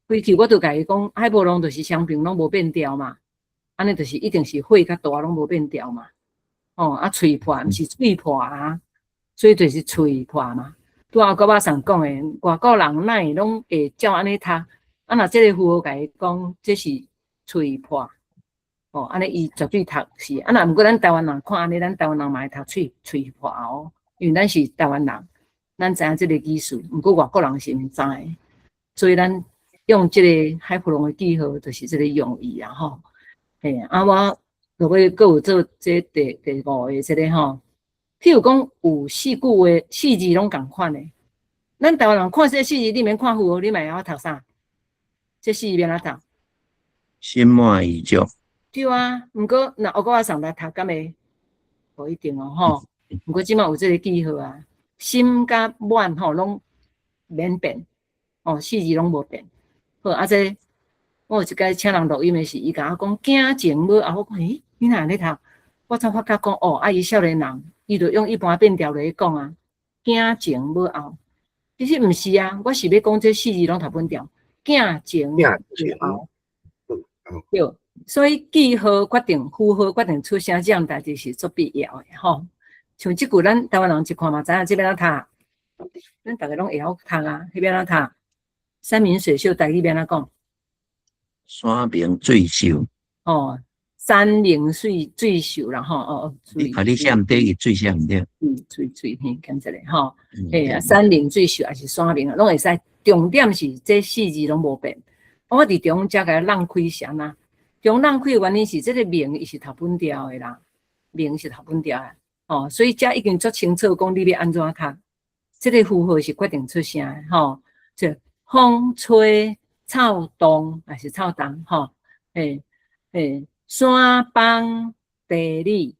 規矩我就共伊講，海波浪就是雙爿攏無變調嘛。按呢就是一定是火較大攏無變調嘛，哦啊，喙破毋是喙破啊，所以就是喙破嘛。拄仔閣馬上講的，外國人哪會攏會照按呢讀？啊，若這个符號共伊講，這是喙破，哦，按呢伊絕對讀是。啊，若毋過咱台灣人看按呢，咱台灣人嘛會讀喙喙破哦，因為咱是台灣人，咱知影這个意思。毋過外國人是毋知的，所以咱用這个海普龍的記號，就是這个用意啊，吼。嘿，啊，我落尾閣有做這第五个這个吼，譬如講有四句話，四字攏仝款的。咱台灣人看這四字，你免看符號，你嘛會曉讀啥？這四字欲按怎讀？心滿意足。對啊，毋過若烏我上來讀，敢會？無一定哦，吼。毋過這馬有這个記號啊，心佮滿吼攏免變，哦，四字攏無變。好，啊這。我有一擺請人錄音的時，伊共我講驚前無啊，我講欸，你哪按呢讀？我才發覺講哦，啊伊少年人，伊就用一般變調來講啊，驚前無後，其實毋是啊，我是欲講這四字攏讀本調，驚前無後，對，所以記號決定符號決定出聲這項代誌是足必要的吼。像這句咱台灣人一看嘛知影這欲按怎讀，咱逐个攏會曉讀啊，彼欲按怎讀？山明水秀台語欲按怎講？山明水秀。哦，山明水水秀啦，吼哦。啊，你寫毋對，伊水寫毋對。嗯，水水嘿，敢一个吼，嘿啊，山明水秀抑是山明，攏會使。重點是這四字攏無變。我佇中遮共弄開是按怎？中弄開的原因是這个明伊是讀本調的啦，明是讀本調的，哦，所以遮已經足清楚講你欲按怎讀。這个符號是決定出聲的，吼，這風吹草動抑是草動，吼，嘿，嘿，山崩地裂，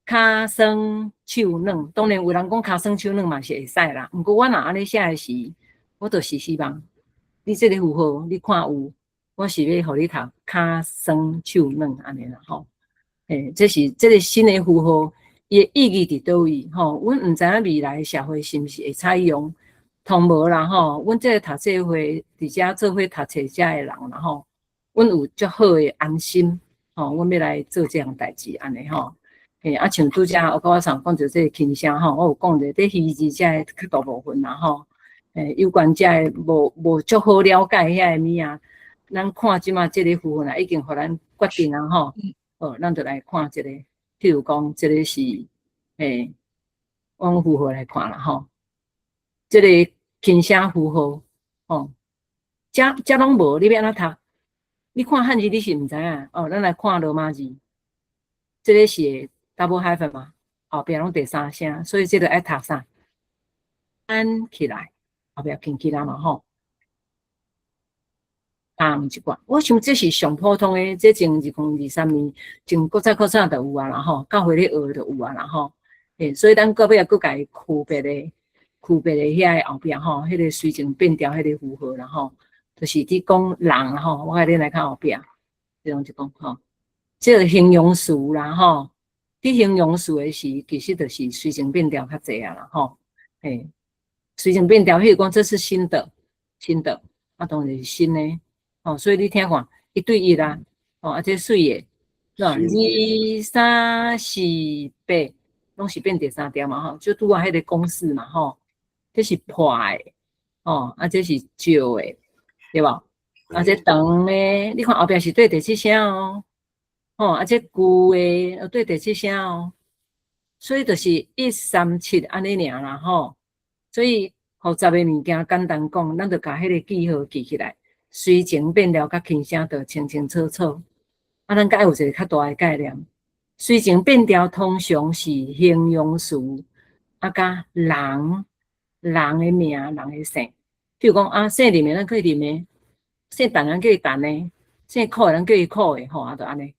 跤酸手軟，當然有人講跤酸手軟嘛是會使啦。毋過我若按呢寫的時，我就是希望你這个符號你看有，我是欲予你讀跤酸手軟按呢啦，吼。嘿，這是這个新的符號，伊的意義佇佗位，吼。阮毋知影未來社會是毋是會採用，通無啦，吼。阮這个讀冊會佇遮做伙讀冊遮的人啦，吼。阮有足好的安心，吼。阮欲來做這項代誌按呢吼。嘿，啊，像拄才我佮我上講著這个輕聲吼，我有講著佇虛字遮的較大部分啦吼。欸，有關遮的無足好了解遐个物仔，咱看這馬這个符號若已經予咱決定啊吼。好，咱就來看這个，譬如講這个是，欸，往符號來看啦吼。這个輕聲符號，吼，遮遮攏無，你欲按怎讀？你看漢字你是毋知影，哦，咱來看羅馬字，這个是 double hyphen 嘛，後壁攏第三聲，所以這个愛讀啥？按起來，後壁輕起來嘛吼。重一寡，我想這是上普通的，這前2023年前國際考試就有啊啦吼，教會咧學就有啊啦吼。欸，所以咱閣尾仔閣共伊區別的，區別的遐个後壁吼，彼个隨情變調彼个符號啦吼，就是佇講人吼，我共恁來看後壁，這種就講吼，這个形容詞啦吼，佇形容詞的時，其實就是隨情變調較濟啊啦吼，嘿，隨情變調，彼如講這是新的，新的，啊當然是新的。吼，所以你聽看一對一啊，吼，啊這媠的，二三四八，攏是變第三調嘛，吼，就拄仔彼個公式嘛，吼，這是破的，吼，啊這是少的，對無？啊這長的，你看後壁是對第七聲哦，吼，啊這舊的對第七聲哦，所以就是一三七按呢爾啦，吼，所以複雜的物件簡單講，咱就共彼個記號記起來，隨情變調佮輕聲就清清楚楚。啊，咱閣愛有一個較大的概念，隨情變調通常是形容詞，啊，佮人人的名、人的姓。譬如講啊，姓林的咱叫伊林的，姓陳咱叫伊陳的，姓柯的咱叫伊柯的，吼，啊，就按呢。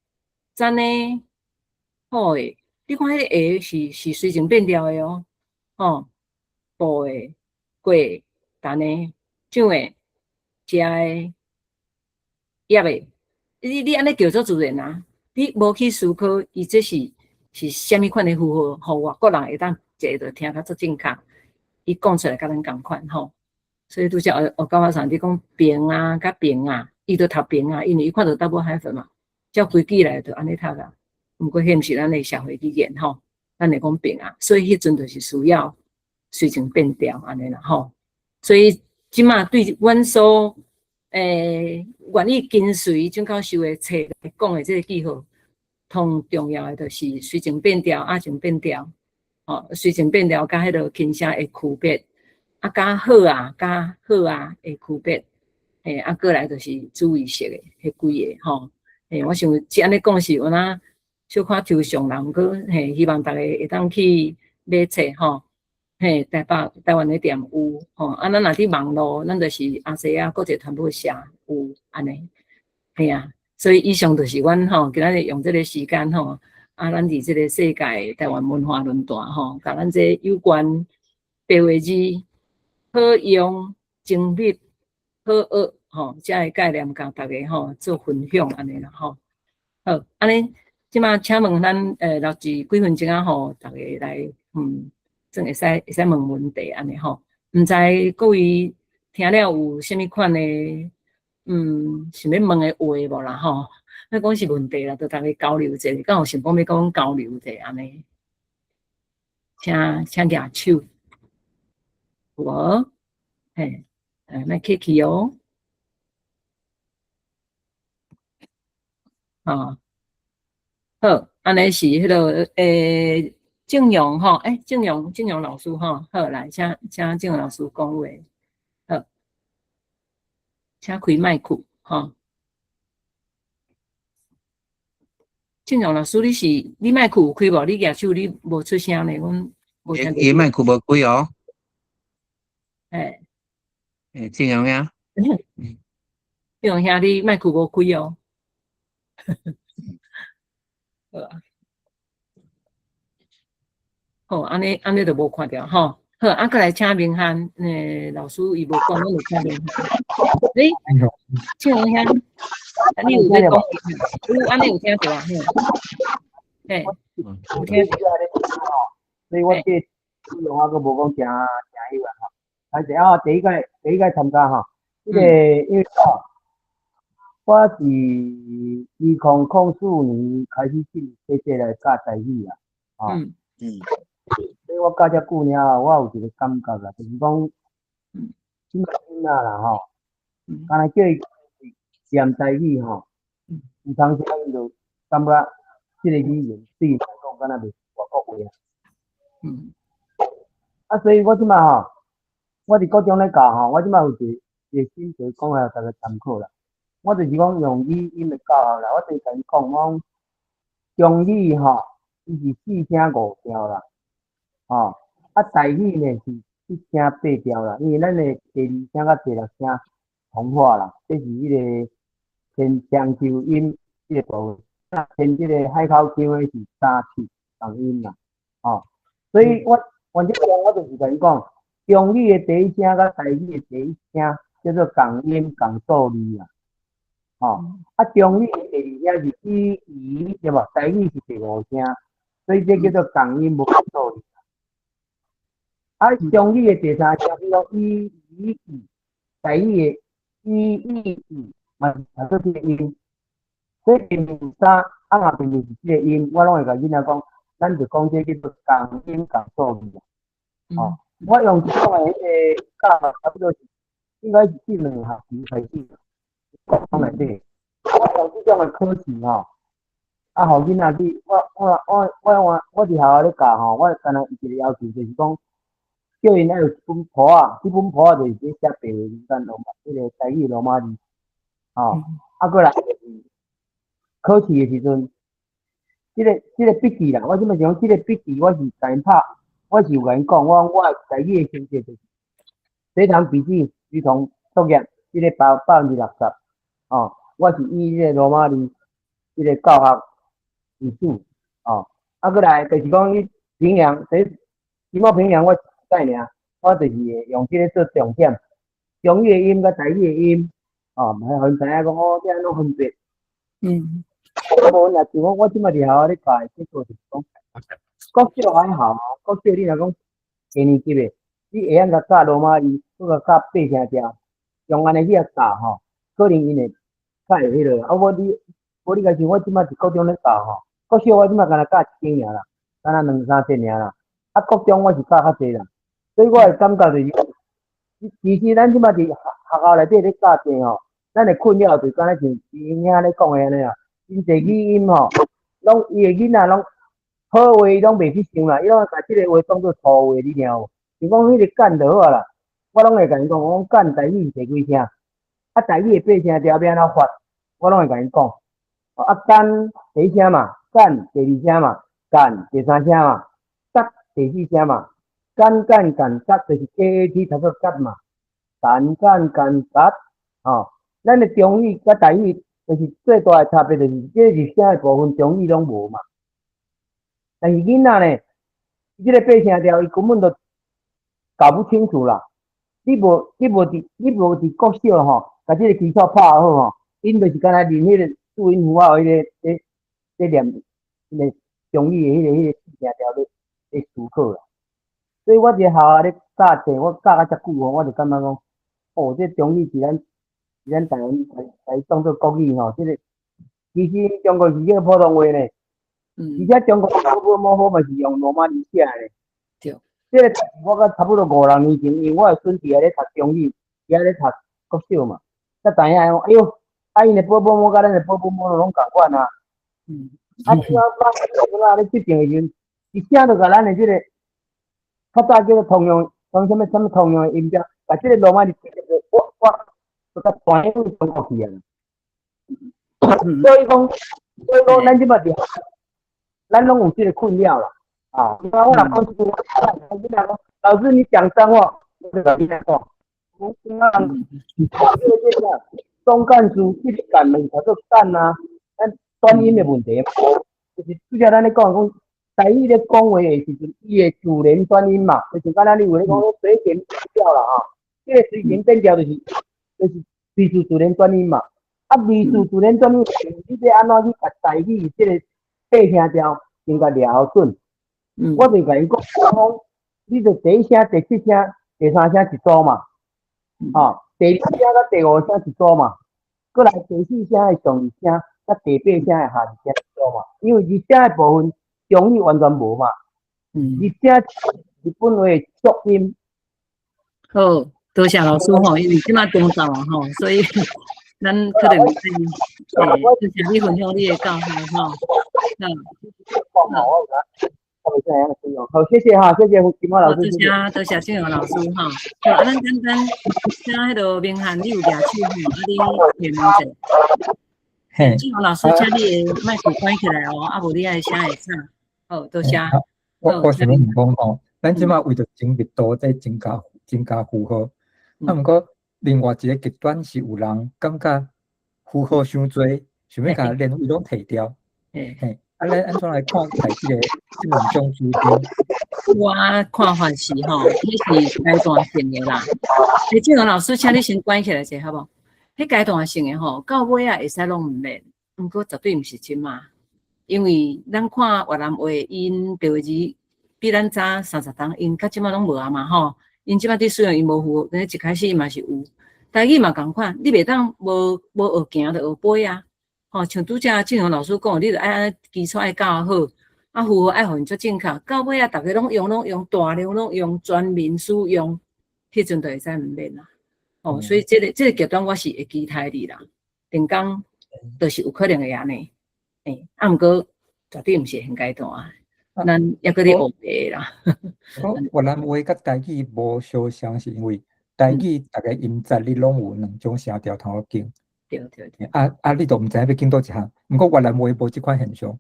陳的、好的，你看彼個的是隨情變調的哦，吼，布的、過的、陳的、長的、食的、葉的。你按呢叫做自然啊！你無去思考，伊這是啥物款的符號，予外國人會當一下就聽較足正確，伊講出來佮咱仝款吼。所以拄才學教我上你講平啊，佮平啊，伊就讀平啊，因為伊看著 double hyphen 嘛，照規矩來就按呢讀啊。毋過彼毋是咱的社會語言吼，咱會講平啊，所以彼陣就是需要隨情變調按呢啦吼。所以這馬對阮所願意跟隨鍾教授的冊來講的這個記號，通重要的就是隨情變調、阿情變調，吼，隨情變調佮彼個輕聲的區別，啊，佮好啊，佮好啊的區別，嘿，啊，過來就是注意式的彼幾个吼，嘿，我想這按呢講是有哪小可抽象啦，毋過嘿，希望逐家會當去買冊吼。嘿，台北台灣的店有吼，啊，咱若佇網路，咱就是亞細亞國際傳播社有按呢，嘿啊，所以以上就是阮吼今仔日用這個時間吼，啊，咱佇這個世界台灣文化論壇吼，共咱這有關白話字好用、精密、好學吼，遮个概念，共大家吼做分享按呢啦吼。好，按呢，這馬請問咱留一幾分鐘仔吼，逐家來算會使問問題按呢吼，毋知各位聽了有啥物款的想欲問的話無啦吼？莫講是問題啦，就逐家交流者，敢有想講欲佮阮交流者按呢？請舉手，有無？嘿，莫客氣哦。哦，好，按呢是彼个鄭勇吼，欸，鄭勇，鄭勇老師吼，好來，請鄭勇老師講話，好，請開麥克，吼。鄭勇老師，你是你麥克有開無？你舉手，你無出聲呢，阮無聽著。伊麥克無開哦。欸。欸，鄭勇兄。鄭勇兄，你麥克無開哦。好啊。好，按呢按呢就無看著吼。好，啊，閣來請明翰，老師伊無講，阮就請明翰。欸，請明翰，啊，你有咧講？有，按呢有聽著啊？嘿，有聽著。所以我這內容我閣無講誠誠彼個吼。歹勢啊，第一屆參加吼，彼個因為吼，我是2004年開始進體制來教台語啊，吼。所以我教遮久了後，我有一個感覺啦，就是講，這擺囡仔啦吼，敢若叫伊念台語吼，有當時𪜶就感覺這個語言對𪜶來講，敢若袂是外國話啊。啊，所以我這擺吼，我佇國中咧教吼，我這擺有一個心得講來，予大家參考啦。我就是講用語音的教學啦，我就是共𪜶講，講中語吼，伊是四聲五調啦。吼，啊，台語呢是一聲八調啦，因為咱的第二聲佮第六聲同化啦，這是彼個天漳州音這個部分，啊，天這個海口腔的是三七同音啦，吼，所以我原則上我就是共𪜶講，中語的第一聲佮台語的第一聲叫做仝音仝數字啦，吼，啊，中語的第二聲是伊伊對無？台語是第五聲，所以這叫做仝音無仝數字。啊，中語的第三聲比如講伊伊伊，台語的伊伊伊，嘛是讀做這個音。所以平平三，啊若平平是這個音，我攏會共囡仔講，咱就講這叫做仝音仝數字。哦，我用這種的彼個教法，差不多是應該是這兩學期開始，講內底。我用這種的考試吼，啊，予囡仔去，我佇學校咧教吼，我干焦一個要求就是講，叫𪜶愛有一本簿仔，這本簿仔就是咧寫白話字佮羅馬，彼個台語羅馬字，吼，啊，過來就是考試的時陣，這個筆記啦，我這擺想講，這個筆記我是共𪜶拍，我是有共𪜶講，我講我的台語的成績就是這堂筆記如同作業，這個60%，哦，我是以這個羅馬字，這個教學為主，哦，啊，過來就是講你平量，第期末評量我一擺爾，我就是會用這個做重點，中語的音佮台語的音，哦，予𪜶知影講哦，這按怎分別。無若像我，我這擺佇學校咧教的結果就是講，國小還好，國小你若講低年級的，你會曉共教羅馬字，閣共教八聲調，用按呢去遐教吼，可能𪜶會較會彼落。啊，無你共想，我這擺佇國中咧教吼，國小我這擺干焦教一間爾啦，干焦兩三節爾啦。啊，國中我是教較濟啦，所以我的感覺就是，其實咱這擺佇學校內底咧教冊吼，咱的困擾就敢若像伊兄咧講的按呢啊，真濟語音吼，攏伊的囡仔攏好話伊攏袂去想啦，伊攏共這個話當做錯話，你聽無？就講彼個干就好啊啦，我攏會共𪜶講，我講干台語是第幾聲？啊，台語的八聲調欲按怎發？我攏會共𪜶講。啊，干第一聲嘛，干第二聲嘛，干第三聲嘛，甲第四聲嘛，干干干甲就是 KAT 讀做甲嘛，干干干甲，吼，咱的中語佮台語就是最大的差別，就是這入聲的部分中語攏無嘛。但是囡仔呢，這個八聲調伊根本就搞不清楚啦。你無佇國小吼，共這個基礎拍好吼，𪜶就是干焦認彼個注音符號，彼個咧念彼個中語的彼個四聲調咧思考啦。所以我佇學校咧教冊，我教甲遮久吼，我就感覺講，哦，這中語是咱台灣來當做國語吼，這個其實中國是用普通話呢，而且中國寶寶母好嘛是用羅馬字寫的。這個我閣差不多五六年前，因為我的孫佇遐咧讀中語，佇遐咧讀國小嘛，才知影講，哎喲，啊𪜶的寶寶母佮咱的寶寶母攏仝款啊。啊，你看我咧設定的時陣，一寫就共咱的這個較早叫做通用，講啥物啥物通用的音標，共這個羅馬字直接我就共傳去中國去啊。所以講，咱這擺佇，咱攏有這個困擾啦。啊，我若講一句，我囡仔講，老師你講髒話，我就共囡仔講，我這個總幹事，這個幹嘛是讀做幹啊，咱轉音的問題，就是拄才咱咧講講，台語咧講話的時陣，伊會自然轉音嘛，就是敢若你有咧講水平變調啦吼，這個水平變調就是隨時自然轉音嘛，啊，未自然轉音，你欲按怎去共台語這個八聲調先共抓準？我就共𪜶講，講你就第一聲、第七聲、第三聲一組嘛，吼，第二聲佮第五聲一組嘛，過來第四聲的上入聲，佮第八聲的下入聲一組嘛，因為入聲的部分中語完全無嘛，入聲日本話的促音。好，多謝老師吼，因為這馬中晝啊吼，所以咱可能多謝你分享你的教學吼。那好，謝謝哈，謝謝金花老師。多謝多謝俊陽老師哈。好，啊，咱簡單，請彼個明翰，你有舉手吼，啊，你提問者。嘿。俊陽老師，請你的麥克關起來哦，啊，無你愛聲會吵。好，多謝。我想欲問講吼，咱這馬為著精密度在增加符號，啊，毋過另外一個極端是有人感覺符號傷濟，想欲共連位攏提掉。嘿。啊，咱按怎來看待這兩種主張？我看法是吼，彼是階段性的啦。欸，俊陽老師，請你先關起來者，好無？彼階段性的吼，到尾仔會使攏毋免，毋過絕對毋是這馬，因為咱看越南話，𪜶白話字比咱早30冬，𪜶到這馬攏無啊嘛吼。𪜶這馬佇使用，𪜶無符，一開始嘛是有，台語嘛仝款，你袂當無學行就學飛啊！吼，像拄才俊雄老師講，你著愛按呢基礎愛教好，啊，符號愛予𪜶足正確，到尾啊，逐家攏用攏用，大量攏用，全民使用，彼陣就會使毋免啦。哦，所以這個極端我是會期待你啦。定講就是有可能會按呢，欸，啊，毋過絕對毋是現階段啊，咱猶閣咧學的啦。越南話佮台語無相像，是因為台語逐个音節你攏有兩種聲調通好揀。對對對。啊啊，你都毋知影欲揀佗一項。毋過越南話無這款現象，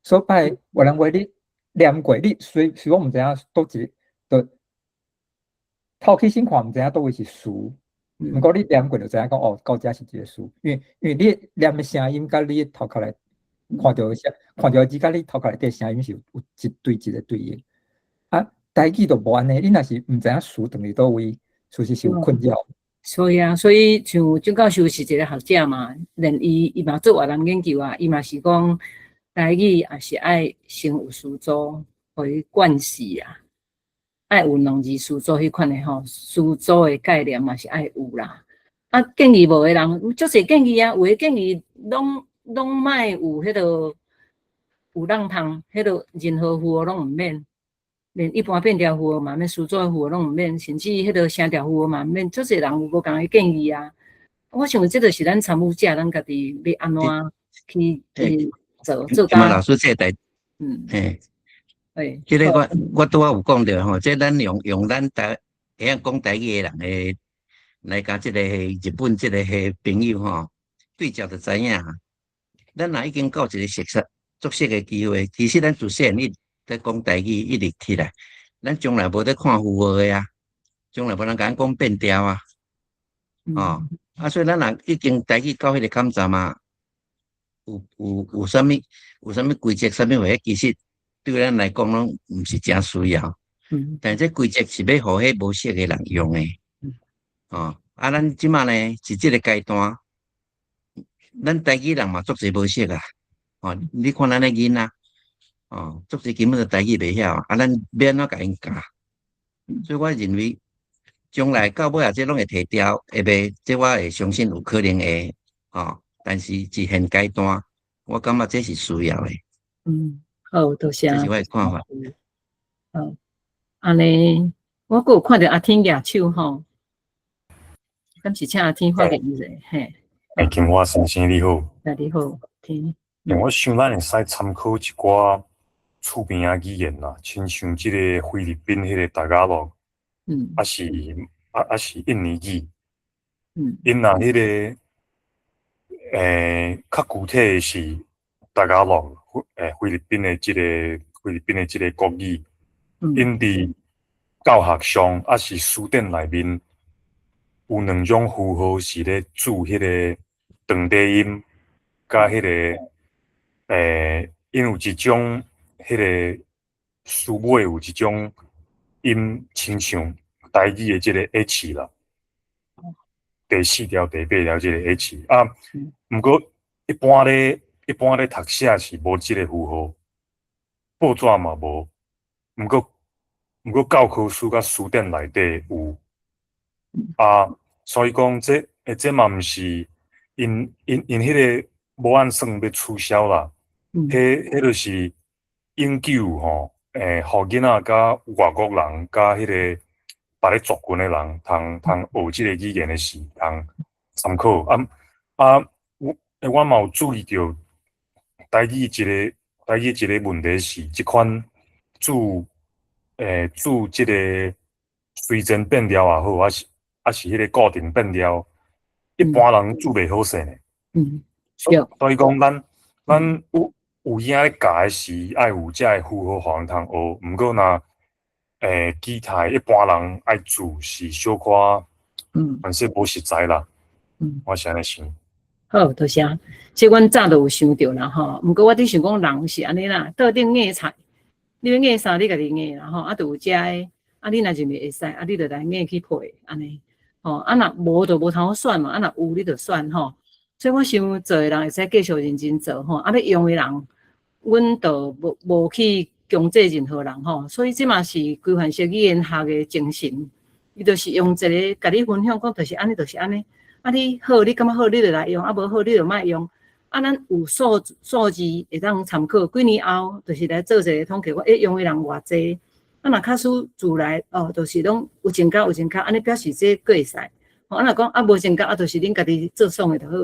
所以越南話你念過，你雖講毋知影佗一，就頭起先看毋知影佗位是詞，毋過你念過就知影講哦，到遮是一个詞，因為你念的聲音佮你頭殼內看著聲，看著字佮你頭殼內底聲音是有一對一个對應。啊，台語就無按呢，你若是毋知影詞佗佇佗位，事實是有困擾。所以啊，所以像鄭教授是一個學者嘛，連伊嘛做越南研究啊，伊嘛是講台語也是愛先有詞組，予伊慣勢啊，愛有兩字詞組彼款的吼，詞組的概念嘛是愛有啦。啊，建議無的人，有足濟建議啊，有的建議攏莫有彼個有人通，彼個任何符號攏毋免。連一般變調符號嘛免，詞組符號攏毋免，甚至彼個聲調符號嘛毋免，足濟人有無仝的建議啊。我想這就是咱參與者，咱家己欲按怎去做做。老師這代，嘿，這个我拄仔有講著吼，這咱用咱台會曉講台語的人的來共這個日本這個朋友吼對照就知影。咱若已經到一個熟悉熟悉的機會，其實咱自細漢一咧講台語一直起來，咱從來無咧看符號的啊，從來無人共咱講變調啊，哦，啊，所以咱若已經台語到彼個坎站啊，有啥物規則，啥物話，其實對咱來講攏毋是誠需要。但這規則是欲予彼無識的人用的。哦，啊，咱這馬呢是這个階段，咱台語人嘛足濟無識啊。哦，你看咱的囡仔，哦，足濟根本就台語袂曉，啊，咱欲按怎共𪜶教？所以我認為將來到尾仔這攏會提掉，會袂？這我會相信有可能會，哦，但是佇現階段，我感覺這是需要的。嗯，好，多謝。這是我的看法。好，按呢，我閣有看著阿天舉手吼，敢是請阿天發言者，嘿。欸，金華先生你好。欸，你好，天。我想咱會使參考一寡厝邊仔語言啦，親像這个菲律賓彼个大家樂，抑是印尼語，𪜶若彼个，較具體的是大家樂，菲律賓的這个國語，𪜶佇教學上抑是書典內面有兩種符號是咧注彼个長短音，佮彼个。𪜶有一種彼个詞尾有一種音，親像台語的這个 H 啦，第四條、第八條這个 H 啊。毋過一般咧讀寫是無這个符號，報紙嘛無。毋過教科書佮書典內底有。啊，所以講這嘛毋是𪜶彼个無按算欲取消啦。彼就是永久吼，予囡仔佮外國人佮彼個別个族群的人通學這個語言的時通參考。啊啊，我嘛有注意著台語一個問題是，這款注這个隨前變調也好，抑是彼个固定變調，一般人注袂好勢呢。所以講，咱有影咧教的時，愛有遮个符號予人通學。毋過若其他一般人愛注是小可，還是無實在啦。我是按呢想。好，多謝。這阮早就有想著啦吼。毋過我佇想講人是按呢啦，桌頂硬菜，你欲硬啥你家己硬啦吼。啊，就有遮个，啊，你若認為會使，啊，你就來硬去配按呢。吼，啊，若無就無通好選嘛，啊，若有你就選吼。所以我想做的人會使繼續認真做吼，啊，欲用的人，阮就無去強制任何人吼。所以這嘛是規範式語言學的精神，伊就是用一个共你分享講，就是按呢，就是按呢。啊，你好，你感覺好，你就來用；啊，無好，你就莫用。啊，咱有數字會當參考，幾年後就是來做一個統計，講欸用的人偌濟。啊，若假使自來哦，就是攏有增加有增加，按呢表示這過會使。啊，若講啊無增加，啊，就是恁家己做爽的就好。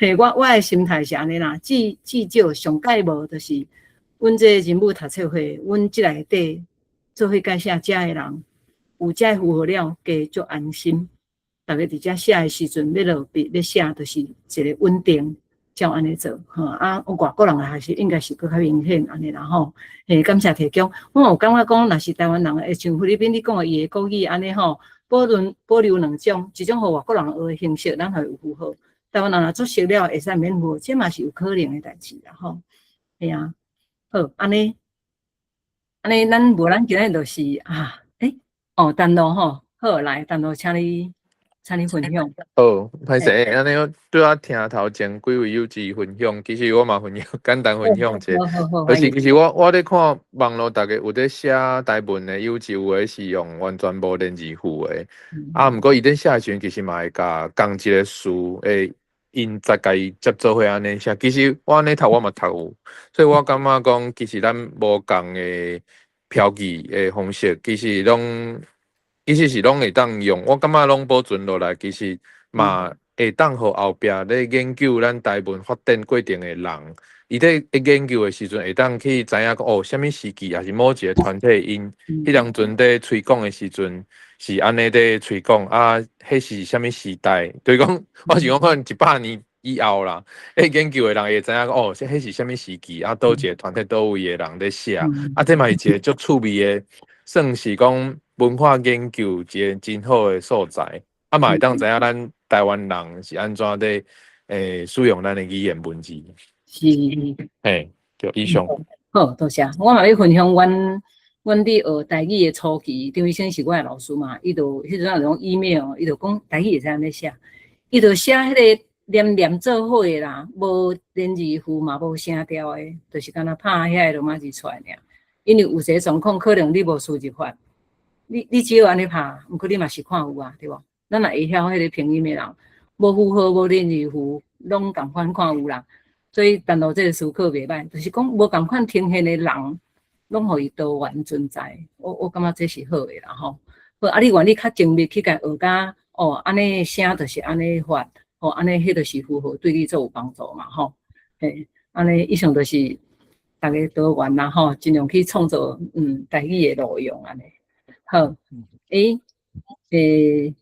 嘿，我的心態是按呢啦，至少上蓋無就是阮這個人母讀冊會，阮這內底做伙改寫遮的人，有遮符號了，加足安心。逐家佇遮寫的時陣，欲落筆欲寫，就是一個穩定，照按呢做。吼啊，外國人來學習應該是閣較明顯按呢啦吼。嘿，感謝提供。我有感覺講，若是台灣人會像菲律賓你講的伊的國語按呢吼，保留兩種，一種予外國人學的形式，咱予伊有符號。台灣人若做熟了，會使免符號，這嘛是有可能的代誌啦吼。嘿啊，好，按呢，按呢，咱無咱今日就是啊，欸，哦，陳露吼，好來，陳露，請你分享。好，歹勢，按呢我拄仔聽頭前幾位友姊分享，其實我嘛分享，簡單分享一下。就是其實我咧看網路，逐家有咧寫台文的友姊，有的是用完全無連字符的。啊，毋過伊咧寫的時陣，其實嘛會共仝一個詞的音節共伊接做伙按呢寫。其實我按呢讀我嘛讀有，所以我感覺講，其實咱無仝的標記的方式，其實是攏會當用。我感覺攏保存落來，其實嘛會當予後壁咧研究咱台文發展過程的人，伊咧研究的時陣，會當去知影講哦，啥物時期，抑是某一個團體𪜶彼當陣咧推廣的時陣是按呢咧推廣，啊，彼是啥物時代？就是講，我是講可能100年以後啦，咧研究的人會知影講哦，彼是啥物時期，啊，佗一個團體佗位的人咧寫，啊，這嘛是一個足趣味的，算是講文化研究一個真好的素材，啊，嘛會當知影咱台灣人是按怎咧使用咱的語言文字。是。嘿，對，以上。好，多謝。我嘛欲分享阮佇學台語的初期，張醫生是我的老師嘛，伊就彼陣用 email，伊就講台語會使按呢寫，伊就寫彼個連連做伙的啦，無連字符嘛，無聲調的，就是敢若拍遐個羅馬字出來爾。因為有一個狀況，可能你無輸入法，你只有按呢拍，毋過你嘛是看有啊，對無？咱若會曉彼個拼音的人，無符號、無連字符，攏仝款看有啦。所以，陳露這個思考袂歹，就是講無仝款呈現的人，攏予伊多元存在。我感覺這是好的啦吼。好，啊，你願意較精密去共學甲哦，按呢聲就是按呢發，吼，按呢彼就是符號對你做有幫助嘛吼。嘿，按呢以上就是逐家多元啦吼，盡量去創造台語的路用按呢。好，欸，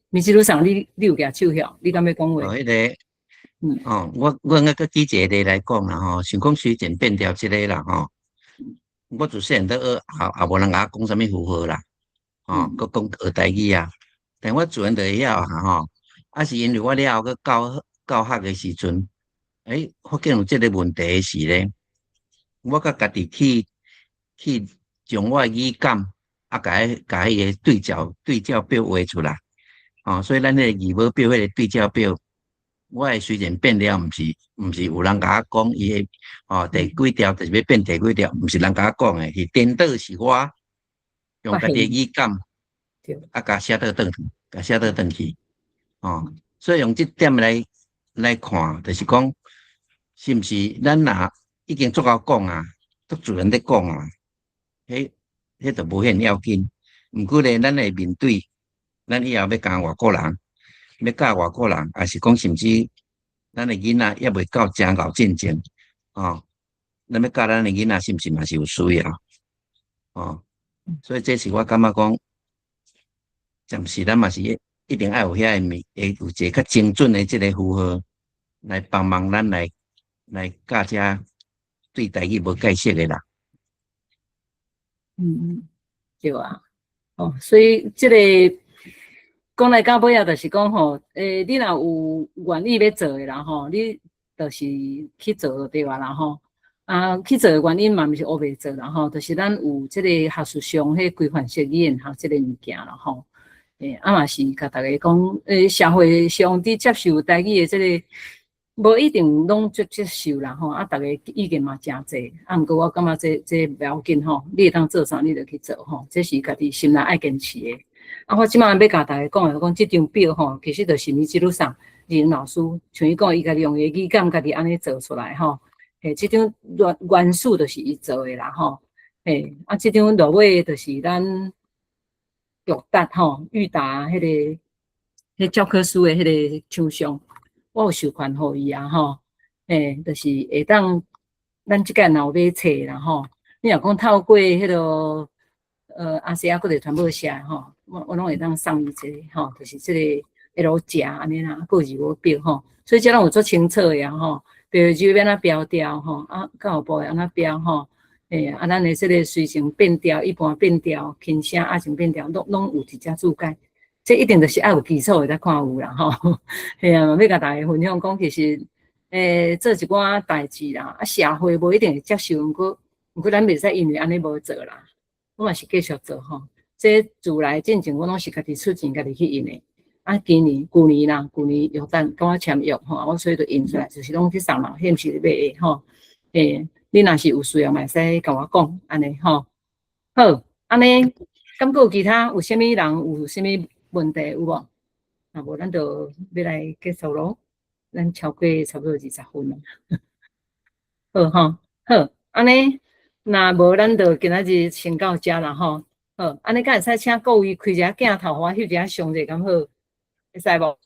米吉魯桑，你有舉手遐？你敢欲講話？哦，彼個，哦，我閣舉一個例來講啦吼，像講隨漸變調這個啦吼，我自細漢咧學，也無人共我講啥物符號啦，吼，閣講學台語啊，但我自然就會曉啊吼，啊是因為我了後閣教學的時陣，欸，發現有這個問題時咧，我閣家己去將我的語感啊，共彼個對照表畫出來，吼，所以咱彼個字母表彼個對照表，我的隨漸變了，毋是有人共我講伊的吼第幾條就是欲變第幾條，毋是人共我講的，是顛倒是我用家己的語感，啊，共寫倒轉去，共寫倒轉去，吼，所以用這點來看，就是講，是毋是咱若已經足夠講啊，足自然咧講啊，彼就無遐爾要緊。毋過咧，咱會面對，咱以後欲共外國人，欲教外國人，抑是講甚至咱的囡仔猶未到誠𠢕進前，吼，咱欲教咱的囡仔，是毋是嘛是有需要？吼，所以這是我感覺講，暫時咱嘛是一定愛有遐個物，會有一個較精準的這個符號來幫忙咱來教遮對台語無解釋的人。嗯，對啊，哦，所以這個講來到尾仔，就是講吼，你若有願意欲做的人吼，你就是去做就對啊啦吼。啊，去做的原因嘛，毋是烏白做啦吼，就是咱有這個學術上彼規範式語言學這個物件啦吼。啊嘛是共逐家講，社會上佇接受台語的這個，無一定攏足接受啦吼。啊，逐家意見嘛誠濟，啊，毋過我感覺這袂要緊吼，你會當做啥你就去做吼，這是家己心內愛堅持的。啊，我這擺欲共大家講的，講這張表吼，其實就是米吉魯上林老師，像伊講，伊家己用伊的語感，家己按呢做出來吼。嘿，這張原元素就是伊做的啦吼。嘿，啊，這張落尾就是咱玉達吼，玉達彼個彼教科書的彼個抽象，我有授權予伊啊吼。嘿，就是會當咱這屆若有買冊啦吼，你若講透過彼個阿西亞國際傳播社吼，我攏會當送伊一個吼，就是這個 L 夾按呢啦，閣有字母表吼，所以這攏有足清楚的啊吼，白話字欲按怎標調吼，啊，較後部會按怎標吼，欸，啊，咱的這個隨行變調、一般變調、輕聲、阿聲變調，攏有佇遮注解，這一定就是愛有基礎的才看有啦吼，嘿啊，欲共大家分享講，其實做一寡代誌啦，啊，社會無一定會接受，毋過咱袂使因為按呢無做啦，我嘛是繼續做吼。這自來進前我攏是家己出錢，家己去印的。啊，今年、舊年啦，舊年約旦佮我簽約吼，我所以就印出來，就是攏去送人，彼毋是咧買的吼。欸，你若是有需要，嘛會使共我講，按呢吼。好，按呢，敢閣有其他有啥物人有啥物問題有無？若無，咱就欲來結束囉。咱超過差不多20分了。好吼，好，按呢，若無咱就今仔日先到遮啦吼。好，按呢敢會使請各位開一下鏡頭，予我翕一下相者，敢好？會使無？